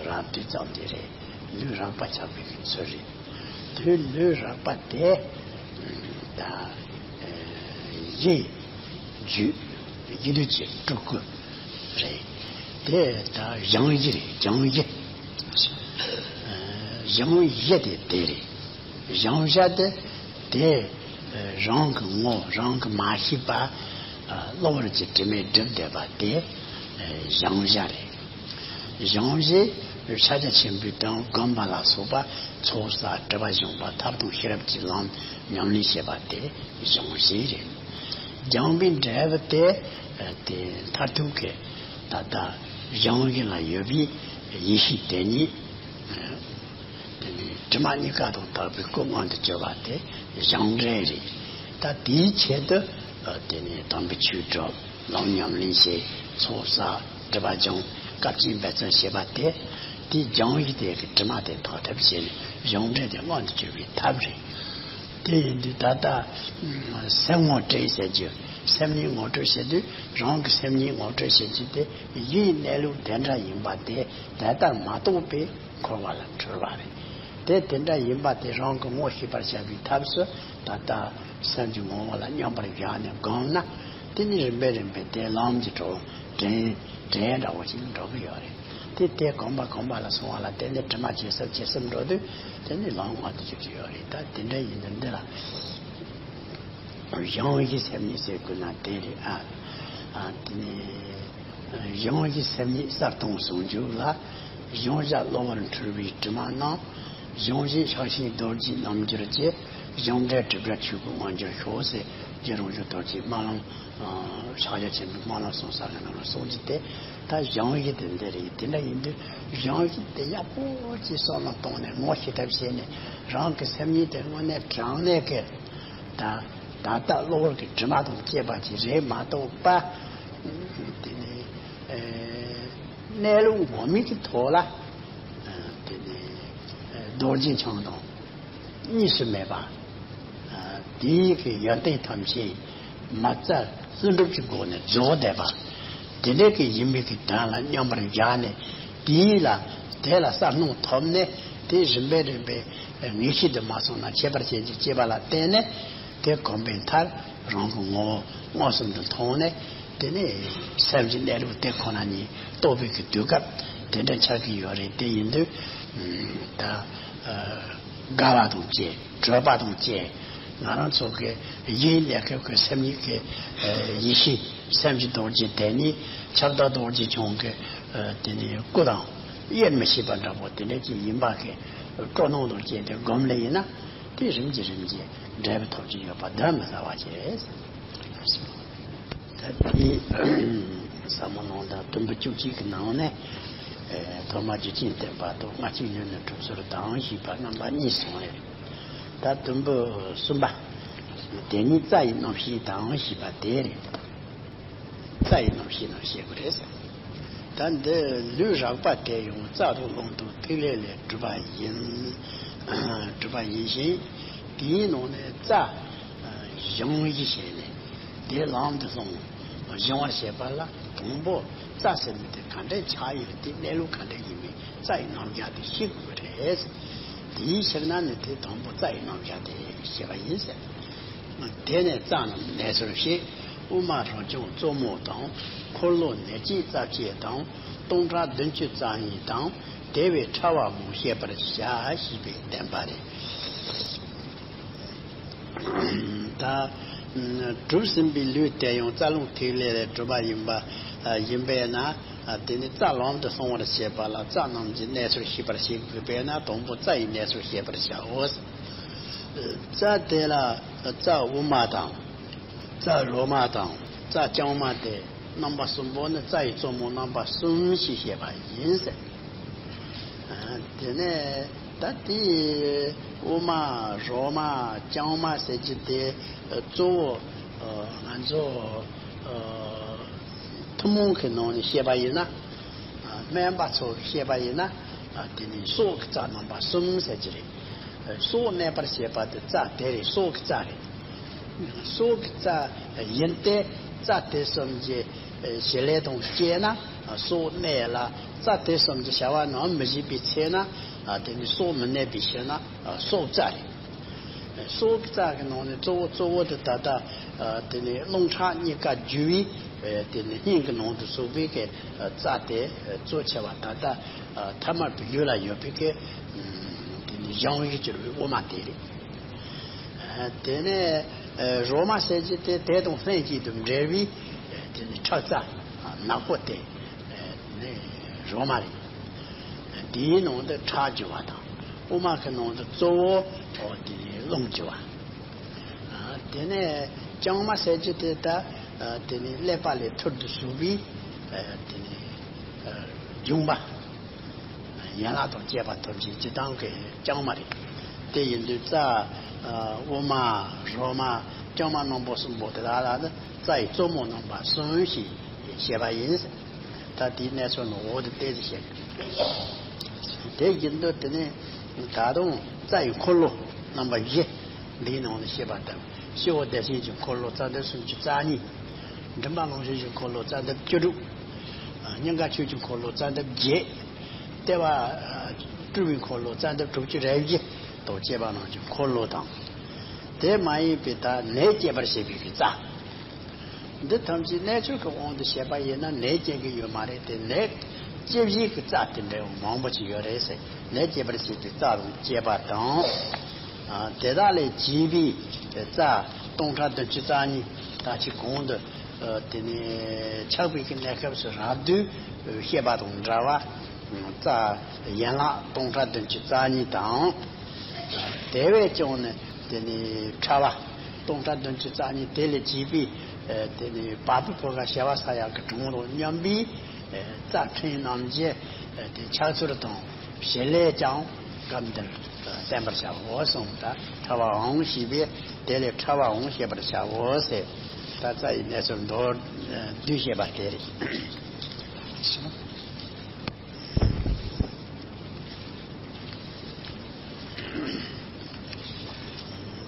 རགས་བསྡུས་ཙམ་དེ་རེད། ལུས་རགས་པ་ཆགས་པའི་གི་ཚུལ་རེད། དེ་ལུས་རགས་པ་དེ། ད། གཞི་རྒྱུད་གཞི་རུས་ཀྱི་སྤྲུལ་སྐུ་རེད། དེ་ད་བཞེངས་གཞི་རེད། བཞེངས་གཞི། བཞེངས་གཞི་དེ་དེ་རེད། བཞེངས་བྱ་དེ་དེ་རང་གི་ངོ་རང་གི་མ་ཤེས་པ་ གློ་བུར་གྱི་དྲི་མས་བསྒྲིབས་བསྡད་པ་དེ་གཞང་བཞི་རེད། གཞང་བཞི་ཕྱག་རྒྱ་ཆེན་པོའི་དོན་བསྒོམ་པ་ལ་སོགས་པ་ཚོགས་བསགས་སྒྲིབ་པ་སྦྱོང་བ་ཐབས་དང་ཤེས་རབ་ཀྱི་ལམ་ཉམས་ལེན་བྱེད་པ་དེ་གཞང་བཞི་རེད། སྦྱངས་པའི་འབྲས་བུ་དེ་དེ་མཐར་ཐུག་གི་ད་ལྟ་གཞང་བཞི་ལ་ཡོད་པའི་ཡེ་ཤེས་དེ་ཉིད། དེ་ནས་དྲི་མ་གཉིས་ཀ་དང་དག་པའི་སྐུ་མངོན་དུ་གྱུར་པ་དེ་གཞང་འབྲས་རེད། ད་དེའི་ཆེད་དུ་དེ་ནས་དམ་པའི་ཆོས་སྒྲུབ། ལམ་ཉམས་ལེན་བྱེད། ཚོགས་བསགས། སྒྲིབ་པ་སྦྱང་། སྐབས་གཅིག་འབད་བརྩོན་བྱེད་པ་དེ། དེའི་སྦྱང་ཡིག་དེ་གི་དྲི་མ་དེ་དག་ཐབས་བྱས་ནས་གཞང་འབྲས་དེ་མངོན་དུ་གྱུར་པའི་ཐབས་རེད། དེ་ཡིན་དུས་ད་ལྟ་སེམས་ངོ་སྤྲོད་བྱེད་རྒྱུ། སེམས་ཉིད་ངོ་སྤྲོད་བྱེད་དུས་རང་གི་སེམས་ཉིད་ངོ་སྤྲོད་བྱེད་རྒྱུ་དེ་ཡིད་གནས་ལུགས་དེ་འདྲ་ཡིན་པ་དེ་དེ་ལྟར་མ་རྟོགས་པས་འཁོར་བ་ལ་འཁྲུལ་བ་རེད། དེ་དེ་འདྲ་ཡིན་པ་དེ་རང་གི་ངོ་ཤེས་པར་བྱ་བའི་ཐབས་སུ་ད་ལྟ་སེམས་ཀྱི་ངོ་བོ་ལ་མཉམ་པར་བཞག་ནས་བསྒོམས་ན། དེ་ནི་རིམ་པས་རིམ་པས་དེ་ལམ་གྱི་གྲོགས་འདྲེན་འདྲེན་འདྲ་བོ་ཞིག་འགྲོ་གི་ཡོད་རེད། དེ་དེ་གོམས་པ་གོམས་པ་ལ་སོང་བ་ལ་དེ་ནི་དྲི་མ་ཇེ་སྲབ་ཇེ་སྲབ་འགྲོ་དུས་དེ་ནི་ལམ་མངོན་དུ་གྱུར་གྱི་ཡོད་རེད། ད་དེ་འདྲ་ཡིན་དུས་འདི་ལ། གཞང་བཞི་སེམས་ཉིད་ཟེར་དགོས་ན་དེ་རེད་ཨ། ཨ་དེ་ནས་གཞང་བཞི་སེམས་ཉིད་གསལ་སྟོང་ཟུང་འཇུག་ལ། གཞང་བཞི་གློ་བུར་འཁྲུལ་བའི་དྲི་མ་རྣམས། གཞང་བཞི་ཤེས་བྱའི་རྡོ་རྗེའི་རྣམ་འགྱུར་གྱིས། གཞང་འབྲས་གྲུབ་པའི་ཆོས་སྐུ་མངོན་གྱུར་ཤོག་ཟེར། རྗེ་རང་བྱུང་རྡོ་རྗེ་སྨོན་ལམ། ཕྱག་རྒྱ་ཆེན་པོའི་སྨོན་ལམ་གསུང་ས་གི་ནང་ལ་གསུངས་ཀྱི་དེ། ད་གཞང་བཞི་དེ་འདི་རེད། དེ་འདྲ་ཡིན་དུས་གཞང་བཞི་དེ་ཡག་པོ་ཅིག་བསམ་བློ་བཏང་ནས་ངོ་ཤེས་ཐབས་བྱས་ནས་རང་གི་སེམས་ཉིད་དེ་དངོས་གནས་དྲང་གནས་ཀྱི། ད་ད་ལྟ་གློ་བུར་གྱི་དྲི་མ་དང་བཅས་པ་ཅིག་རེད་མ་གཏོགས་པ། དེ་ནི་ཨེ་གནས་ལུགས་ངོ་མའི་གི་ཐོག་ལ། ཨ་དེ་ནི་ཨེ་རྡོ་རྗེ་འཆང་དང་གཉིས་སུ་མེད་པ། ཨ་དེའི་གི་ཡོན་ཏན་ཐམས་ཅད་མ་རྩ་ལྷུན་གྲུབ་ཀྱི་སྒོ་ནས་རྫོགས་བསྡད་པ། དེ་འདྲ་གི་ཡིན་པའི་གི་དོན་ལ་མཉམ་པར་བཞག་ནས་དེའི་ལ་དེ་ལ་གསལ་སྣང་ཐོབ་ནས་དེ་རིམ་པས་རིམ་པས་ངེས་ཤེས་དུ་མ་སོང་ན་ཁྱད་པར་ཅན་གྱི་སྐྱེས་པ་ལ་བརྟེན་ནས་དེ་གོམས་པའི་མཐར་རང་གི་ངོ་བོ་མངོན་སུམ་དུ་མཐོང་ནས་དེ་ནས་སེམས་ཀྱི་གནས་ལུགས་དེ་ཁོ་ན་ཉིད་རྟོགས་པའི་གི་དུས་སྐབས་དེ་འདྲ་ཆགས་ཀྱི་ཡོད་རེད། དེ་ཡིན་དུས་ད་དགའ་བ་དང་བཅས། སྤྲོས་པ་དང་བཅས། ང་རང་ཚོ་གི་ཡིད་ལས་སྐབས་ཀྱི་སེམས་ཉིད་ཀྱི་ཡེ་ཤེས་སེམས་ཀྱི་རྡོ་རྗེ་དེ་ཉིད་ཁྱབ་བདག་རྡོ་རྗེ་འཆང་གི་དེ་ནི་སྐུ་དང་དབྱེར་མི་ཕྱེད་པ་འདྲ་པོ་དེ་འདྲ་ཅིག་ཡིན་པ་གི་སྤྲོ་སྣང་དང་བཅས་ཏེ་སྒོམ་ལས་ཡིན་ན་དེ་རིམ་གྱིས་རིམ་གྱིས་འབྲས་བུ་ཐོབ་ཀྱི་ཡོད་པ་གདོན་མི་ཟ་བ་ཅིག་རེད། ད་དེ་ཟབ་མོ་ནང་དང་དུམ་བུ་བཅུ་གཅིག་གི་ནང་ནས་ཐོག་མར་རྒྱུ་རྐྱེན་བསྟན་པ་དང་སྔ་ཕྱི་ཡུལ་ནས་གྲུབ་ཚུལ་དང་ཞེས་པ་རྣམ་པ་གཉིས་སོང་རེད། ད་དུམ་བུ་གསུམ་པ། དེ་ཉིད་རྩ་ཡི་རྣམ་ཤེས་དང་ཞེས་པ་དེ་རེད། རྩ་ཡི་རྣམ་ཤེས་རྣམ་ཤེས་དགོས་རེད། ད་འདི་ལུས་རགས་པ་དེ་ཡང་རྩ་དང་རླུང་དང་ཐིག་ལེ་ལས་གྲུབ་པ་ཡིན། གྲུབ་པ་ཡིན་ཞིང་། དེའི་ནང་ནས་རྩ་གཞང་བཞི་བྱས་ནས་དེ་ལམ་དུ་སོང་། སྦྱང་བར་བྱེད་པ་ལ་དང་པོ་རྩ་ཟེར་མི་དེ་ག་འདྲའི་ཆགས་ཡོད་དེ་གནས་ལུགས་ག་འདྲ་ཡིན་མིན་རྩ་ཡི་རྣམ་གཞག་དེ་ཤེས་དགོས་རེད། དེའི་ཕྱིར་ན་ནི་དེ་དང་པོ་རྩ་ཡི་རྣམ་གཞག་དེ་ཤེས་པ་ཡིན་ཟེར། དེ་ནས་རྩ་རྣམས་གནས་ཚུལ་བཤད། དབུ་མ་རབ་འབྱམས་གཙོ་མོ་དང་། འཁོར་ལོ་ནད་བསྐྱེད་རྩ་བཅས་དང་། སྟོང་ཕྲག་བདུན་ཅུ་རྩ་གཉིས་དང་། དེ་བས་ཕྲ་བ་མང་བཤད་པར་བྱ་ཞེས་པའི་བསྟན་པ་རེད། ད་གྲུབ་ཟིན་པའི་ལུས་དེ་ཡང་རྩ་རླུང་ཐིག་ལེ་ལས་གྲུབ་པ་ཡིན་པ་ཡིན་པས་ན། དེ་ནི་རྩ་ལམ་དུ་སོང་བར་བྱེད་པ་ལ་རྩ་རྣམས་ཀྱི་གནས་ཚུལ་ཤེས་པར་བྱེད་དགོས་པས་ན་དང་པོ་རྩ་ཡི་གནས་ཚུལ་ཤེས་པར་བྱའོ། རྩ་དེ་ལ་རྩ་དབུ་མ་དང་། རྩ་རོ་མ་དང་། རྩ་རྐྱང་མ་སྟེ་རྣམ་པ་གསུམ་པོ་ནི་རྩ་ཡི་གཙོ་མོ་རྣམ་པ་གསུམ་ཞེས་བཤད་པ་ཡིན་ཟེར། དེ་ནས་ད་དེའི་དབུ་མ་རོ་མ་རྐྱང་མ་ཟེར་རྒྱུ་དེ་གཙོ་བོ་ང་ཚོ་ཐུན་མོང་གི་ནང་ནས་བཤད་པ་ཡིན་ན། སྨན་པ་ཚོ་གིས་བཤད་པ་ཡིན་ན། དེ་ནི་སྲོག་གི་རྩ་རྣམ་པ་གསུམ་ཟེར་གྱི་རེད། སྲོག་གནས་པར་བྱེད་པ་དེ་རྩ་དེ་རེད། སྲོག་གི་རྩ་རེད། སྲོག་གི་རྩ་ཡིན་ཏེ་རྩ་དེ་གསུམ་གྱི་བྱེད་ལས་དང་བཅས་ན་སྲོག་གནས་ལ། རྩ་དེ་གསུམ་གྱི་བྱ་བ་རྣམས་མི་བྱེད་པའི་ཚེ་ན་དེ་ནི་སྲོག་མི་གནས་པའི་ཕྱིར་ན་སྲོག་རྩ་རེད། སྲོག་གི་རྩ་གི་ནང་ནས་གཙོ་བོ་གཙོ་བོ་དེ་ད་ལྟ་དེ་ནི་རླུང་ཁྲག་གཉིས་ཀ་རྒྱུ་བའི་དེ་ནི་སྙིང་གི་ནང་དུ་ཟུག་པའི་གི་རྩ་དེ་གཙོ་ཆེ་བ་ད་ལྟ་ཐ་མལ་པའི་ཡུལ་ལ་ཡོད་པའི་གི་དེ་ནི་གཞང་བཞི་གྱུར་པའི་དབུ་མ་དེ་རེད། དེ་ནས་ རོ་མ་ཟེར་གྱི་དེ་དེ་དང་ལྷན་ཅིག་ཏུ་འབྲེལ་བའི་དེ་ནི་ཁྲག་རྩ་ནག་པོ་དེ་ནི་རོ་མ་རེད། དེའི་ནང་དུ་ཁྲག་རྒྱུ་བ་དང་། དབུ་མ་གི་ནང་དུ་གཙོ་བོ་དེ་ནི་རླུང་རྒྱུ་བ། དེ་ནས་ལྕང་མ་ཟེར་གྱི་དེ་ད་དེ་ནི་ཀླད་པ་ལས་ཐུར་དུ་ཟུག་པའི་དེ་ནི་འབྱུང་བ། ཡན་ལག་དང་བཅས་པ་ཐམས་ཅད་སྤྱི་དང་གི་ལྕང་མ་རེད། དེ་ཡིན་དུས་རྩ། དབུ་མ། རོ་མ། ལྕང་མ་རྣམ་པ་གསུམ་པོ་དེ་དག་ལ་ནི་རྩ་ཡི་གཙོ་མོ་རྣམ་པ་གསུམ་ཞེས་བཤད་པ་ཡིན། ད་དེའི་གནས་ཚུལ་ནི་འོག་ཏུ་བལྟས་ཏེ་བཤད། དེ་ཡིན་དུས་དེ་ནི་ད་དུང་རྩ་ཡི་འཁོར་ལོ་རྣམ་པ་བཞི། འདིའི་ནང་ནས་བཤད་པ་ལྟར་སྤྱི་བོ་བདེ་ཆེན་གྱི་འཁོར་ལོ་རྩ་འདབ་སུམ་ཅུ་རྩ་གཉིས། མགྲིན་པ་རླུང་ཤུགས་ཀྱི་འཁོར་ལོ་རྩ་འདབ་བཅུ་དྲུག། སྙིང་ག་ཆོས་ཀྱི་འཁོར་ལོ་རྩ་འདབ་བརྒྱད། ལྟེ་བ་སྤྲུལ་པའི་འཁོར་ལོ་རྩ་འདབ་དྲུག་ཅུ་རེ་བཞི་དང་བཅས་པ་རྣམས་ཀྱི་འཁོར་ལོ་དང་། དེ་མ་ཡིན་པའི་ད་ནད་སྐྱེད་པར་བྱེད་པའི་གི་རྩ། འདི་ཐམས་ཅད་གནས་ཚུལ་གྱི་དབང་དུ་བྱས་པ་ཡིན་ན་ནད་སྐྱེད་ཀྱི་ཡོད་མ་རེད་དེ། ནད་སྐྱེད་བྱེད་ཀྱི་རྩ་དེ་འདྲ་མང་པོ་ཅིག་ཡོད་རེད་ཟེར། ནད་སྐྱེད་པར་བྱེད་པའི་རྩ་དང་བཅས་པ་དང་། དེ་དག་ལས་བྱས་པའི་རྩ་སྟོང་ཕྲག་བདུན་ཅུ་རྩ་གཉིས། ད་ཅི་གོང་དུ་དེ་ནས་ཆགས་པའི་གི་གནས་སྐབས་སུ་རབ་ཏུ་བཤད་པ་དང་འདྲ་བ། རྩ་ཡན་ལག་སྟོང་ཕྲག་བདུན་ཅུ་རྩ་གཉིས་དང་། དེ་བས་ཀྱང་ནི་དེ་ནི་ཕྲ་བ་སྟོང་ཕྲག་བདུན་ཅུ་རྩ་གཉིས་དེ་ལས་བྱས་པའི་དེ་ནི་བ་སྤུའི་ཕུ་ག་ཞ་བ་ས་ཡ་གི་གྲངས་དང་མཉམ་པའི་རྩ་ཕྲན་རྣམས་ཀྱི་དེ་ཆགས་ཚུལ་དང་བྱེད་ལས་ཀྱང་སྐབས་འདིར་བསྟན་པར་བྱའོ་གསུངས། ད་ཕྲ་བའང་ཞེས་པས་དེ་ལས་ཕྲ་བའང་བཤད་པར་བྱའོ་ཟེར། ད་རྩ་ཡི་གནས་ཚུལ་མདོར་བསྡུས་བཤད་པ་དེ་རེད།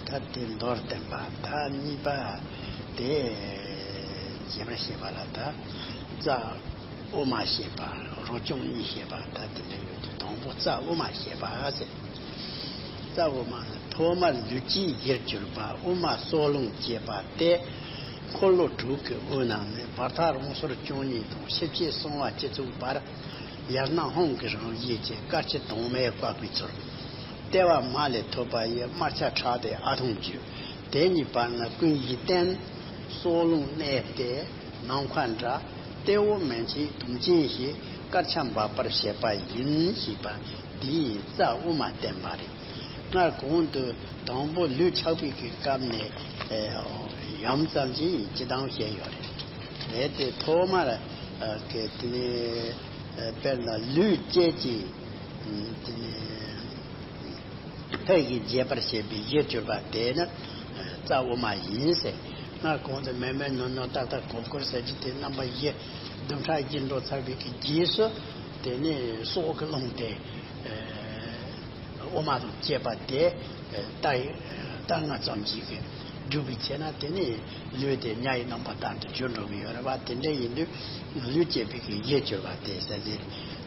ད་དེ་མདོར་བསྟན་པ། ད་གཉིས་པ་དེ་རྗེས་མ་བཤད་པ་ལ། ད་རྩ་དབུ་མ་བཤད་པ། རོ་རྐྱང་གཉིས་བཤད་པ། ད་དེ་འདྲ་ཡོད་དུས་དང་པོ་རྩ་དབུ་མ་བཤད་པ་ཟེར། རྩ་དབུ་མ་ནི་ཐོག་མར་ལུས་སྐྱེས་གཞིར་གྱུར་པ་དབུ་མ་སྲོག་རླུང་བཅས་པ་སྟེ། འཁོར་ལོ་དྲུག་གི་དབུས་ན་ནི་བར་ཐག་རིང་སོར་བཅུ་གཉིས་དང་ཕྱི་ཕྱེད་གསང་བ་སྤྱི་གཙུག་བར། ཡར་སྣ་ཧཱུྃ་གི་རང་བཞིན་གྱི་དཀར་ཆ་དྭངས་མས་བཀབ་པའི་ཚུལ། ལྟེ་བ་མ་ལས་ཐོད་པ་ཡི་དམར་ཆ་ཁྲག་དེ་ཨ་ཐུང་བརྒྱུད། དེ་གཉིས་བར་ན་ཀུན་གཞི་བརྟན། སྲོག་རླུང་གནས་ཏེ་ནམ་མཁའ་འདྲ། ལྟེ་འོག་མན་ཆད་དུམ་ཅན་ཞིག་དཀར་ཆ་འབབ་པར་བྱེད་པ་ཡིན་ཞེས་པ་འདིའི་རྩ་དབུ་མ་བསྟན་པ་རེད། སྔར་གོང་དུ་དང་པོ་ལུས་ཆགས་པའི་གི་སྐབས་ནས་ཡུམ་ཙམ་གྱིས་སྤྱི་དང་བཤད་ཡོད་རེད། དེ་དེ་ཐོག་མར་གི་དེ་ནས་དཔེར་ན་ལུས་སྐྱེས་ཀྱི་དེ་ནས་ཕས་ཀྱིས་རྒྱས་པར་བྱེད་པའི་གཞིར་གྱུར་པ་དེ་ནི་རྩ་དབུ་མ་ཡིན་ཟེར། སྔར་གོང་དུ་མེ་མེ་ནོ་ནོ་ཏ་ཏ་གོ་གོར་ཟེར་གྱི་དེ་རྣམ་པ་བཞི་བདུན་ཕྲག་བཞི་འགྲོ་ཚར་བའི་གི་རྗེས་སུ་དེ་ནི་སྲོག་གི་རླུང་དེ་དབུ་མ་དང་བཅས་པ་དེ་རྟ་རྟ་རྔ་ཙམ་ཞིག་གིས་བསྒྲུབས་པའི་ཚེ་ན་དེ་ནི་ལུས་དེ་ཉ་ཡི་རྣམ་པ་ལྟར་དུ་གྱུར་འགྲོ་གི་ཡོད་རེད་པ། དེ་འདྲ་ཡིན་དུས་ལུས་སྐྱེས་པའི་གི་གཞིར་གྱུར་པ་དེ་ཟེར་ཏེ།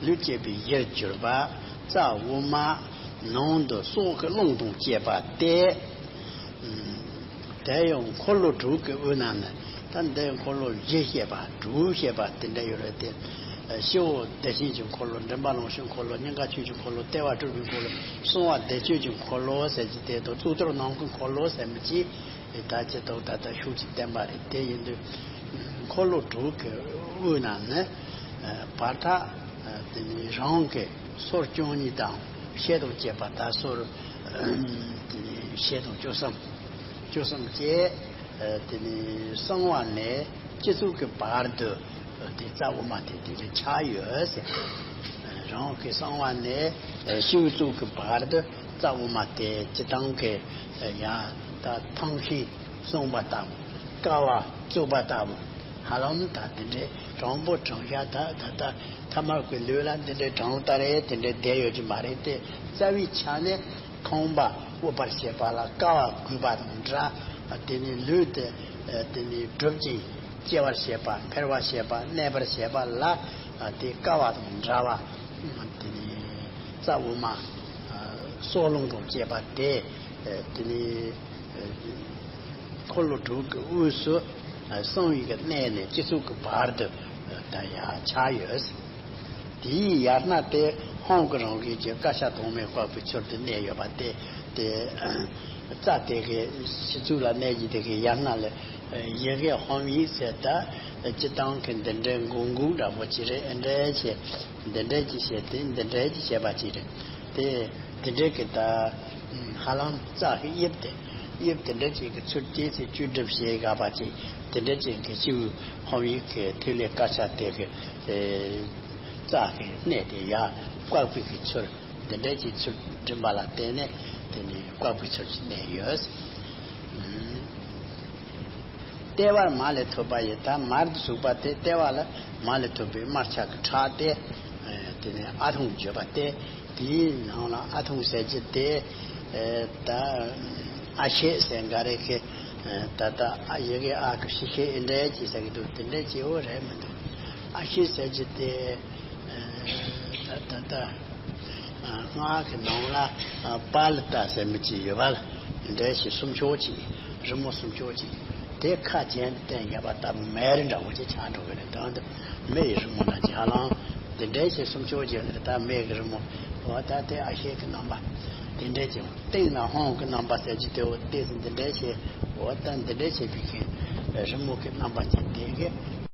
ལུས་སྐྱེས་པའི་གཞིར་གྱུར་པ་རྩ་དབུ་མ། ནང་དུ་སྲོག་གི་རླུང་དང་བཅས་པ་སྟེ། དེ་ཡང་འཁོར་ལོ་དྲུག་གི་དབུས་ན་ནི། ད་འདི་འཁོར་ལོ་བཞི་བཤད་པ་དྲུག་བཤད་པ་དེ་འདྲ་ཡོད་རེད་དེ། སྤྱི་བོ་བདེ་ཆེན་གྱི་འཁོར་ལོ། མགྲིན་པ་རླུང་ཤུགས་འཁོར་ལོ། སྙིང་ག་ཆོས་ཀྱི་འཁོར་ལོ། ལྟེ་བ་སྤྲུལ་པའི་འཁོར་ལོ། གསང་བ་བདེ་སྤྱོད་ཀྱི་འཁོར་ལོ་ཟེར་གྱི་དེ་དང་གཙུག་ཏོར་ནམ་མཁའི་འཁོར་ལོ་ཟེར་མི་གཅིག་ད་ཅི་ཐོག་ད་ལྟ་ཤུགས་ཀྱིས་བསྟན་པ་རེད། དེ་ཡིན་དུས་འཁོར་ལོ་དྲུག་གི་དབུས་ན་ནི་བར་ཐག་དེ་ནི་རང་གི་སོར་བཅུ་གཉིས་དང་ཕྱེད་དང་བཅས་པ། ད་སོར་དེ་ནི་ཕྱེད་དང་བཅུ་གསུམ། བཅུ་གསུམ་བཅས། དེ་ནི་གསང་བ་ནས་སྤྱི་གཙུག་གི་བར་དུ་དེ་རྩ་དབུ་མ་དེ་དེ་ལ་ཆགས་ཡོད་ཟེར། རང་གི་གསང་བ་ནས་སྤྱི་གཙུག་གི་བར་དུ་རྩ་དབུ་མ་དེ་སྤྱི་དང་གི་ཡང་ད་ཐང་ཤིང་སྲུང་བ་ལྟ་བུ། ཀ་བ་བཙུགས་པ་ལྟ་བུ། ཧ་ལམ་ད་དེ་འདྲའི་དྲང་པོ་དྲང་བཞག་ད་ད་ལྟ་ཐ་མལ་གྱི་ལུས་ལ་འདི་འདྲའི་དྲང་ལྟར་དེ་འདྲའི་བསྡད་ཡོད་ཀྱི་མ་རེད་དེ། རྩ་བའི་ཆ་ནས་ཁང་པ་དབུ་བར་བྱེད་པ་ལ་ཀ་བ་གུས་པ་དང་འདྲ། དེ་ནི་ལུས་དེ་དེ་ནི་སྒྲུབ་ཅིང་སྐྱེ་བར་བྱེད་པ། འཕེལ་བར་བྱེད་པ། གནས་པར་བྱེད་པ་ལ་དེ་ཀ་བ་དང་འདྲ་བ། དེ་ནི་རྩ་དབུ་མ་སྲོག་རླུང་དང་བཅས་པ་དེ་དེ་ནི་འཁོར་ལོ་དྲུག་གི་དབུས་སུ་གསང་བའི་གི་གནས་ནས་སྤྱི་གཙུག་གི་བར་དུ་ད་ཡར་ཆགས་ཡོད། དེའི་ཡར་སྣ་དེ་ཧཱུྃ་གི་རང་བཞིན་གྱི་དཀར་ཆ་དྭངས་མས་བཀབ་པའི་ཚུལ་དུ་གནས་ཡོད་པ་དེ་དེ་ རྩ་དེ་གི་སྤྱི་གཙུག་ལ་གནས་ཀྱི་དེ་གི་ཡར་སྣ་ལ་ཡི་གེ་ཧོམ་ཡིག་ཟེར། ད་སྤྱི་བཏང་གི་འདི་འདྲའི་འགུག་འགུག་འདྲ་པོ་ཅིག་རེད། འདྲ་བྱས་འདི་འདྲ་ཅིག་བྱས་ཏེ་འདི་འདྲ་ཅིག་བྱས་པ་ཅིག་རེད། དེ་དེ་འདྲའི་གི་ད་ཧ་ལམ་རྩ་གི་དབྱིབས་དེ་དབྱིབས་དེ་འདྲ་ཅིག་གི་ཚུར་སྐྱེས་ཚེ་བཅུད་སྒྲིབ་བྱེད་དགའ་པ་ཅིག་དེ་འདྲ་ཅིག་གི་སྤྱི་བོའི་ཧོམ་ཡིག་གི་ཐིག་ལེ་དཀར་ཆ་དེ་གི་རྩ་གི་གནས་དེ་ཡར་བཀག་པའི་གི་ཚུལ། འདི་འདྲ་ཅིག་ཚུལ་འགྲིམ་པ་ལ་བརྟེན་ནས་དེ་ནི་བཀག་པའི་ཚུལ་གྱི་གནས་ཡོད། ལྟེ་བར་མ་ལས་ཐོབ་པ་ཡི། ད་མར་དུ་ཟུག་པ་དེ་ལྟེ་བ་ལ་མ་ལས་ཐོབ་པའི་དམར་ཆ་གི་ཁྲག་སྟེ། དེ་ནི་ཨ་ཐུང་བརྗོད་པ་སྟེ། དེའི་ནང་ལ་ཨ་ཐུང་ཟེར་གྱི་དེ་ད་ཨ་ཤད་ཟེར་འགའ་རེ་གི་ད་ད་ཨ་ཡི་གེ་ཨ་གི་ཤི་ཤེ་ཨི་འདྲ་ཅིག་ཟེར་གི་འདུག་དེ་འདྲ་སྐྱེ་བོ་རེད་མི་འདུག་ཨ་ཤད་ཟེར་གྱི་དེ། ད་ད་ད། སྔགས་ཀྱི་ནང་ལ་པཱ་ལི་ཏ་ཟེར་མི་གཅིག་ཡོད་པ་ལ། འདྲ་ཞིག་སུམ་ཅུ་ཅིག་རི་མོ་སུམ་ཅུ་ཅིག་དེ་ཁ་གྱེན་དུ་བསྟན་བཞག་པ་ལྟ་བུ་མེ་རི་འདྲ་བོ་ཅིག་ཆགས་འགྲོ་གི་རེད། དོན་དུ་མེ་ཡི་རི་མོ་ན་ཅིག་ཧ་ལམ་དེ་འདྲ་ཞིག་སུམ་ཅུ་ཅིག་ནི་ད་མེ་གི་རི་མོ། འོ་ད་དེ་ཨ་ཤད་ཀྱི་རྣམ་པ་དེ་འདྲ་ཅིག་སྟེང་ན་ཧོང་གི་རྣམ་པ་ཟེར་གྱི་དེ། འོ་དེ་འདི་འདྲ་ཞིག་འོ་ད་འདི་འདྲ་བྱས་པའི་གི་རི་མོ་གི་རྣམ་པ་ཅིག་དེ་གི།